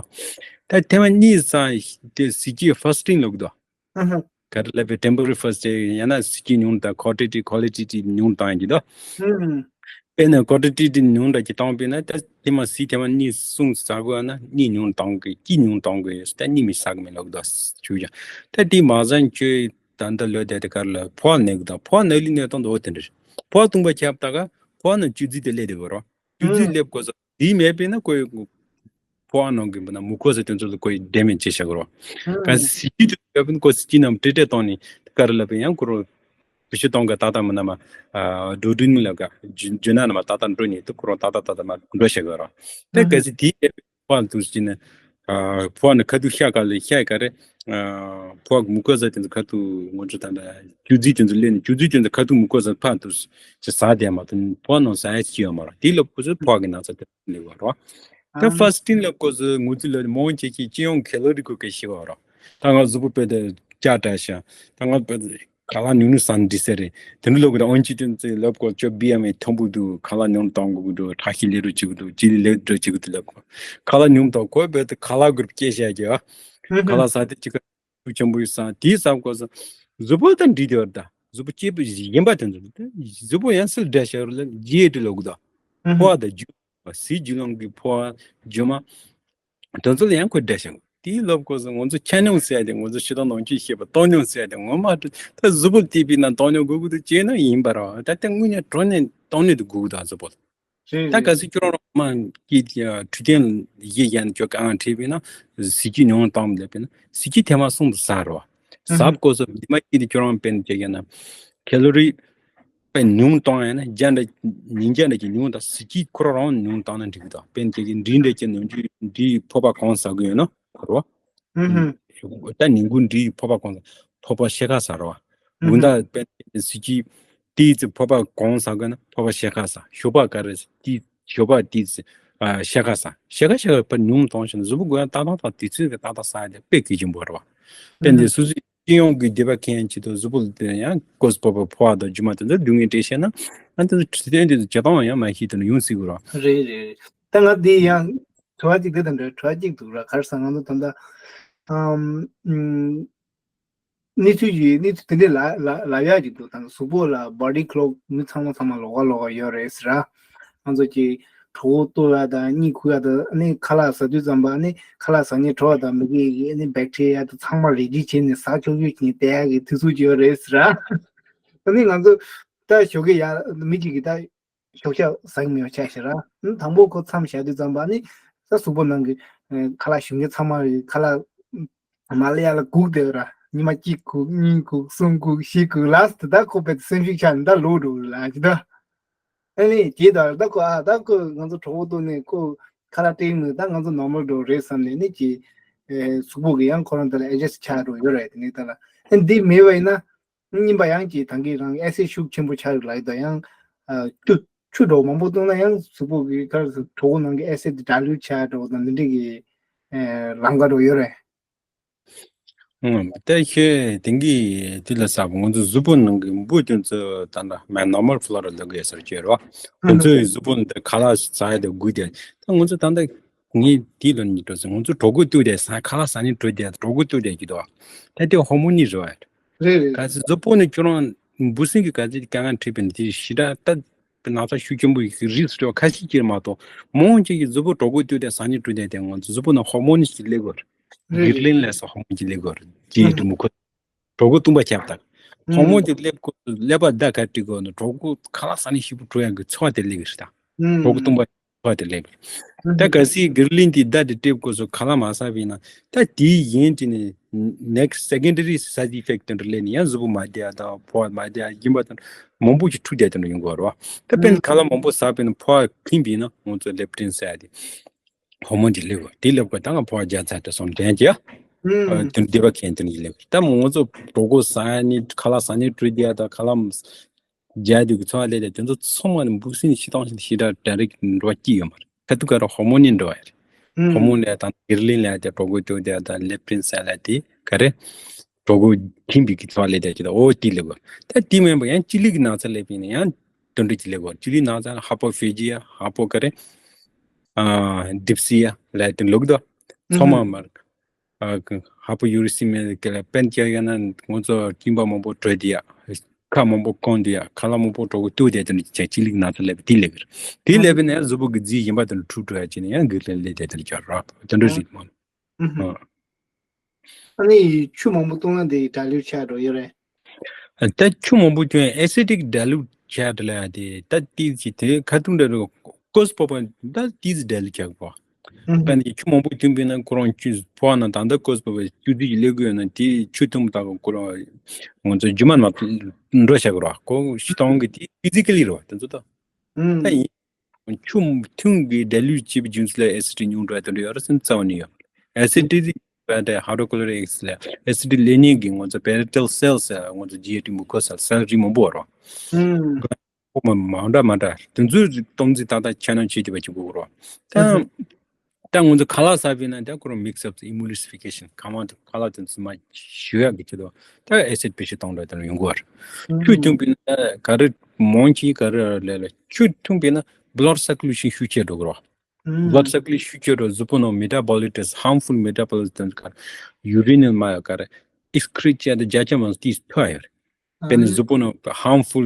ད་ཐེངས་མ་གཉིས་ཟ་དེ་ཟས་བཅད་ཕ་སི་ཊིང་ལབ་གི་འདུག་བ། ག་རེ་ལབ་པའི་ཊེམ་པོ་རེ་རི་ཕ་སི་ཊིང་ཡང་ན་ཟས་བཅད་ཉུང་དང་ཁོ་ཊི་ཊི་ཁོ་ལི་ཊི་ཊི་ཉུང་བཏང་གི་འདུག་དཔེར་ན་ཁོ་ཊི་ཊི་ཊི་ཉུང་དྲགས་ཀྱི་བཏང་པས་ན་ད་ཐེངས་མ་ཟས་ཐེངས་མ་གཉིས་གསུམ་ཟ་དགོས་ན་གཉིས་ཉུང་བཏང་དགོས། གཅིག་ཉུང་བཏང་དགོས་ཡོད་ད་གཉིས་མི་ཟ་གི་མེད་ལབ་གི་འདུག་ཆུ་ཡ། ད་དེ་མ་ཟ་ཁྱོད་ད་འདི་ལོས་དེ་དེ་ག་རེ་ལབ། ཕོ་བ་ནད་གི་དང་ཕོ་བ་ནད་ལི་ནད་དང་འདི་འོ་དེ་འདྲ་རེད། ཕོ་བ་བཏུང་པ་ཁྱབ་ད་ག་ཕོ་བ་ནང་བཅུད་རྫས་དེ་སླེབས་དེ་གོ་རོ། བཅུད་རྫས་སླེབས་གོ་ས་དེ་མེད་པས་ན་ཁོའི་ཕོ་བ་ནང་གི་འབུ་ན་མུ་ཁོ་ས་དེ་ཚོ་ལ་ཁོའི་ཌེ་མེཇ་བྱེད་བྱ་གོ་རོ། ག་ཟས་བཅད་དེ་ཡོད་པས་ན་ཁོ་ཟས་བཅད་ནང་ཏྲེ་ཏྲེ་བཏང་ནས་དེ་ག་རེ་ལབ་པས་ཡང་ཁོ་རོ། བུ་ཤི་གཏོང་གི་ཏག་ཏག་མི་ན་མ། ཨ་འགྲོ་འགྲུལ་ནི་ལ་ག་རྒྱུ་རྒྱུ་ན་ན་མ་ཏག་ཏག་འགྲོ་ནི་དུ་ཁོ་རང་ཏག་ཏག་ཏག་ཏག་མ་འགྲོ་ཤེས་གི་རོ། ད་གལ་སྲིད་དེའི་ཕོ་བ་དུ་ཅི་ནི། ཨ་ཕོ་བ་ནི་ཁ་ཐུག་ཤ་ག་ལས་ཤ་ག་རེ། ཨ་ཕོ་བ་མུ་ཁ་ཟ་དེ་ཚོ་ཁ་ཐུག་ངོ་སྤྲོད་དང་འདྲ་བཅུད་རྫས་དེ་ཚོ་ལེན་ནི་བཅུད་རྫས་དེ་ཚོ་ཁ་ཐུག་མུ་ཁ་ཟ་ཕ་དུ་ཅི་ཟ་དེ་མ་དུ་ཕོ་བ་ནང་ཟ་ཡ་ཅི་ཡོད་མ་རོ། དེ་ལ་ཁོ་ཚོ་ཕོ་བ་གི་ན་ཚ་དེ་ལེགས་བ་རོ། ད་ཕ་སི་ཊིང་ལ་ཁོ་ཚོ་ངོ་ཚུལ་ལ་མང་ཆེ་ཆེ་སྤྱི་ཡོངས་ཁེ་ལོ་རི་ཁོ་གི་ཤི་བ་རོ། ད་ང་གཟུགས་པོ་དཔེ་དེ་བཅག་དྲག་ཤག་ད་ང་དཔེ་ཁ་ལག་ཉུང་ཉུང་ཟ་ན་འགྲིག་ས་རེད། དེ་འདྲ་ལབ་གི་འདུག་ཨོན་ཅི་ཏན་ཙེ་ལབ་གོ་ཅོ་བི་ཨེམ་ཨེ་མཐོན་པོ་འདུག་ཁ་ལག་ཉུང་གཏོང་དགོས་ཀྱི་འདུག་ཁྲག་ཤེད་ལས་རུ་བྱེད་ཀྱི་འདུག་ཅི་ལས་ལས་རུ་བྱེད་ཀྱི་འདུག་ལབ་གོ་ཁ་ལག་ཉུང་གཏོང་ཁོས་བོད་དུ་ཁ་ལག་གུར་སྐྱེ་བཞག་གི་ཨ། ཁ་ལག་ཟ་དེ་ཅི་ག་ཆུ་ཆེན་པོ་ཡི་ཟ་དེའི་ཟ་གོ་ས་གཟུགས་པོ་དང་འདྲིས་དེ་བར་ད་གཟུགས་པོ་སྐྱེས་པོ་ཡིན་པ་དེ་ཚོ་གཟུགས་པོ་ཡང་སིལ་འདྲ་ཤར་ལ་རྗེས་དྲི་ལོག་གི་འདུག་ཕོ་བ་དང་རྒྱུ་བ་སིལ་རྒྱུ་ལོང་གི་ཕོ་བ་རྒྱུ་མ། དོན་ཚོད་ལ་ཡང་ཁོས་འགྲེལ་བཤད་དགོས། དེའི་ལབ་སྐོར་སུ་ང་ཚོ་ཆ་སྙོམས་ཟེར་ཡ་དེ་ང་ཚོ་ཤི་དང་ནང་ཆོས་ཤེས་པ་བཏང་སྙོམས་ཟེར་ཡ་དེ་ངོ་མ་ད་གཟུགས་པོ་བལྟས་པས་ན་བཏང་སྙོམས་དགོས་ཀྱི་འདུག་ཅེ་ན་ཡིན་པ་རེད། ད་ལྟ་དངོས་གནས་དྲང་གནས་བཏང་སྙོམས་དེ་དགོས་ཀྱི་འདུག་གཟུགས་པོ་ལ། རེད་ད་རེད། གལ་སྲིད་ཁྱོད་རང་མ་སྐྱིད་འཕྲོད་བསྟེན་ཡེ་ཡན་ཁྱོད་གང་འཕྲད་པས་ན་ཟས་བཅད་ཉུང་བཏང་མི་ལེབ་པས་ན་ཟས་བཅད་ཐེངས་མ་གསུམ་དུ་ཟ་རོགས། ཟ་སྐོར་སུ་མི་མ་སྐྱིད་དེ་ཁྱོད་རང་དཔེར་ན་བྱས་ཡ་ན་ཁེ་ལོ་རི། དཔེ་ཉུང་གཏོང་ཡ་ན་བརྒྱ་འདྲ། ཉིས་བརྒྱ་འདྲ་གྱི་ཉུང་དང་ཟས་བཅད་ཁོ་རང་རང་ཉུང་བཏང་ན་འགྲིག་གི་དང་དཔེར་ན་ཁྱེད་ཀྱི་འབྲས་འདྲ་གྱི་ནམ་རྒྱུན་འབྲས་ཕོར་པ་གང་ཟ་གི་ཡོད་ན་ཁོ་རོ། ད་ཉིན་གུང་འབྲས་ཕོར་པ་གང་ཟ། ཕོར་པ་ཕྱེད་ཀ་ཟ་རོ། དགོང་དག་དཔེར་ན་ཟས་བཅད་ཏིས་ཕོར་པ་གང་ཟ་གི་ན་ཕོར་པ་ཕྱེད་ཀ་ཟ། ཞོགས་པ་ག་རེ་ཏིས་ཞོགས་པ་ཏིས་ཕྱེད་ཀ་ཟ། ཕྱེད་ཀ་ཕྱེད་ཀ་པར་ཉུང་གཏོང་ཞིང་གཟུགས་པོ་དགོས་ཡ་ཏག་ཏག་དང་དུས་ཚོད་ཀྱི་ཏག་ཏག་ཟ་ཡ་དེ་དཔེ་གལ་ཆེན་པོ་རེད་བ། དཔེར་ན་སོ་སོའི་སྤྱི་ཡོངས་ཀྱི་སྡིག་པ་མཁན་ཆེད་དུ་གཟུགས་པོ་ལ་དེ་ཡང་ཀོས་པོ་པོ་ཕོ་བ་དང་རྒྱུ་མ་དེ་ཚོ་སྡུག་བསྔལ་སྤྲད་ཤེས་ན་ཨ་དེ་ཚོ་འཕྲོད་བསྟེན་དེ་ཚོ་ཇི་ལྟར་ཡང་མ་ཤེས་དེ་ནི་ཡོང་སྲིད་དགོས་ར། རེད་རེད་རེད། ད་ང་འདི་ཡང་དྲི་བ་གཅིག་དེ་དང་འདྲ་དྲི་བ་གཅིག་འདུག་ར། ག་རེ་ཟེར་ང་ཚོ་ད་ལྟ་ཨམ་ཨམ་གནས་ཚུལ་གྱི་གནས་ཚུལ་དེ་འདྲའི་ལ་ལ་ལ་ཡག་གཅིག་འདུག་ད་གཟུགས་པོ་ལ་body clock མི་ཚང་མ་ཚང་མ་ལོགས་ཀ་ལོགས་ཀ་ཡོད་རེད་ཟེར་ར། ང་ཚོ་གི་གྲོད་ཁོག་ལྟོགས་ཡ་དང་གཉིད་ཁུག་ཡ་དང་ཨ་ནི་ཁ་ལག་ཟ་དུས་ཙམ་པ་ཨ་ནི་ཁ་ལག་ཟ་སྙིང་བྲོ་བ་དང་མི་དགེ་གི་ཨ་ནི་བེག་ཊི་རི་ཡ་དང་ཚང་མ་རེ་ཇི་བྱས་ནས་ཟ་ཆོག་ཆོག་བྱས་ནས་བསྡད་ཡ་གི་དུས་ཚོད་ཅིག་ཡོད་རེད་ཟེར་ར། ཨ་ནི་ང་ཚོ་ད་ཞོགས་ཀས་ཡར་མི་གཅིག་གིས་ད་ཞོགས་ཇ་ཟ་གི་མེད་པ་ཆགས་ཤག་ར། ཨ་ནི་དང་པོ་ཁོ་མཚམས་བཞག་དུས་ཙམ་པ་ཨ་ནི་ད་གཟུགས་པོ་ནང་གི་ཨ་ཁ་ལག་ཞིམ་གྱི་ཚང་མ་ཁ་ལག་མ་ལ་ཡ་ལ་སྒུག་བསྡད་ར། ཉི་མ་གཅིག་སྒུག་གཉིས་སྒུག་གསུམ་སྒུག་བཞི་སྒུག་ལ་སི་ད་ཁོ་བས་སེམས་ཤུགས་ཆག་ནས་ད་ལོག་འགྲོ་གི་ལ་ཅི་ད། ཨ་ནི་དེ་ལྟར་ད་ཁོ་ཨ་ད་ཁོ་ང་ཚོ་གྲོད་ཁོག་ལྟོགས་ནས་ཁོ་ཁ་ལག་སྤྲད་མི་ད་ང་ཚོ་ནོར་མལ་འགྲོ་རེད་བསམ་ནས་ནི་ཀྱི་ཨེ་གཟུགས་པོ་གི་ཡང་ཁོ་རང་དེ་ལ་ཨེ་ཇེ་སི་ཊི་ཆགས་འགྲོ་ཡོད་རེད། དེ་ནི་ད་ལ་ཨ་འདི་མེད་པ་ཡིན་ན་སྙིམ་པ་ཡང་ཀྱི་ད་གི་རང་ཨེ་སི་ཤུགས་ཆེན་པོ་ཆགས་རེད་ལ་ཡི་ད་ཡང་ཨ་ཆུ་ཆུ་འདྲ་བོ་མང་པོ་བཏུང་ན་ཡང་གཟུགས་པོ་གི་ཁར་གྲོད་ཁོག་ནང་གི་ཨེ་སི་ཌི་ཌའི་ལུཊ་ཆགས་འགྲོ་ད་འདི་འདྲ་གི་ཨེ་ལམ་ཁ་འགྲོ་ཡོད་རེད། ཨང་། ད་ཁྱོད་དེང་གི་དུས་ལ་གསར་པ་ང་ཚོ་གཟུགས་པོ་ནང་གི་འབུ་དེ་ཚོ་ད་ལྟ་མ་ནོར་མལ་ཕི་ལོ་ར་ལབ་གི་ཡོད་ས་རེད་ཅེས་རེད་བ། ཁོ་ཚོའི་གཟུགས་པོ་འདི་ཁ་ལག་ཟ་ཡ་དེ་དགོས་དེ། ད་ང་ཚོ་ད་ལྟ་ངས་དེ་ལ་ནི་འགྲོ་ཟེར། ང་ཚོ་གྲོད་ཁོག་ལྟོགས་དེ་ཟ་ཁ་ལག་ཟ་ནས་འགྲོ་དེ་གྲོད་ཁོག་ལྟོགས་དེ་གི་དོ། ད་དེ་ཧོར་མོན་ནི་རེད་བ། རེད་རེད། གལ་སྲིད་གཟུགས་པོ་ནི་ཁྱོད་རང་འབུ་སྲིན་གྱི་ག་ཚོད་དཀའ་ངལ་འཕྲད་པའི་དེ་ཞེ་དྲག་ད་ན་ཚ་ཤུགས་ཆེན་པོ་ཡི་རིགས་སུ་ཁ་ཤས་ཀྱིས་མ་གཏོགས་མང་ཆེ་གི་གཟུགས་པོ་གྲོད་ཁོག་ལྟོགས་དེ་ཟ་ནས་འགྲོ་དེ་དེ་ང་ཚོ་གཟུགས་པོ་ནང་ཧོར་མོན་ནི་ཞིག་སླེབས་དགོས་རེད། རེད་རེད། གྷི་རི་ལིན་ལབ་ས་ཧོར་མོན་གྱི་སླེབས་དགོས་རེད། ཅེས་དེ་མུ་ཁོ་གྲོད་ཁོག་བཏུང་པ་ཁྱབ་དང་ ཧོར་མོན་དེ་སླེབས་སྐབས་སུ་ཀླད་པ་བརྡ་ག་སྤྲད་དགོས་ན། གྲོད་ཁོག་ཁ་ལག་ཟ་ནས་ཤི་བོ་བྲོ་ཡག་གི་ཚོར་བ་དེ་སླེབས་ཀྱི་རེད་ད། གྲོད་ཁོག་སྟོང་པ་ཚོར་བ་དེ་སླེབས་ཀྱི་རེད། ད་གལ་སྲིད་གྷི་རི་ལིན་དེ་བརྡ་དེ་སྤྲད་སྐབས་སུ་ཁ་ལག་མ་ཟ་བ་ཡིན་ན། ད་དེའི་ཡན་དེ་ནས་next secondary side effect དེ་འདྲ་སླེབས་ནས་ཡང་གཟུགས་པོ་མ་བདེ་ཡ་དང་ཕོ་བ་མ་བདེ་ཡ་ཡིན་པ་དང་མང་པོ་ཞིག་འཁྲུག་བསྡད་དེ་འདྲ་ཡོང་གི་ཡོད་རེད་བ། ད་དཔེར་ན་ཁ་ལག་མང་པོ་ཟ་བ་ཡིན་ན་ཕོ་བ་ཕིང་བ་ཡིན་ན་ང་ཚོ་ལེབ་ཊིན་ཟེར་ཡ་དེ། ཧོར་མོན་དེ་སླེབས་དགོས། དེ་སླེབས་དགོས་ད་ང་ཕོ་བ་བརྒྱ་ཚར་དེ་སོང་དྲན་གྱི་ཡ། དེ་འདི་བ་མཁན་དེ་འདྲ་སླེབས། ད་ང་ཚོ་གྲོད་ཁོག་ཟ་ཡ་ནི་ཁ་ལག་ཟ་ནི་བྲོ་བསྡད་ཡ་དང་ཁ་ལག་རྒྱག་དུས་ཀྱི་ཚོར་བ་སླེབས་ཡ་དེ་ཚོ་ཚང་མ་ནི་འབུ་སྲིན་ཞེ་སྡང་ཞེ་དྲག་direct འགྲོ་བ་སྐྱིད་ཡོད་མ་རེད། ཁ་ཐུག་ག་ར་ཧོར་མོན་ནི་འགྲོ་བ་རེད། ཧོར་མོན་ལ་དང་གྷི་རི་ལིན་ལ་དེ་གྲོད་ཁོག་བྲོ་བསྡད་ཡ་དང་ལེབ་ཊིན་ཟེར་ཡ་དེ་ག་རེ། གྲོད་ཁོག་ཕིང་བའི་གི་ཚོར་བ་སླེབས་བསྡད་ཀྱི་ད་འོ་དེ་སླེབས་དགོས། ད་དེ་མིན་པ་ཡང་སྤྱི་ལུས་ཀྱི་ན་ཚ་སླེབས་པ་ཡིན་ན་ཡང་དེ་འདྲ་ཅིག་སླེབས་དགོས། སྤྱི་ལུས་ན་ཚ་ལ་ཧ་པོ་ཕེ་ཇི་ཡ་ཧ་པོ་ག་རེ། ཨ་ཌིབ་སི་ཡ་ལ་དེ་ལུགས་དོ། ཚང་མ་མར། ཨ་ཧ་པོ་ཡུ་རི་སི་མི་ཡ་གི་ལ་དཔེར་ན་བྱས་ན་ང་ཚོ་གཅིན་པ་མང་པོ་བྲོ་བསྡད་ཡ། ཁ་མང་པོ་གང་བསྡད་ཡ། ཁ་ལག་མང་པོ་གྲོད་ཁོག་བཏུགས་བསྡད་དེ་འདྲ་ཅིག་བྱས་སྤྱི་ལུས་ཀྱི་ན་ཚ་སླེབས་པ་དེ་སླེབས་ཀྱི་རེད། དེ་སླེབས་པ་ཡིན་ན་ཡང་གཟུགས་པོ་གི་རྫས་གཞན་པ་དེ་འདྲ་འཁྲུག་འགྲོ་ཡ་བྱས་ནས་ཡང་གྷི་རི་ལིན་སླེབས་བསྡད་དེ་འདྲ་ཅིག་ཡོད་རེད་བ། དེ་འདྲ་རེད་མོ། ཨ། ཨ་ནི་ཆུ་མང་པོ་བཏུང་ན་དེ་dilute ཆགས་འགྲོ་ཡོད་རེད། ད་ཆུ་མང་པོ་བཏུང་ཡང་acidic dilute ཆགས་འགྲོ་ལ་ཡ་དེ་ད་ཏིས་ཀྱི་དེ་ཁ་ཐུག་འདྲ་རུ་ཀོས་པོ་པ་ད་ཏིས་dilute ཆགས་པོ། ད་ནི་ཆུ་མང་པོ་བཏུང་པས་ན་ཁོ་རང་ཆུ་ཕོ་བ་ན་ད་ལྟ་ཀོས་པོ་པ་ཆུ་དུས་ཀྱི་ལས་དགོས་ན་དེ་ཆུ་འཐུང་ད་ཁོ་རང་ང་ཚོ་རྒྱུ་མ་ན་འགྲོ་བྱ་དགོས་ར་ཁོ་ཤི་སྟོང་གི་དེ་physically རོ་དེ་ཚོ་ད། ད་ཡིན། ཆུ་འཐུང་གི་dilute བྱེད་པའི་རྒྱུ་མཚན་ལ་acidity ཉུང་འགྲོ་ཡ་དེ་འདྲ་ཡོད་རེད་སེམས་རྩ་བ་ནས་ཡོད། acidity ལ་དེ་hydrochloric acid ལ་acidity སླེབས་ནས་གི་ང་ཚོ་parietal cells ང་ཚོ་G A T mucosal cell རིགས་མང་པོ་ཡོད་རེད། ཁོ་མ་མ་འདྲ་མ་འདྲ་དེ་ཚོའི་སྟོབས་འཛིན་ཏག་ཏག་ཆ་ན་བྱེད་ཐུབ་པ་ཅིག་དགོས་རེད། ད་ད་ང་ཚོ་ཁ་ལག་ཟ་བས་ན་ད་ཁོ་རང་mix up emulsification ཁ་མང་དུ་ཁ་ལག་དེ་ཚོ་མ་ཞུ་ཡག་གི་ཆེད་དུ་ད་acid ཕལ་ཆེར་གཏོང་འདྲ་དེ་ཡོང་གི་རེད། ཆུ་འཐུང་བས་ན་ག་རེ་མང་ཆེ་ག་རེ་ལས་ལ་ཆུ་འཐུང་བས་ན་blood circulation ཤུགས་ཆེ་འགྲོ་གི་རེད། blood circulation ཤུགས་ཆེ་འགྲོ་གཟུགས་པོ་ནང་metabolites harmful metabolites དེ་ཚོ་ག་རེ་urine མ་ཡོད་ག་རེ་excrete བྱས་ཏེ་བརྒྱ་ཆ་མང་ཙམ་ཐོན་ཡོད་རེད། དཔེར་ན་གཟུགས་པོ་ནང་harmful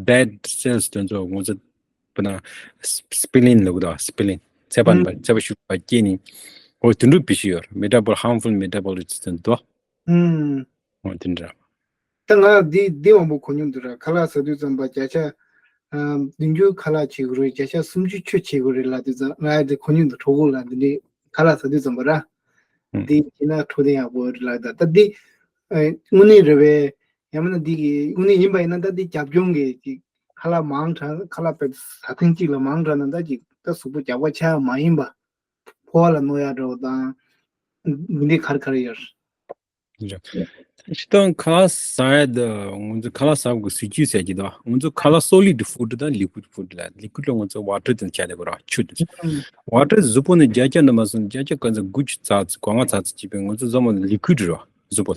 dead cells དེ་ཚོ་ང་ཚོ་དཔེར་ན་spleen ལབ་དགོས་དང་spleen ཚད་པ་ཚད་པ་ཤུགས་པ་སྐྱེས་ནས་འོ་དེ་འདྲ་བེད་སྤྱོད་ཡོད་རེད། metabol harmful metabolites དེ་ཚོ་འོ་དེ་འདྲ། ད་ང་འདི་འདི་མང་པོ་གོ་མྱོང་འདུག་ར། ཁ་ལག་ཟ་དུས་ཙམ་པ་བརྒྱ་ཆ་བདུན་ཅུ་ཁ་ལག་བྱེད་དགོས་རེད། བརྒྱ་ཆ་སུམ་ཅུ་ཆུ་བྱེད་དགོས་རེད་ལབ་དུས་ཙམ་ང་འདི་གོ་མྱོང་འདུག་གྲོད་ཁོག་ལ་འདི་འདྲའི་ཁ་ལག་ཟ་དུས་ཙམ་པ་ར། འདི་བྱས་ན་འཕྲོད་བསྟེན་ཡག་པོ་རེད་ལབ། ད་ད་འདི་དངོས་གནས་རེད་པས། ཡང་མིན་ན་འདི་གི་དངོས་གནས་ཡིན་པ་ཡིན་ན་ད་འདི་རྒྱབ་ལྗོངས་ཀྱི་ཅིག་ཁ་ལག་མང་དྲགས་ཁ་ལག་དཔེ་ཟ་ཐེངས་གཅིག་ལ་མང་དྲགས་ན་ད་ཅིག་ད་གཟུགས་པོ་རྒྱགས་པ་ཆགས་ཡག་མ་ཡིན་པ། ཕོ་བ་ལ་གནོད་ཡག་འདྲ་བོ་དང་། འདི་འདྲའི་ག་རེ་ག་རེ་ཡོད། སྤྱིར་བཏང་ཁ་ལག་ཟ་ཡ་དེ་ང་ཚོ་ཁ་ལག་ཟ་དགོས་སྲིད་ཇུས་ཟེར་གྱི་འདུག་ང་ཚོ་ཁ་ལག་solid food དང་liquid food ལ། liquid ལ་ང་ཚོ་water དང་ཆ་དེ་གོ་ར་ཆུ་དེ། water གཟུགས་པོ་ནས་བརྒྱ་ཆ་འདི་མ་སོང་བརྒྱ་ཆ་ག་ཚོད་དགུ་བཅུ་ཙམ་ཙམ་གོ་ལྔ་ཙམ་ཙམ་བྱས་པའི་ང་ཚོ་ཚང་མ་liquid རེད་བ་གཟུགས་པོ།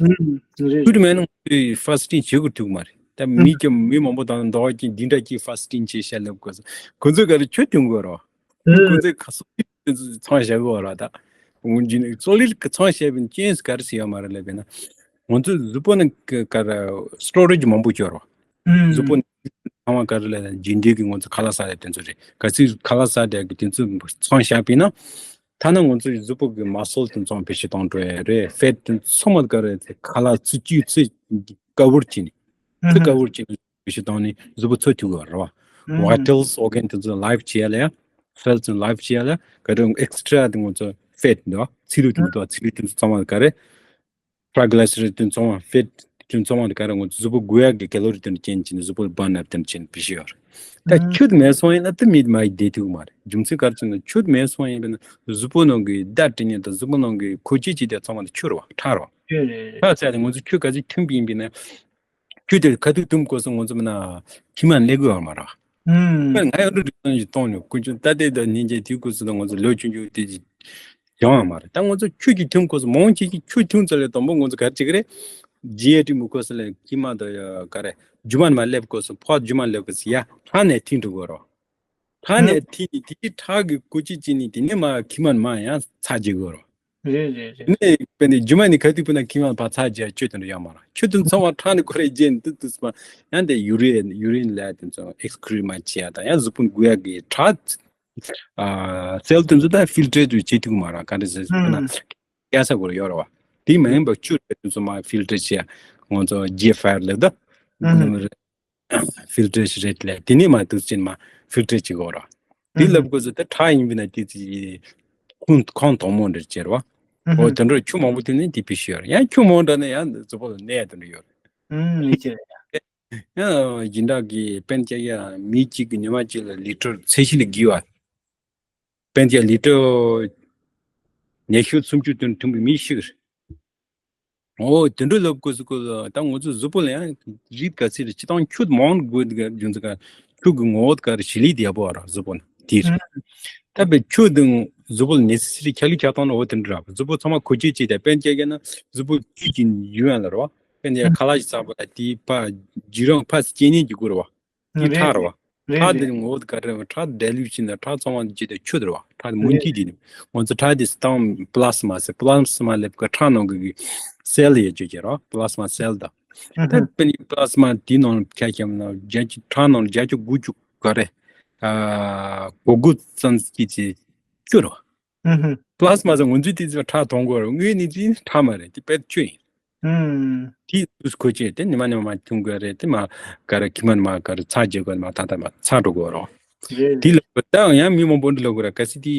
liquid མེད་ན་ང་ཚོས་fasting བྱེད་དགོས་ཐུག་མ་རེད། ད་མི་ཀྱང་མི་མང་པོ་དང་མདོག་ཅན་འདི་འདྲ་ཅིག་fasting བྱེད་ཤ་ལེབ་དགོས་ཁོ་ཚོས་ག་རེ་ཆུ་འཐུང་དགོས་རེད་བ། ཁོ་ཚོས་ཁ་སོ་ཚང་བཞག་གི་ཡོད་ར་ད། ངོ་འཇིན་གཙོ་ལེར་གི་ཚང་བཞག་པའི་རྐྱེན་ག་རེ་ཟེར་ཡོད་མ་རེད་ལབ་པས་ན། ང་ཚོ་གཟུགས་པོ་ནི་ག་རེ་storage མང་པོ་སྐྱོར་བ། གཟུགས་པོ་ནི་ཚང་མ་ག་རེ་ལབ་ན་རྒྱུན་ལྡན་གི་ང་ཚོ་ཁ་ལག་ཟ་ཡ་དེ་ཚོ་རེད། ག་ཚོད་ཁ་ལག་ཟ་བསྡད་གི་དེ་ཚོ་ཚང་བཞག་པས་ན། ཐ་ན་ང་ཚོའི་གཟུགས་པོ་གི་muscle དེ་ཚང་བེད་སྤྱོད་གཏོང་འགྲོ་ཡ་རེད། fat དེ་ཚང་མ་ག་རེ་ཁ་ལག་ཚོས་བཅུད་ཚོས་ཀ་བར་བྱས་ནས། ཚོས་ཀ་བར་བྱས་ནས། བེད་སྤྱོད་བཏང་ནས་གཟུགས་པོ་ཚོས་ཐུག་གི་རེད་བ། vitals organ དེ་ཚོ་life བྱེད་ཡ་ལ་ཡ། cells དེ་life བྱེད་ཡ་ལ་ག་རེ་extra དེ་ང་ཚོ་fat འདུག་ཚིལ་ལུ་དེ་འདུག་ཚིལ་ལུ་དེ་ཚོ་ཚང་མ་ག་རེ། triglyceride དེ་ཚང་མ་fat དེ་ཚང་མ་ག་རེ་ང་ཚོ་གཟུགས་པོ་དགོས་ཡ་གི་calorie དེ་འདྲ་ཅན་བྱས་ནས་གཟུགས་པོ་ལ་burn up དེ་འདྲ་བྱས་ནས་བེད་སྤྱོད་ཡོད་རེད། ད་ཁྱོད་མེད་སོང་ཡིན་ན་དེ་མིད་མ་ཡི་བསྡད་ཐུབ་མ་རེད། རྒྱུ་མཚན་ག་རེ་ཟེར་ན་ཁྱོད་མེད་སོང་ཡིན་པས་ན་གཟུགས་པོ་ནང་གི་བརྡ་སྤྲད་ཉན་དང་གཟུགས་པོ་ནང་གི་ཁོ་ཅི་ཅི་དེ་ཚང་མ་དེ་ཁྱོད་རེད་བ། ཁྲག་རེད་བ། ཁྲག་ཟེར་ཡ་དེ་ང་ཚོ་ཁྱོད་ག་ཚོད་ཐུམ་པ་ཡིན་པས་ན། ཁྱོད་དེར་ཁ་ཐུག་ཐུམ་དགོས་སོང་ང་ཚོ་མིན་ན་ཁྱིམ་མ་སླེབས་དགོས་བ་མ་རེད། ང་ཡང་འགྲོ་འགྲོ་སོང་ཞིག་གཏོང་ནས་ཀུན་སྤྱོད་ད་ལྟའི་ད་ཉིན་རྗེས་དུས་སྐབས་སུ་ད་ང་ཚོ་ལོ་ཆུང་ཆུང་དེ་ཅིག་བྱུང་བ་མ་རེད། ད་ང་ཚོ་ཁྱོད་ཀྱིས་ཐུམ་དགོས་སོང་མང་ཆེ་ཞིག་ཁྱོད་ཐུམ་ཚར་ལས་དང་པོ་ང་ཚོ་ག་རེ་བྱེད་ཀྱི་རེད། ཇི་ཨེ་ཊི་མུ་ཁོ་ས་ལ་ཁྱིམ་མ་ད་ཡ་ག་རེ་རྒྱུ་མ་ནས་མ་སླེབས་དགོས་སོང་ཕོ་རྒྱུ་མ་སླེབས་དགོས་སོང་ཡ་ཁྲག་ནས་ཐིག་འགྲོ་དགོས་རོགས། ཁྲག་ནས་ཐིག་ནས་དེ་ཁྲག་གི་ཀུ་ཅི་ཅི་ནས་དེ་ནས་མ་ཁྱིམ་མ་ནས་མ་ཡང་ཚ་རྒྱག་དགོས་རོགས། རེད་རེད་རེད། ནས་དཔེ་ནས་རྒྱུ་མ་ནས་ཁ་ཐུག་དཔེར་ན་ཁྱིམ་ཡང་ཕར་ཚ་རྒྱག་ཆོས་དེ་འདྲ་ཡོད་མ་རེད། ཆོས་དེ་ཚང་མ་ཁྲག་ནས་ཁོ་རེ་རྒྱས་འདུག་འདུག་སེ་མ་ཡང་དེ་ཡུ་རིན་ཡུ་རིན་ལ་དེ་ཚོ་ཨེག་སི་ཀི་རི་མ་བྱེད་ཡ་དང་ཡང་གཟུགས་པོ་འགུལ་ཡ་གི་ཁྲག་ཨ་སེལ་དེ་ཚོ་ད་ཕིལ་ཊར་དུ་བྱེད་ཐུབ་མ་རེད། ག་འདྲ་ཟེར་དཔེར་ན་ཨུམ་རྒྱག་ས་གོ་རེ་ཡོད་རེད་བ། དེ་མ་ཡིན་པ་ཆུ་དེ་ཚོ་མ་ཕིལ་ཊར་བྱེད་ཡ་ང་ཚོ་ཇི་ཨེཕ་ཨར་ལབ་ད། ཨུ་ཧུ། ཕིལ་ཊར་ཞིག་རེད་ལས། དེ་ནས་མ་དུས་ཆེན་མ་ཕིལ་ཊར་བྱེད་དགོས་ར། དེ་ལབ་དགོས་ཚེ་ད་ཁྲག་ཡིན་པ་ན་དེ་ཚེ་ཁོང་ཁོང་དོག་མོ་འདྲ་བྱེད་ར་བ། ཨོ་དེ་འདྲ་ཆུ་མང་པོ་ཐོན་ནས་དེ་ཕི་ཤི་ཡོད་ར། ཡང་ཆུ་མང་དྲགས་ན་ཡང་གཟུགས་པོ་ལ་ནད་ཡ་དེ་འདྲ་ཡོད་ར། ཡང་སྦྱིན་བདག་གིས་དཔེར་ན་ཡ་མི་གཅིག་གི་ཉི་མ་གཅིག་ལ་ལི་ཊར་ཚད་གཞི་ལ་བརྒྱུས་པ། དཔེར་ན་ཡ་ལི་ཊར་ཉི་ཤུ་སུམ་ཅུ་དོན་འཐུང་བའི་མི་ཞིག་རེད། ཨོ་དེ་འདྲ་ལབ་དགོས་སུ་དགོས་ལ། ད་ང་ཚོ་གཟུགས་པོ་ལ་ཡང་རིགས་ག་ཚད་རེད། སྤྱི་བཏང་ཆུ་མང་དགོས་དགོས་རྒྱུ་མཚན་ག་ཆུ་གི་ངོ་བོ་ག་རེ་ཞི་ལི་དེ་ཡག་པོ་ར་གཟུགས་པོ་ན་དེ་རེད། ད་པའི་ཆུ་དང་གཟུགས་པོ་ལ་ནེ་སི་སི་རི་ཁྱ་ལི་ཁྱ་བཏང་ན་འོ་དེ་འདྲ་ར། གཟུགས་པོ་ཚང་མ་ཁོ་ཆུ་ཅིག་ད་དཔེར་ན་བྱས་ན་གཟུགས་པོ་བཅུད་ཀྱི་ཡུལ་ཡང་ལ་ར་བ། དཔེར་ན་ཡ་ཁ་ལག་ཞིག་ཚགས་པ་ལ་དེའི་ཕ་ཇི་རང་ཕ་སི་སྐྱེ་ནས་ཀྱི་དགོས་ར་བ། དེ་རེད། ཁྲག་རེད་བ། རེད་ཁྲག་རེད། དེ་ངོ་བོ་ག་རེ་རེད་བ། ཁྲག་འདྲ་ལུས་ཕྱིན་ན་ཁྲག་ཚང་བ་ཇི་ལྟར་ཆུ་རེད་བ། ཁྲག་མུ་མཐུད་དེ་ནི་ང་ཚོ་ཁྲག་དེ་སྟངས་པི་ལ་སི་མ་ཟེར། པི་ལ་སི་མ་ལབ་ཀ་ཁྲག་ནང་གི་སེལ་ཡོད་ཅོ་ཅེ་རེད་བ། པི་ལ་སི་མ་སེལ་དང་། ད་པི་ནི་པི་ལ་སི་མ་དེ་ནང་ཁྱ་ཁྱམ་ན་བརྒྱ་ཆ་ཁྲག་ནང་བརྒྱ་ཆ་དགུ་བཅུ་ག་རེ། ཨ་གོ་དགུ་ཙམ་གྱི་ཆེ་ཆུ་རེད་བ། ཨུ་ཧུ། པི་ལ་སི་མ་ཟེར་ང་ཚོས་དེ་ཚོ་ཁྲག་གཏོང་དགོས་རེད། དངོས་གནས་དེ་ཁྲག་མ་རེད། དེ་དཔེ་ཆུ་ཡིན། ཨུམ། དེ་དུས་ཁོ་ཆེ་དེ་ཉི་མ་ཉི་མ་འཐུང་དགོས་རེད། དེ་མ་ག་རེ་ཁྱི་མ་མ་ག་རེ་ཚ་རྒྱག་དགོས་མ་ད་ད་མ་ཚ་འགྲོ་དགོས་རོ། རེད། དེ་ལ་ད་ཡང་མི་མང་པོ་འདི་ལ་གོ་ར་ག་སི་དེ་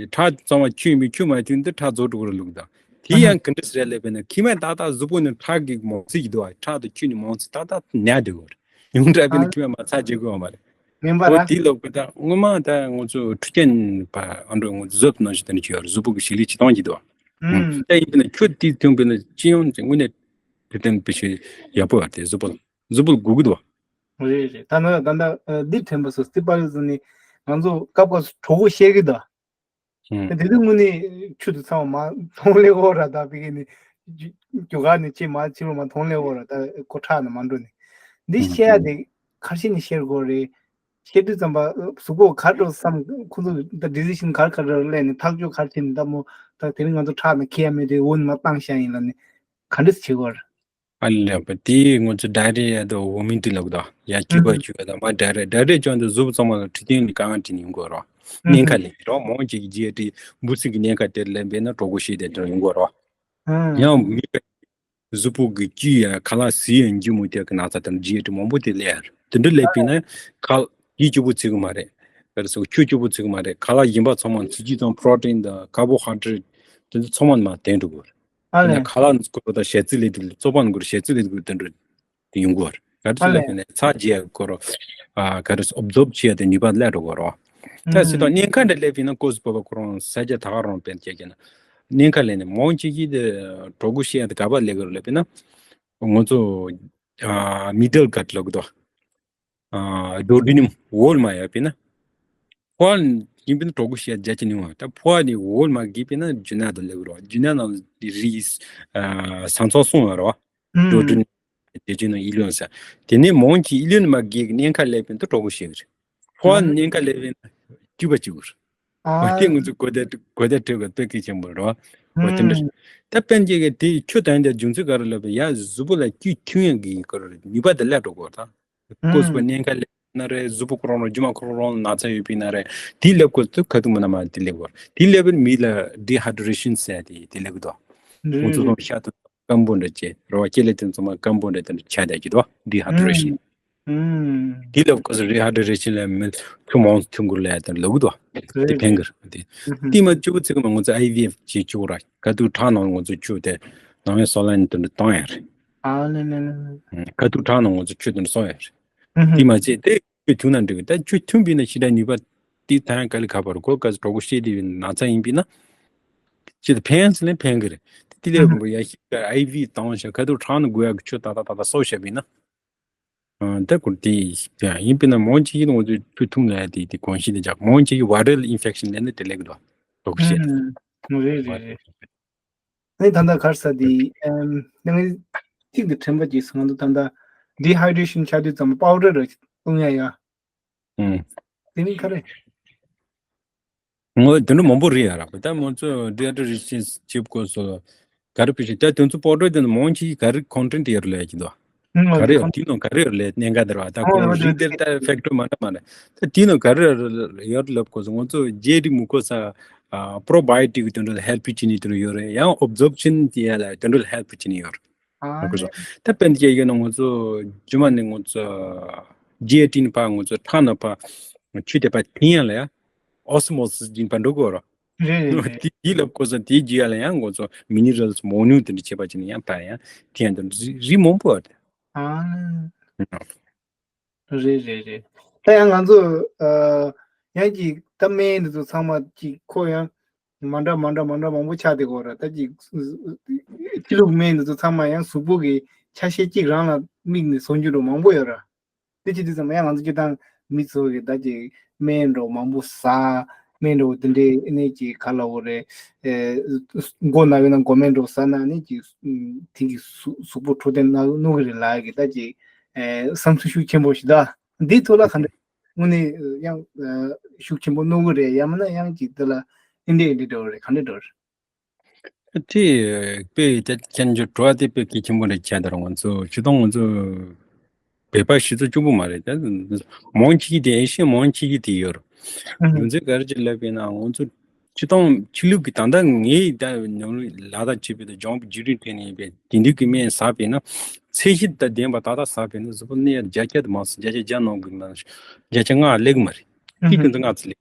ཁྲག་གཙང་བ་ཆུ་ཡིན་པའི་ཆུ་མ་ཐུན་དེ་ཁྲག་རྫོགས་འགྲོ་གི་རེད་ལུགས་ད། དེ་ཡང་ག་འདྲ་ཟེར་ལས་པས་ན་ཁྱི་མ་ད་ད་གཟུགས་པོ་ནི་ཁྲག་གི་མང་ཚིག་གི་འདུག་ཁྲག་དང་ཆུ་ནི་མང་ཚིག་ད་ད་ཉལ་བསྡད་དགོས་རེད། ཡོངས་གྲགས་པས་ན་ཁྱི་མ་མ་ཚ་རྒྱག་དགོས་མ་རེད། ངན་པ་འོ་ར། དེ་ལོག་པ་ད་སྔོན་མ་ད་ང་ཚོ་འཕྲུལ་རྐྱེན་པ་ཨ་འགྲོ་ང་ཚོ་བཟོ་ནང་བཞིན་དེ་འདྲ་བྱས་ཡོད་རེད། གཟུགས་པོ་གི་ཞི་ལི་ཅི་སྟོང་གི་འདུག་ཨུམ། ད་ཡིན་པས་ན་ཁྱོད་དེ་ཐོན་པས་ན་ཅི་ཡོང་ཅི་དངོས་གནས་དེ་དོན་པའི་ཞི་ཡག་པོ་ཡོད་དེ་གཟུགས་པོ་གཟུགས་པོ་སྒུག་གི་འདུག་རེད་རེད། ད་ནི་ད་ལྟ་འདི་ཐོན་པ་སོ་སི་པ་རི་ཟིན་ནི་ང་ཚོ་སྐབས་སྐབས་སུ་གྲོད་ཁོག་བཤལ་གི་འདུག་ཨུམ། དེ་དུས་དངོས་གནས་ཆུ་དུ་ཚང་བ་མ་མཐོང་ལེ་འོ་ར། ད་ཕ་གི་ནི་རྒྱུ་ག་ནི་ཅི་མ་ཕྱི་ལོ་མ་མཐོང་ལེ་འོ་ར། ད་ཁོ་ཁྲག་ནི་མ་འགྲོ་ནི་འདི་ཨུམ། བཤལ་ཡ་དེ་ཁར་ཤི་ནི་བཤལ་དགོས་རེད། ཤེས་དུས་ཙམ་པ་གཟུགས་པོ་ག་རེ་བསམ་ཁོ་ཚོ་ད་ཌི་སི་ཤན་ག་རེ་ག་རེ་ལས་ནས་ཐག་གཅོད་ག་རེ་བྱས་ནས་ད་མོ་ད་དེ་རིང་ང་ཚོ་ཁྲག་ནི་ཁྱེར་ཡ་མེད་དུས་འོ་ནི་མ་བཏང་ཤ་ཡིན་ལ་ནི་ག་འདྲས་བྱེད་དགོས་རེད། ཨ་ལས་པ་དེ་ང་ཚོ་ཌའི་རི་ཡ་དང་འོ་མིན་དུ་ལབ་དང་ཡ་སྐྱིད་པ་ཨུ་བཅུ་ཡ་དང་མ་ཌའི་རི་ཌའི་རི་ཅང་དུ་གཟུགས་པོ་ཚང་མ་ལ་འཕྲོད་བསྟེན་ནི་དཀའ་ངལ་ཅིག་ཡིན་དགོས་རོགས། ཨུ་ཉེན་ཁ་ལས་རོགས་མང་ཅིག་གི་རྗེས་དེ་འབུ་སྲིན་གྱི་ཉེན་ཁ་དེར་ལེན་པས་ན་གྲོད་ཁོག་བཤལ་དེ་འདྲ་ཡིན་དགོས་རོགས། ཨུ་ཡང་མི་གཟུགས་པོ་གི་བཅུད་ཡང་ཁ་ལག་ཟས་ཡང་འཇུ་མུ་དེ་གི་ན་ཚ་དང་རྗེས་དྲི་མང་པོ་དེ་ལས་ཡར་དེ་འདྲ་ལས་པས་ན་ཁ་ཡིད་སྐྱོ་པོ་ཚིག་གི་མ་རེད། དེར་སོགས་ཆུ་སྐྱོ་པོ་ཚིག་གི་མ་རེད། ཁ་ལག་ཡིན་པ་ཚང་མ་ཚི་ཅི་དང་པྲོ་ཊིན་དང་ཀར་བོ་ཧའི་ཌེ་རེ་ཊི་དེ་ཚོ་ཚང་མ་མ་བསྟེན་འགྲོ་དགོས་རེད། ཨ་དེ་ནས་ལས། ཁ་ལག་སྐོར་དང་བཤད་ཚིག་ལས་དེ་ཚོ་པ་ནི་དགོས་རེད། བཤད་ཚིག་ལས་དེ་དེ་འདྲ་དེ་ཡོང་གི་རེད། ག་ཨ་ཚོད་ལ་ལས། ཕན་ནས་ཚ་རྒྱས་སྐོར་ཨ་ག་རེ་ཨོབ་ཛོབ་བྱེད་ཡ་དེ་ནུས་པ་སླེབས་འགྲོ་གི་རོགས། ད་སྲིད་དང་ཨུམ། ཉེན་ཁ་འདྲ་སླེབས་ཡིན་ན་ཀོ་སི་བོད་པ་ཁོ་རང་ས་རྒྱ་ད་ག་རང་བན་སྐྱེ་རྒྱ་ན་ཉེན་ཁ་ལས་ནས་མང་ཆེ་གིས་དེ་གྲོད་ཁོག་བཤལ་ཡ་དེ་ག་པར་སླེབས་གི་རེད་ལབ་ཡིན་ན་ང་ཚོ་ཨ་མི་ཌལ་གྷཊ་ལབ་གི་འདུག་ཨ་ཌུ་ཨོ་ཌེ་ནམ་འོལ་མ་ཡོད་པས་ན། ཕོ་བ་ཡིན་པས་ན་གྲོད་ཁོག་བཤལ་རྒྱ་ཆེ་ནི་འོང་། ད་ཕོ་བ་ནི་འོལ་མ་གིས་པས་ན་རྒྱུ་ན་དང་ལེགས་རོ། རྒྱུ་ན་ནང་རིགས་ཨ་ས་མཚམས་སོང་བ་རོ། ཨུམ། ཌུ་ཨོ་ཌེ་ནམ་དེ་ཅི་ན་ཨི་ལོན་ས། དེ་ནས་མང་གི་ཨི་ལོན་མ་གིས་ཉེན་ཁ་སླེབས་པས་ན་གྲོད་ཁོག་བཤལ་གི་རེད། ཕོ་བ་ཨུམ། ཉེན་ཁ་སླེབས་པས་ན་སྐྱུག་པ་སྐྱུག་གི་རེད། འོ་ཨ་དེ་ང་ཚོ་གོ་བརྡ་གོ་བརྡ་སྤྲོད་པ་དཔེ་གལ་ཆེན་པོ་རེད་བ། འོ་དེ་འདྲ། ཨུམ། ད་དཔེར་ན་ཅིག་གི་དེ་ཁྱོད་ད་འདི་རྒྱུ་མཚན་ག་རེ་ལབ་པ་ཡ་གཟུགས་པོ་ལ་བཅུད་ཐོན་ཡག་གི་ག་རེ་ནུས་པ་དེ་སླེབས་འགྲོ་གོ་ད། ཀོ་སི་པ་ཨུམ། ཉེན་ཁ་སླེབས་ན་རེད། གཟུགས་པོ་ཁོ་རང་རང་རྒྱུ་མ་ཁོ་རང་རང་ན་ཚ་ཡོད་པ་ཡིན་ན་རེད། དེ་སླེབས་གོ་ཚུལ་ཁ་ཐུག་མ་ན་མ་དེ་སླེབས་གོ་དེ་སླེབས་པའི་མི་ལ་ཌི་ཧའི་ཌེ་རེ་ཤན་ཟེར་དེ་དེ་སླེབས་གི་འདུག་ང་ཚོ་རེད་རེད། ཚོ་ཤ་དང་སྐམ་པོ་འདྲ་བྱས་རེད་བ། སྐེ་ལས་དེ་ཚང་མ་སྐམ་པོ་འདྲ་དེ་འདྲ་ཆགས་བསྡད་ཀྱི་འདུག་ཌི་ཧའི་ཌེ་རེ་ཤན། ཨུམ། དེ་ལ་ཁོ་ཚོ་རི་ཧའི་ཌེ་རེ་ཤན་ལ་མི་ཆུ་མང་ཐོན་དགོས་ལ་དེ་ལབ་གི་འདུག་དེ་རེད་ཕན་གི་རེད། དེ་ཨུ་ཧུ། དེ་མ་ཆུ་བོ་ཚིག་གི་མ་ང་ཚོ་ཨའི་ཝི་ཨེཕ་བྱེད་ཆོག་ར། ཁ་ཐུག་ཁྲག་ནང་ང་ཚོ་ཆུ་དེ་ནང་བའི་སོ་ལན་དེ་འདྲ་བཏང་ཡ་རེད། ཨ་ལེ་ལེ་ལེ་ལེ། ཁ་ཐུག་ཁྲག་ནང་ང་ཚོ་ཆུ་དེ་འདྲ་སོང་ཡ་རེད། ཨུ་ཧུ། དེ་མ་ཚད་དེ་ཆུ་ཐུང་ན་འགྲིག་གི་ད་ཆུ་ཐུང་པས་ན་ཞེ་དྲག་ནུས་པ་དེ་ཐང་ག་ལེ་ག་པར་གོ་ག་ཚོད་གྲོད་ཁོག་བཤལ་དེ་ན་ཚ་ཡིན་པས་ན། ཅི་ད་ཕན་ཚུན་ལས་ཕན་གི་རེད། དེ་ལས་ཨུ་ཧུ། ཡ་ཞིག་ཨའི་ཝི་བཏང་ཤག་ཁ་ཐུག་ཁྲག་ནང་དགོས་ཡག་གི་ཆུ་ད་ད་ད་ད་གསོག་བྱས་པས་ན། ཨ་ད་ཁུར་དེ་ཡིན་པས་ན་མང་ཆེ་ཡིན་ང་ཚོས་ཆུ་འཐུང་ལ་ཡ་དེ་དེ་གོན་ཤེས་དེ་ཅག་མང་ཆེ་ཡིན་ཝའི་རལ་ཨིན་ཕེག་ཤན་ལས་ནི་དེ་ལེགས་འགྲོ་དོགས་ཤེས་དེ། ཨུམ། རེད་རེད་རེད། ཨ་ནི་ད་ལྟ་གར་ས་དེ་ཨམ་ད་ངས་ཐིག་དེ་དྲན་པ་ཅིག་སོང་ད་ད་ལྟ་ཌི་ཧའི་ཌེ་ཤན་ཆགས་དུས་ཙམ་པའོ་ཌར་ར་བཏུང་ཡ་ཡ། ཨུམ། དེ་ནི་ག་རེ། ངོ་དེ་འདྲ་མང་པོ་རེད་ཡ་ར། ད་ང་ཚོ་ཌི་ཧའི་ཌེ་རེ་ཤན་བྱེད་དགོས་སོ། ག་རེ་ཕི་ཤི་ད་དེ་ཚོ་པོ་ཊོ་དེ་ནི་མང་ཆེ་ག་རེ་ཁོན་ཊེན་ཊི་ཡོད་ལས་ཀྱི་འདུག་ཨང་ག་རེ་ཡོད་དེ་ནང་ག་རེ་ཡོད་ལས་གནད་འགག་དེ་ར། ད་ཁོ་རང་རིགས་དེར་ད་ཕེག་ཊར་མ་འདྲ་མ་འདྲ། ད་དེ་ནང་ག་རེ་ཡོད་ལབ་དགོས་སོ། ང་ཚོ་རྗེས་རིགས་མུ་ཁོ་ས་པོ་རོ་བ་ཡོ་ཊིག་དེ་འདྲ་ལ་ཧེལ་པི་བྱེད་ནི་དེ་འདྲ་ཡོད་རེད། ཡང་ཨོབ་ཛོབ་ཤན་དེ་ཡ་ལ་དེ་འདྲ་ལ་ཧེལ་པི་བྱེད་ནི་ཡོད་རེད། ཨ་ཁོ་ཚོ་ད་དཔེར་ན་སྐྱེ་ཡོད་ན་ང་ཚོ་རྒྱུ་མ་ནི་ང་ཚོ་རྗེས་ཏིན་པ་ང་ཚོ་ཐང་ན་པ་ཆུ་དེ་པ་ཐིང་ཡང་ལ་ཡ་ཨོ་སི་མོ་སི་སྦྱིན་པ་འགྲོ་དགོས་རོ། རེད་རེད་རེད། དེ་དེ་ལབ་ཁོ་ཚོ་དེའི་རྗེས་ལ་ཡང་ང་ཚོ་མི་ནི་རལ་སི་མོ་ནུ་དེ་འདྲ་བྱེད་པ་ཅིག་ནི་ཡང་ད་ཡང་ཐིང་ཡང་དེ་འདྲ་རི་མང་པོ་ཡོད་རེད། ཨ། རེད་རེད་རེད། ད་ཡང་ང་ཚོ་ཨ་ཡང་གི་ད་སྨན་འདི་ཚོ་ཚང་མ་གི་ཁོ་ཡང་མ་འདྲ་མ་འདྲ་མ་འདྲ་མང་པོ་ཆགས་བསྡད་ཀྱི་ཡོད་རེད། ད་གི་ཕྱི་ལུགས་སྨན་འདི་ཚོ་ཚང་མ་ཡང་གཟུགས་པོ་གི་ཆ་ཤས་གཅིག་རང་ལ་དམིགས་ནས་བཟོ་རྒྱུ་འདྲ་མང་པོ་ཡོད་རེད། དེ་བྱེད་དུས་ཙམ་ཡང་ང་ཚོ་སྤྱིར་བཏང་མི་ཚོ་གི་ད་གི་སྨན་འདྲ་མང་པོ་ཟ། སྨན་འདྲ་དེ་འདྲའི་ཨ་ནི་གི་ག་ལ་འོ་རེད། ཨེ་མགོ་ན་ཡོད་ན་མགོ་སྨན་འདྲ་ཟ་ན་ཨ་ནི་གི་དེ་གི་གཟུགས་གཟུགས་པོ་འཕྲོད་བསྟེན་ན་གནོད་གི་རེད་ལབ་གི་ད་གི་ཨེ་བསམ་ཚུལ་ཤུགས་ཆེན་པོ་ཞིག་ད། འདི་ཐོག་ལ་ག་འདྲ་དངོས་གནས་ཡང་ཤུགས་ཆེན་པོ་གནོད་གི་རེད། ཡང་མིན་ན་ཡང་ཅིག་དེ་ལ་ཨིན་འདྲ་ཨིན་འདྲ་འགྲོ་རེད། ག་འདྲ་འགྲོ་རེད། དེ་དཔེ་ད་ཁྱེད་ཚོ་དྲི་བ་དེ་དཔེ་གལ་ཆེན་པོ་རེད། ཁྱེད་དང་ང་ཚོ་སྤྱིར་བཏང་ང་ཚོ་བོད་པ་སྤྱི་ཚོགས་གཅིག་པོ་མ་རེད། ད་མང་ཆེ་གི་དེ་ཨེ་ཤི་ཡ་མང་ཆེ་གི་དེ་ཡོད་རེད། ང་ཚོས་ག་རེ་ཅིག་ལབ་པ་ཡིན་ན་ང་ཚོ་སྤྱིར་བཏང་ཆོས་ལུགས་ཀྱི་ད་ལྟ་ངའི་ད་ཉམས་ལེན་ལ་དྭགས་སྐྱིད་པའི་ད་ལྗང་བུ་བརྒྱུད་རིམ་ཐོན་ནས་ཡིན་པའི་དེང་དུས་ཀྱི་སྨན་ཟ་བས་ན་ཚད་གཞི་དང་ལྡན་པ་ཏག་ཏག་ཟ་བས་ན་གཟུགས་པོ་གནས་བརྒྱ་ཆ་དུ་མ་སོང་བརྒྱ་ཆ་བརྒྱ་ནང་གི་མ་བརྒྱ་ཆ་ལྔ་སླེབས་ཀྱི་མ་རེད། ཨུ་ཧུམ། ཁྱི་ཀུན་ཏུ་ལྔ་ཙམ་སླེབས།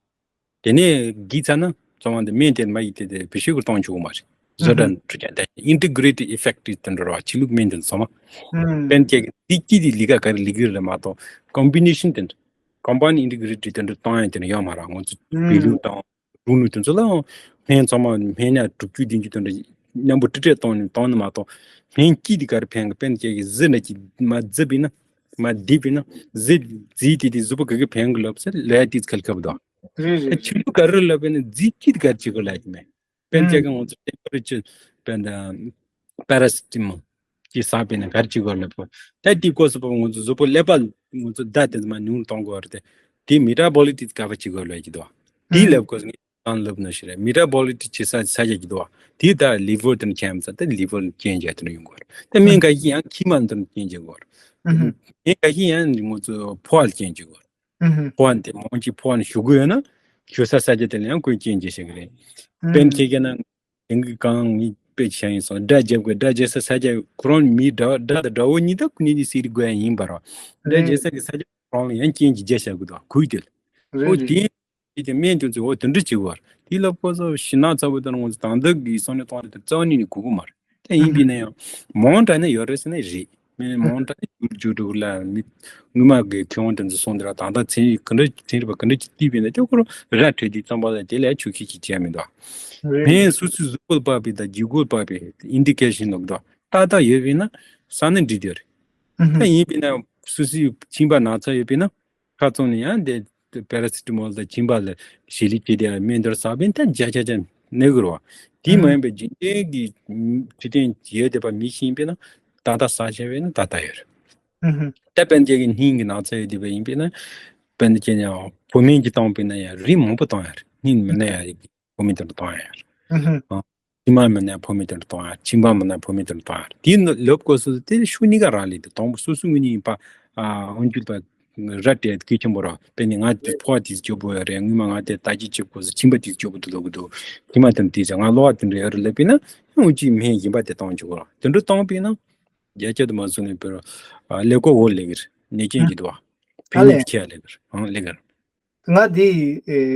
དེ་ནས་བརྒྱུད་ཚར་ན་ཚང་མ་འདི་སྨན་དེ་མ་ཡིན་དེ་དེ་བེད་སྤྱོད་ཀྱི་གཏོང་ཆོག་གི་མ་རེད། བཟོ་གྲྭ་ཨུ་ཧུམ། འཁྲུ་ཆ་དེ་ཨིན་ཊི་གྷི་རེ་ཊི་ཨི་ཕེག་ཊི་དེ་འདྲ་ར་ཆོས་ལུགས་སྨན་དེ་ཚང་མ། ཨུ་ཧུམ། དཔེར་ན་ཁྱེད་ཀྱི་དེ་སྐྱིད་དེ་ལི་ཀ་ག་རེ་ལི་ཀ་རེད་མ་གཏོགས་ཀོམ་བི་ནེ་ཤན་དེ་འདྲ་ཀོམ་པའུན་ཌི་ཨིན་ཊི་གྷི་རེ་ཊི་དེ་འདྲ་གཏོང་ཡ་དེ་འདྲ་ཡོད་མ་རེད། ང་ཚོ་ཨུ་བོད་ལུགས་དང་རུ་ནུ་དེ་ཚོ་ལའང་སྨན་ཚང་མ་སྨན་སྣ་དྲུག་ཅུ་བདུན་ཅུ་དེ་འདྲ་མཉམ་པོ་ཀྲི་ཀྲི་གཏོང་ནས་གཏོང་ནི་མ་གཏོགས་སྨན་སྐྱིད་དེ་ག་རེ་ཕན་གི། དཔེར་ན་ཁྱེད་ཀྱི་གཟི་འདྲ་ཅིག་མ་བརྫིས་པས་ན་མ་བརྡིབས་པས་ན་གཟི་བརྫིས་དེ་དེ་གཟུགས་པོ་ག་གི་ཕན་གི་ལབ་ཟེར་ལས་དེ་ཁལ་ཁབ་དང་། རེད་རེད། ཆུ་རེད། ལུག་ག་རེ་ལབ་པས་ན་རྫིས་སྐྱིད་ག་རེ་བྱེད་དགོས་ལབ་ཀྱི་མེད། དཔེར་ན་ཁྱེད་ཀྱི་ང་ཚོ་ཊེམ་པ་རེ་ཅར་དཔེར་ན་པ་ར་སི་ཊ་མོལ་ཅིག་ཟ་བས་ན་ག་རེ་བྱེད་དགོས་ལབ་པ། ད་དེ་སྐོར་སོགས་པ་ང་ཚོ་གཟུགས་པོ་ཀླད་པ་ང་ཚོ་ད་དེ་མ་ཉུང་གཏོང་དགོས་རེད་དེ། དེ་མེ་ཊ་བོ་ལི་ཊི་དེ་ག་པར་བྱེད་དགོས་ལབ་ཀྱི་འདུག་དེ་ལབ་དགོས་ངས་གང་ལབ་ན་ཞིག་རེད། མེ་ཊ་བོ་ལི་ཊི་བྱེད་ས་ས་རྒྱག་གི་འདུག་དེ་ད་ལི་ཝར་དེ་ནས་ཁྱེར་ཡོང་ས་ད་ལི་ཝར་ལ་རྐྱེན་བྱས་དེ་ནས་ཡོང་དགོས་རེད། ད་སྨན་འགའ་ཞིག་ཡང་མཆིན་པ་དེ་ནས་རྐྱེན་བྱེད་དགོས་རེད། སྨན་འགའ་ཞིག་ཡང་ང་ཚོ་ཕོ་བ་ལ་རྐྱེན་བྱེད་དགོས་རེད། ཨུ་ཧུམ། ཕོ་བ་དེ་མང་ཆེ་ཕོ་བ་ནས་ཞུ་དགོས་ཡོད་ན་ཞུ་ས་ས་ཆ་དེ་ལ་ཡང་ཁོས་རྐྱེན་བྱེད་ཤེས་ཀྱི་རེད། ཨུ་དཔེར་ན་ཁྱེད་ཀྱི་ན་དེང་གི་གང་ངས་དཔེ་བྱས་ཡིན་སོང་། སྒྲ་རྒྱབ་དགོས། སྒྲ་རྒྱབ་ས་ས་ཆ་ཁོ་རང་མིའི་སྒྲ་སྒྲ་དང་སྒྲ་བོ་གཉིས་ད་ཁོ་གཉིས་ཀྱི་སི་རི་དགོས་ཡ་ཡིན་པ་རེད། སྒྲ་རེད། རྒྱབ་ས་གི་ས་ཆ་ཁོ་རང་ལ་ཡང་རྐྱེན་གྱིས་རྒྱབ་བཞག་དགོས་དང་ཁུལ་དེ་ལ། རེད་ཨོ་རེད། དེ་དེ་སྨན་དེ་ཚོ་འོ་དེ་འདྲ་བྱེད་དགོས་རེད། དེ་ལ་ཁོ་ཚོ་ཞེད་སྣང་ཚ་བོ་དང་ང་ཚོ་དང་འདོད་ཀྱི་བསམ་བློ་གཏོང་དེ་རྩ་བ་ཉིད་ནས་དགོས་ཀྱི་མ་རེད། ད་ཡིན་པས་ན་ཡང་མང་དྲགས་ན་ཡོད་རེད་ཟེར་ན་རེད། མི་མང་དྲགས་ན་འགྱུར་འགྱུར་འགྲོ་གི་ལ་མི་སྔོན་མ་གི་མཁས་དབང་དེ་ཚོ་གསུངས་དེ་ར་ད་ལྟ་ཚན་རིག་ག་འདྲ་ཚན་རིག་པ་ག་འདྲ་ཅིག་བལྟས་པས་ན་ཅོག་ཁོ་རང་ར་འཕྲོད་དུས་ཙམ་པ་ལ་དེ་ལས་ཆོག་ཤེས་ཅིག་བྱས་མི་འདུག་རེད། ངས་སོ་སོའི་གཟུགས་པོར་དཔག་པའི་དང་ལྗིད་ཁོག་དཔག་པའི་ཨིན་ཌི་ཀེ་ཤན་ལབ་འདུག་ཏག་ཏག་ཡོད་པས་ན་ས་ནི་འགྲིག་དེ་རེད། ད་ཡིན་པས་ན་སོ་སོའི་མཆིན་པ་ན་ཚ་ཡོད་པས་ན། ཁ་བཙུམས་ནས་ཡང་དེ་པེ་ར་སི་ཊ་མོལ་དང་མཆིན་པ་ལ་ཞི་ལི་བྱེད་དེ་སྨན་འདིར་ཟ་བས་ད་བརྒྱ་ཆ་བརྒྱ་ནད་གི་རོ། དེ་མ་ཡིན་པའི་རྒྱུན་ལྡན་གྱི་འཕྲོད་བསྟེན་ཡོད་བསྡད་པ་མི་ཞིག་ཡིན་པས་ན་ད་ལྟ་ཟ་བྱས་པས་ན་ད་ལྟ་ཡོད་རེད། ད་དཔེར་ན་ཁྱེད་ཀྱི་སྙིང་གི་ན་ཚ་ཡོད་བསྡད་པ་ཡིན་པས་ན་དཔེར་ན་ཁྱེད་ཀྱི་བོད་སྨན་གྱི་བཏང་པས་ན་ཡང་རིགས་མང་པོ་བཏང་ཡ་རེད། སྙིང་མི་ན་ཡ་རིགས་བོད་སྨན་དེ་འདྲ་བཏང་ཡ་རེད། མཆིལ་མ་མི་ན་བོད་སྨན་དེ་འདྲ་གཏོང་ཡ། མཆིན་པ་མི་ན་བོད་སྨན་དེ་འདྲ་གཏོང་ཡ། དེ་ནི་ལབ་དགོས་སུ་དེ་ཤུགས་གཉིས་ཀ་རག་ལས་དེ་དང་པོ་སོ་སོའི་ངོས་ནས་ཡིན་པ། ཨ་འོན་ཀྱང་པ་ར་སྤྲད་གལ་ཆེན་པོ་ར་དཔེ་ནི་ང་དེ་ཕོ་བ་དེ་སྐྱོ་པོ་ཡ་རེད། ངུ་མ་ང་དེ་ད་ཅི་སྐྱོ་པོ་སུ་མཆིན་པ་དེ་སྐྱོ་པོ་དུ་ལོག་གི་འདུག་མཆིན་པ་དེ་དེ་ང་གློ་བ་དེ་འདྲ་ཡོད་རེད་ལབ་པས་ན་འོན་ཀྱང་སྨན་གཞན་པ་དེ་གཏོང་ཆོག་གོ་ར་དེ་འདྲ་གཏོང་པས་ན་རྒྱ་ཁྱབ་ཏུ་མ་སོང་ནས་བོད་ལ་ཀོ་འོ་ལེགས་གི་རེད། ནད་རྐྱེན་གྱི་འདུག་བ་ཕན་ནུས་ཆེ་ཡ་ལེགས་གི་རེད། ཨང་ལེགས་གི་རེད། ང་དེ་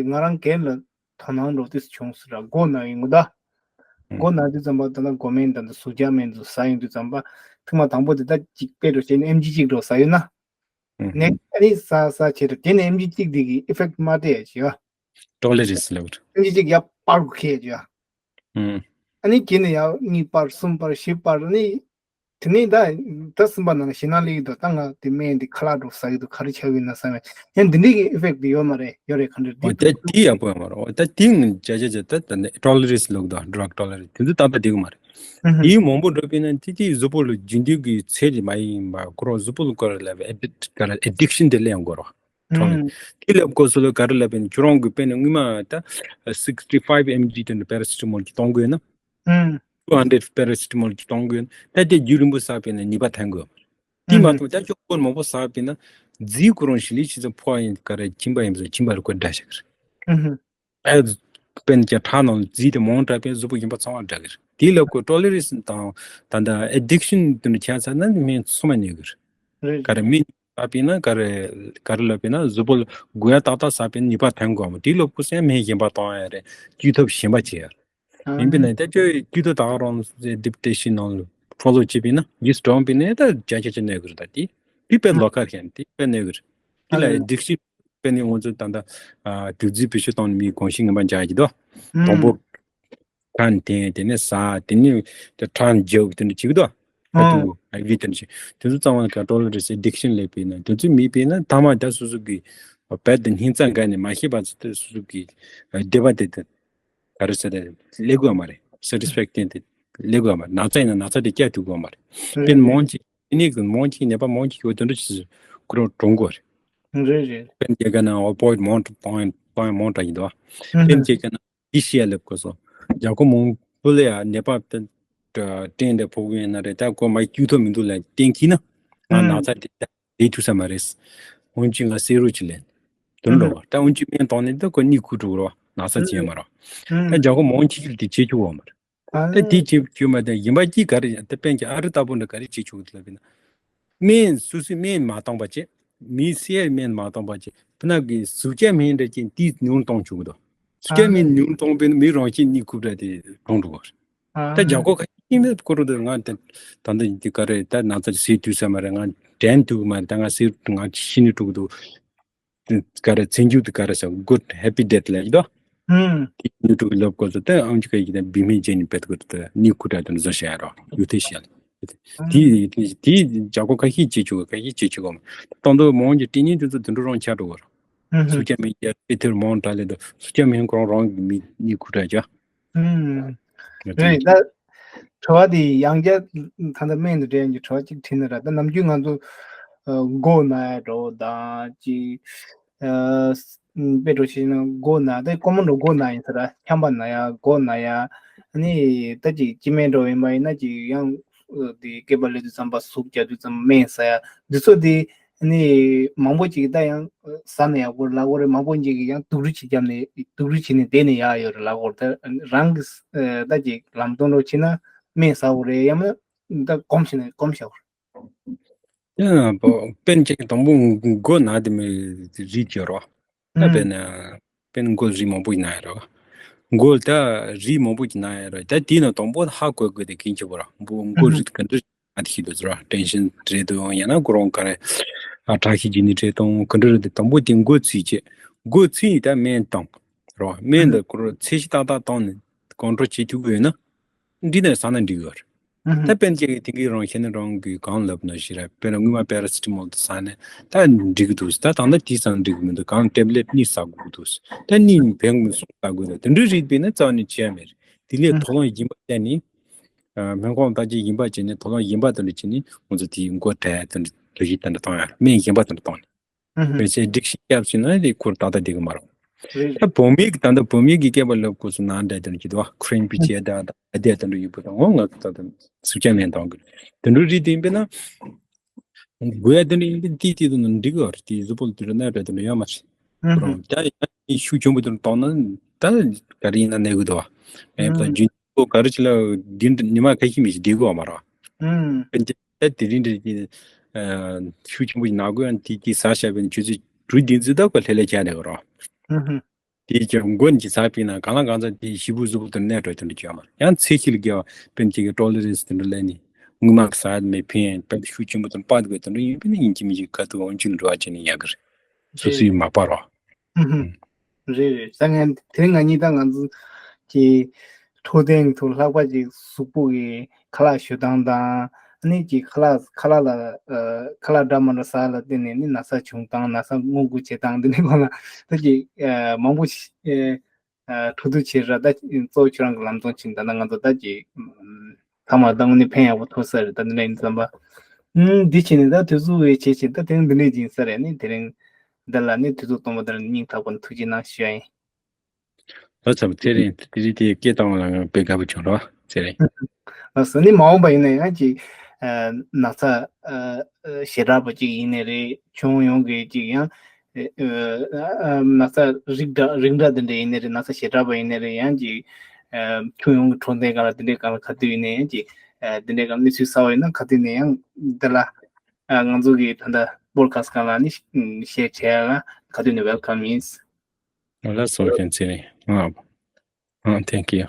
ང་རང་སྒེར་ལ། དོ་སྣང་འགྲོ་དུས་བྱུང་སོང་ར། མགོ་ན་ཡོང་གི་ད། མགོ་ན་དུས་ཙམ་པ་ད་ལྟ་མགོ་སྨན་དང་ད་ཟུག་རྒྱག་སྨན་དུ་ཟ་ཡོང་དུས་ཙམ་པ་ཐེངས་མ་དང་པོ་དེ་ད་གཅིག་དཔེ་འགྲོ་བྱས་ནས་ཨེམ་ཇི་གཅིག་འགྲོ་ཟ་ཡོད་ན། ནས་ཨ་ནི་ཟ་ཟ་བྱས་ར་དེ་ནས་ཨེམ་ཇི་གཅིག་དེ་གི་ཨི་ཕེག་མ་སྤྲད་ཡ་བྱེད་ཡ། ཊོ་ལེ་རེ་སི་ལབ་ར། ཨེམ་ཇི་གཅིག་ཡ་པར་གུ་ཁེ་བྱེད་ཡ། ཨ་ནི་གྱེས་ནས་ཡ་གཉིས་པར་གསུམ་པར་བཞི་པར་ཨ་ནི། དེ་ནས་ད་ད་གསུམ་པ་ནང་ལ་ཞེད་སྣང་སླེབས་ཀྱི་འདུག་ད་ང་དེ་སྨན་འདི་ཁ་ལག་འགྲོ་ཟ་གི་འདུག་ག་རེ་ཆགས་ཡོད་ན་བསམ་ཡ། ཡང་འདི་འདྲའི་གི་ཨི་ཕེག་འདི་ཡོད་མ་རེད། ཡོད་རེད་ག་འདྲ་འདི་འོ་ད་དེ་ཡག་པོ་ཡོད་མ་རེད། འོ་ད་དེ་ང་བྱ་བྱ་བྱ་ད་ད་ནི་ཊོ་ལེ་རེ་སི་ལབ་འདུག་ཌ་རག་ཊོ་ལེ་རེ་སི་དེ་ཚོ་ཏག་ཏག་འགྲིག་གི་མ་རེད། དེ་མང་པོ་འགྲོ་པས་ན་དེ་དེ་གཟུགས་པོ་ལ་རྒྱུན་ལྡན་གྱི་ཚད་དེ་མ་ཡིན་པ་ཁོ་རང་གཟུགས་པོ་ལ་ཀ་ར་ལབ་ཨེ་ཌིག་ཀ་ར་ཨེ་ཌིག་ཤན་དེ་སླེབས་ཡོང་གི་རེད། ཊོ་ལེ་རེ་སི་དེ་ལབ་དགོས་སུ་ལ་ག་རེ་ལབ་པས་ན་ཁྱོད་རང་གི་དཔེར་ན་སྔོན་མ་ད་སིག་སི་ཊི་ཕའིབ་ཨེམ་ཇི་དེ་འདྲ་པེ་ར་སི་ཊ་མོལ་གྱི་གཏོང་དགོས་ན། ཨུམ། ཊུ་ཧན་ཌེ་རེཌ་པེ་ར་སི་ཊ་མོལ་གྱི་གཏོང་དགོས་ན་ད་དེ་རྒྱུན་རིང་པོ་ཟ་བས་ན་ནད་པ་ཐོན་དགོས། དེ་མ་ཨུམ། གཏོགས་ད་ཅོག་པོ་མང་པོ་ཟ་བས་ན་རྫིས་ཁོ་རང་ཞི་ལི་ཕྱི་ཚོ་ཕོ་བ་ཡིན་ག་རེ་མཆིན་པ་ཡིན་ཚོ་མཆིན་པ་ལ་ཁོ་འདྲ་ཞིག་རེད། ཨུམ། ཨ་དཔེར་ན་ཁྲག་ནང་ལ་རྫིས་དེ་མང་དྲགས་པས་གཟུགས་པོ་གཞན་པ་ཚང་མ་འདྲ་གི་རེད། དེའི་ལབ་གོ་ཊོ་ལེ་རེ་སི་དང་ད་ལྟ་ཨེ་ཌིག་ཤན་དེ་འདྲ་ཆགས་ཚར་ན་སྨན་ཚང་མ་གནོད་གི་རེད། རེད། ག་རེ་སྨན་ཟ་བས་ན་ག་རེ་ག་རེ་ལབ་པས་ན་གཟུགས་པོ་ལ་དགོས་ཡ་ཏག་ཏག་ཟ་བས་ན་ནུས་པ་ཐོན་དགོས་མོ། དེའི་ལབ་གོ་སེ་སྨན་གཞན་པ་བཏང་ཡ་རེད། བཅོས་ཐབས་གཞན་པ་བྱེད་ཡ་རེད། ཡིན་པས་ན་ད་ཅོ་ཡི་དུས་ད་ད་ག་རང་ཌིབ་ཊེ་ཤན་ནང་ལ་ཕོ་ལོ་བྱེད་པས་ན་ཡིས་གྲོངས་པས་ན་ད་བརྒྱ་ཆ་ཆ་གནས་དགོས་རེད། ད་དེ་དེ་དཔེ་ལོ་ཁ་ཤན་དེ་དཔེ་གནས་དགོས་རེད། དེ་ལ་ཨེ་ཌིག་ཤན་དཔེ་ནི་ང་ཚོ་ད་ད་དུག་རྫས་བེད་སྤྱོད་བཏང་ནས་མིའི་གོམས་གཤིས་ངན་པ་འཇགས་ཀྱི་འདུག་དང་པོ་ཁ་འཐེན། དེ་ནས་ཟ། དེ་ནས་ཁྲག་འཇུག་དེ་འདྲ་བྱེད་ཀྱི་འདུག་ད་དུ་ཨ་བི་དེ་འདྲ་བྱེད། དེ་ཚོ་ཚང་མ་ཀ་ཊོ་ལེ་རེ་སི་ཨེ་ཌིག་ཤན་ལབ་པས་ན་དེ་ཚོ་མེད་པས་ན་ཐ་མ་ད་སོ་སོ་གི་བད་དེ་སྙིང་རྩ་འགག་ནས་མ་ཤེས་པ་ཚོ་དེ་སོ་སོ་གི་བདེ་བ་དེ་དེ། ག་རེ་ཟེར་ཏེ་སླེབས་དགོས་མ་རེད། སེ་ཊིས་ཕེག་ཤན་དེ་སླེབས་དགོས་མ་རེད། ན་ཚ་ཡིན་ན་ན་ཚ་དེ་བསྐྱར་ཐུག་དགོས་མ་རེད། དཔེར་ན་མང་ཆེ་ཨེ་ནི་གི་མང་ཆེ་ནད་པ་མང་ཆེ་ཡོད་དོན་འདྲ་ཞིག་ཁོ་རང་གྲོངས་དགོས་རེད། རེད་རེད། དཔེར་ན་སྐྱེ་རྒ་ན་ཨོ་པོ་ཡིད་མང་དྲགས་གཏོང་ཡ་གཏོང་ཡ་མང་དྲགས་ཡིན་འདུག་དཔེར་ན་སྐྱེ་རྒ་ན་ཨི་ཤི་ཡ་ལབ་དགོས་སོ། རྒྱ་ཁོ་མང་པོ་ལ་ཡ་ནད་པ་དེ་སྐྲན་དེ་ཕོག་གི་ཡིན་ན་རེད། ད་ཁོ་མ་བཅོས་ཐབས་མི་འདུག་ལ་གཏན་འཁེལ་ན་ང་ན་ཚ་དེ་ད་ལས་ཐུབ་ས་མ་རེད། འོན་ཀྱང་ང་སེ་རོ་ཅིག་ལེན། དོན་འགྲོ་བ་ད་འོན་ཀྱང་སྨན་བཏང་ནས་ད་ཁོ་གཉིད་ཁུག་འགྲོ་རོགས། ན་ཚ་ཅི་ཡང་མ་རོགས། ད་རྒྱ་ཁོ་མང་ཆེ་ཤོས་དེ་བྱེད་ཆོག་གོ་མ་རེད། ད་དེ་བྱེད་ཆོག་མ་ད་ཡིན་པ་ཅི་ག་རེ་ད་དཔེར་ན་ཨ་རི་ལྟ་བུ་འདྲ་ག་རེ་བྱེད་ཆོག་གི་ལབ་ན། སྨན་སོ་སོའི་སྨན་མ་བཏང་པ་བྱས། མིའི་སེ་ཡའི་སྨན་མ་བཏང་པ་བྱས། ཕུ་ན་གི་གཟུགས་སྐྱ་སྨན་འདྲ་ཅན་དེ་ཉུང་བཏང་ཆོག་གི་འདུག་གཟུགས་སྐྱ་སྨན་ཉུང་བཏང་པས་ན་མི་རང་བཞིན་གཉིད་ཁུག་འདྲ་དེ་གྲོངས་འགྲོ་གི་རེད། ད་རྒྱ་ཁོ་ཁ་ཤས་ཀྱིས་ཁོ་རང་དེ་ང་དེ་ད་ལྟ་འདི་ག་རེ་ད་ན་ཚ་ཟས་ཐུབ་ས་མ་རེད། ང་དྲན་ཐུབ་གི་མ་རེད། ད་ང་ཟས་ང་ཤི་ནི་འགྲོ་གི་འདུག་ག་རེ་ཚེ་མཇུག་དེ་ག་རེ་ཟེར་good happy death ལབ་ཡོད་དོ། ཧུམ། དེ་ཉི་དྲུག་གི་ལབ་དགོས་སོ། ད་ཨང་ཅི་ཁ་ཡིག་དང་བི་མི་ཇེ་ནི་བེད་དགོས་ད་ནི་ཁུ་ཏྲ་དང་བཟོ་བྱ་ཡ་རོ་ཡུ་ཐེ་ཤ་ལ། དེ་དེ་ཇ་གོ་ཁ་ཤས་བྱེད་ཆོག་གི་ཁ་ཤས་བྱེད་ཆོག་གི་མ། ཏང་ཏོ་མང་གི་དྲི་ཉིན་དེ་ཚོ་དུད་འགྲོ་རང་ཆགས་འགྲོ་གི་རོ། ཧུམ་ཧུམ། སུ་ཅ་མི་ཡ་པི་ཐེར་མང་དྲག་ལེ་དོ་སུ་ཅ་མི་ཁོ་རང་རང་གི་མི་ནི་ཁུ་ཏྲ་ཇ། ཧུམ། ང་ཚོ་རེད་ཡིན། ད། དྲི་བ་དེ་ཡང་བསྐྱར་ད་ལྟ་སྨན་དང་འབྲེལ་ཡོད་ཀྱི་དྲི་བ་གཅིག་དྲིས་ན་ར། ད་ནམ་རྒྱུན་ང་ཚོ་ཨ་མགོ་ན་ཡ་འདྲ་བོ་དང་ཅིག་ཨ་དཔེ་འགྲོ་ཞིག་ན་མགོ་ན་ད་ཀོ་མོན་འགྲོ་མགོ་ན་ཡིན་ས་ར། ཆམ་པ་ན་ཡ་མགོ་ན་ཡ་ཨ་ནི་ད་ཅིག་སྐྱེ་དམན་འདྲ་བོ་ཡིན་པ་ཡིན་ན་ཅིག་ཡང་ཨ་དེ་སྐེད་པ་སླེབས་དུས་ཙམ་པ་ཟུག་རྒྱག་དུས་ཙམ་སྨན་ཟ་ཡ་འདི་ཚོ་དེ། ནི་མང་པོ་ཅིག་ད་ཡང་ཟ་ནས་ཡག་པོ་ལབ་གོ་རེད། མང་པོ་ཅིག་གིས་ཡང་སྡུག་རུས་ཅིག་བརྒྱབ་ནས་སྡུག་རུས་བྱས་ནས་བསྡད་ནས་ཡག་ཡོད་རེད་ལབ་གོ་རེད། ད་རང་གི་ད་ཅིག་ལམ་སྟོན་རོགས་བྱས་ན་སྨན་ཟ་གོ་རེད། ཡང་མིན་ད་སྒོམ་བྱས་ནས་སྒོམ་བྱ་གོ་རེད། ཡང་དཔེར་ན་ཅིག་དང་པོ་མགོ་ན་དེ་མི་རིགས་ཀྱི་རོ། ད་དཔེར་ན་དཔེར་ན་མགོ་རིལ་མང་པོ་ན་ཡ་རོ། མགོ་ད་རིལ་མང་པོ་ཅིག་ན་ཡ་རོ། ད་དེ་ན་དང་པོ་ཧ་གོ་དགོས་དེ་གིན་ཆེ་བོ་ར་མགོ་མགོ་རིལ་ག་འདྲ། ཨ་དེ་ཤི་འདུག་ཟེར་བ་ཊེན་ཤན་རེད་འདུག་ཡང་ན་ཁོ་རང་ག་རེ་ཨ་ཁྲག་ཤེད་ཀྱི་ནི་རེད་དང་ག་འདྲ་རེད་དང་པོ་དེ་མགོ་ཚིག་བྱེད། མགོ་ཚིག་ཡིན་ད་སྨན་བཏང་རོ། སྨན་འདི་ཁོ་རང་ཚད་གཞི་ཏག་ཏག་བཏང་ནས་ཀོན་ཊོལ་བྱེད་ཐུབ་ཀྱི་ཡོད་ན་འདི་ནས་ཟ་ན་འགྲིག་གི་རེད། ད་དཔེར་ན་ཅིག་དེང་གི་རང་ཤེས་ནི་རང་གི་གང་ལབ་ན་ཞིག་རེད། དཔེར་ན་སྔོན་མ་པེ་ར་སི་ཊ་མོལ་དེ་ཟ་ནས་ད་འགྲིག་གི་འདུག་ད་ད་ལྟ་དེ་ཟ་ན་འགྲིག་གི་མི་འདུག་གང་ཊེབ་ལེཊ་གཉིས་ཟ་དགོས་ཀྱི་འདུག་ད་གཉིས་ཕན་གི་གསུམ་ཟ་དགོས་འདུག་དེ་འདྲའི་རིགས་པས་ན་རྩ་བ་ནས་བྱས་མེད་རེད། དེ་ལས་དོ་སྣང་ཡིན་པ་བྱས་ནས། སྨན་ཁང་བརྟག་དཔྱད་ཡིན་པ་བྱས་ནས་དོ་སྣང་ཡིན་པ་དེ་འདྲ་བྱས་ནས་ང་ཚོ་དེའི་མགོ་བྲལ་དེ་འདྲ་དུས་ཀྱི་དེ་འདྲ་བཏང་ཡ་སྨན་གཞན་པ་དེ་འདྲ་བཏང་ནས་ཨུ་ཧུ། མེད་ཚེ་སྒྲིག་ཤིག་སྐྱབས་ཟིན་ན་དེ་ཁུར་ཏག་ཏག་བསྡད་གི་མ་རེད། རེད། ད་བུད་མེད་ཀྱི་ད་ལྟ་བུད་མེད་ཀྱི་སྐད་པ་ལབ་དགོས་སུ་ན་འདྲ་དེ་འདྲ་གྱི་དོ་ཁྲེན་པི་ཅེ་ད་ད་དེ་དེ་འདྲ་ཡོད་པ་དང་འོང་ང་ཚོ་ད་ལྟ་སུ་ཆ་མེད་བཏང་གི་དེ་འདྲ་རིགས་དེ་ཡིན་པས་ན། དགོས་ཡ་དེ་འདྲ་ཡིན་པས་དེ་དེ་དུ་ནང་འགྲིག་གི་རེད། དེ་གཟུགས་པོ་ལ་དེ་འདྲ་ན་འདྲ་དེ་འདྲ་ཡོད་མ་རེད། ཨུ་ཧུ། ཁོ་རང་ད་ཡང་ཤུགས་ཆེན་པོ་དེ་འདྲ་བཏང་ན་ད་ག་རེ་ཡིན་ན་གནས་གི་དོ་ཨེ་ད་རྒྱུན། ཁོ་ག་རེ་བྱེད་ལ་འདི་འདྲ་ཉི་མ་ཁ་ཤས་མི་ཞིག་བསྡད་དགོས་མ་རེད། ཨུམ། ད་དེ་རིང་འདྲ་གི་ཤུགས་ཆེན་པོ་ཞིག་ན་དགོས་ཡང་དེ་དེ་ཟ་བྱ་བའི་ཆུ་ཚོད་དྲུག་བདུན་ཙམ་ད་ཁོ་ལྷོད་ལྷོད་བྱས་ནས་རོ། ཨུ་ཧུ། དེ་ཀྱང་མགོ་ནས་ཟ་པས་ན་གང་ལ་གང་འཚམ་དེ་ཞིབ་པོ་གཟུགས་པོ་དེར་གནས་འགྲོ་དེ་འདྲ་བྱས་མ་རེད། ཡང་ཚེ་ཤི་ལ་དགེ་བ་དཔེར་ན་ཅིག་གི་ཊོ་ལེ་རེན་སི་དེ་འདྲ་ལས་ནི་ངུ་མ་ཟ་མེད་ཕན་དཔེ་ཤུགས་ཆེན་པོ་དེར་སྤར་དགོས་དེ་འདྲ་ཡིན་པས་ན་ཡིན་གཅིག་མིན་གཅིག་ཁ་ཐུག་འོན་ཅིག་འགྲོ་བ་བྱས་ནས་ཡག་གི་རེད། སོ་སོའི་མ་པ་རོ། ཧུམ་ཧུམ། རེད་རེད། ད་ངས་དེ་རིང་ང་གཉིས་ད་ང་ཚོ་གི་འཕྲོད་བསྟེན་གྱི་ཐོག་ལྷག་པ་ཅིག་གཟུགས་པོ་གི་ཁ་ལག་ཞོ་སྟངས་དང་ཨ་ནི་ཅིག་ཁ་ལག་ཁ་ལག་ལ་ཨ་ཁ་ལག་འདྲ་མི་འདྲ་ཟ་ལ་བརྟེན་ནས་ནི་ན་ཚ་བྱུང་སྟངས་ན་ཚ་སྔོན་འགོག་བྱེད་སྟངས་འདི་འདྲའི་སྐོར་ལ་ད་ཅིག་ཨ་མང་པོ་ཞིག་ཨ་འཕྲོ་མཐུད་བྱེད་ར། ད་གཙོ་བོ་ཁྱོད་རང་གི་ལམ་སྟོན་བྱེད་ད་ལྟ་ང་ཚོ་ད་ཅིག་ཐ་མ་ད་དངོས་གནས་ཕན་ཡག་པོ་ཐོགས་ས་རེད། ད་འདི་འདྲ་ཡིན་བསམ་པ། ཨུམ། འདི་བྱས་ནས་ད་དུས་ཚོད་བེད་སྤྱད་བྱས་ད་དེ་རིང་འདི་འདྲས་ཡིན་ས་རེད། ནི་དེ་རིང་འདི་ལ་ནི་དུས་ཚོད་སྟོང་པ་འདི་ལ་སྙིང་ཐག་པ་ནས་ཐུགས་རྗེ་གནང་ཞུ་ཡ་ཡིན། ལགས་སོ། དེ་རིང་དེ་རིང་དེ་སྐད་བཏང་བ་ལ་ང་དཔེ་དགའ་པོ་བྱུང་རོགས་ཟེར་རེད། ལགས་སོ། ནི་མ་འོངས་པ་ཡིན་ན་ཡང་ཅིག་ཨ་ན་ཚ་ཨ་ཞེ་དྲག་པ་ཅིག་ཡིན་ནའི་རེད། ཁྱོན་ཡོངས་ཀྱི་ཅིག་ཡང་ཨ་ན་ཚ་རིགས་འདྲ་རིགས་འདྲ་དེ་འདྲ་ཡིན་ནའི་རེད། ན་ཚ་ཞེ་དྲག་པ་ཡིན་ནའི་རེད། ཡང་ཅིག་ ཁྱོན་ཡོངས་ཀྱི་འཕྲོད་བསྟེན་སྒང་ལ་དེ་འདྲའི་སྒང་ལ་ག་དུས་ཡིན་ནའི་ཡང་ཅིག་དེ་འདྲའི་སྒང་གནས་ཚུལ་གསར་པ་ཡོད་ན་ག་དུས་ནས་ཡང་འདི་ལ་ང་ཚོ་གི་ད་ལྟ་པོ་ཌི་ཁ་སི་ཊི་སྒང་ལ་ནི་ཤེར་བྱེད་ཡ་ལ་ག་དུས་ནས་ཝེལ་ཀམ་ཡིན། ལགས་སོ། མཁྱེན་བརྩེ་ནས། ཨ། ཨ། Thank you.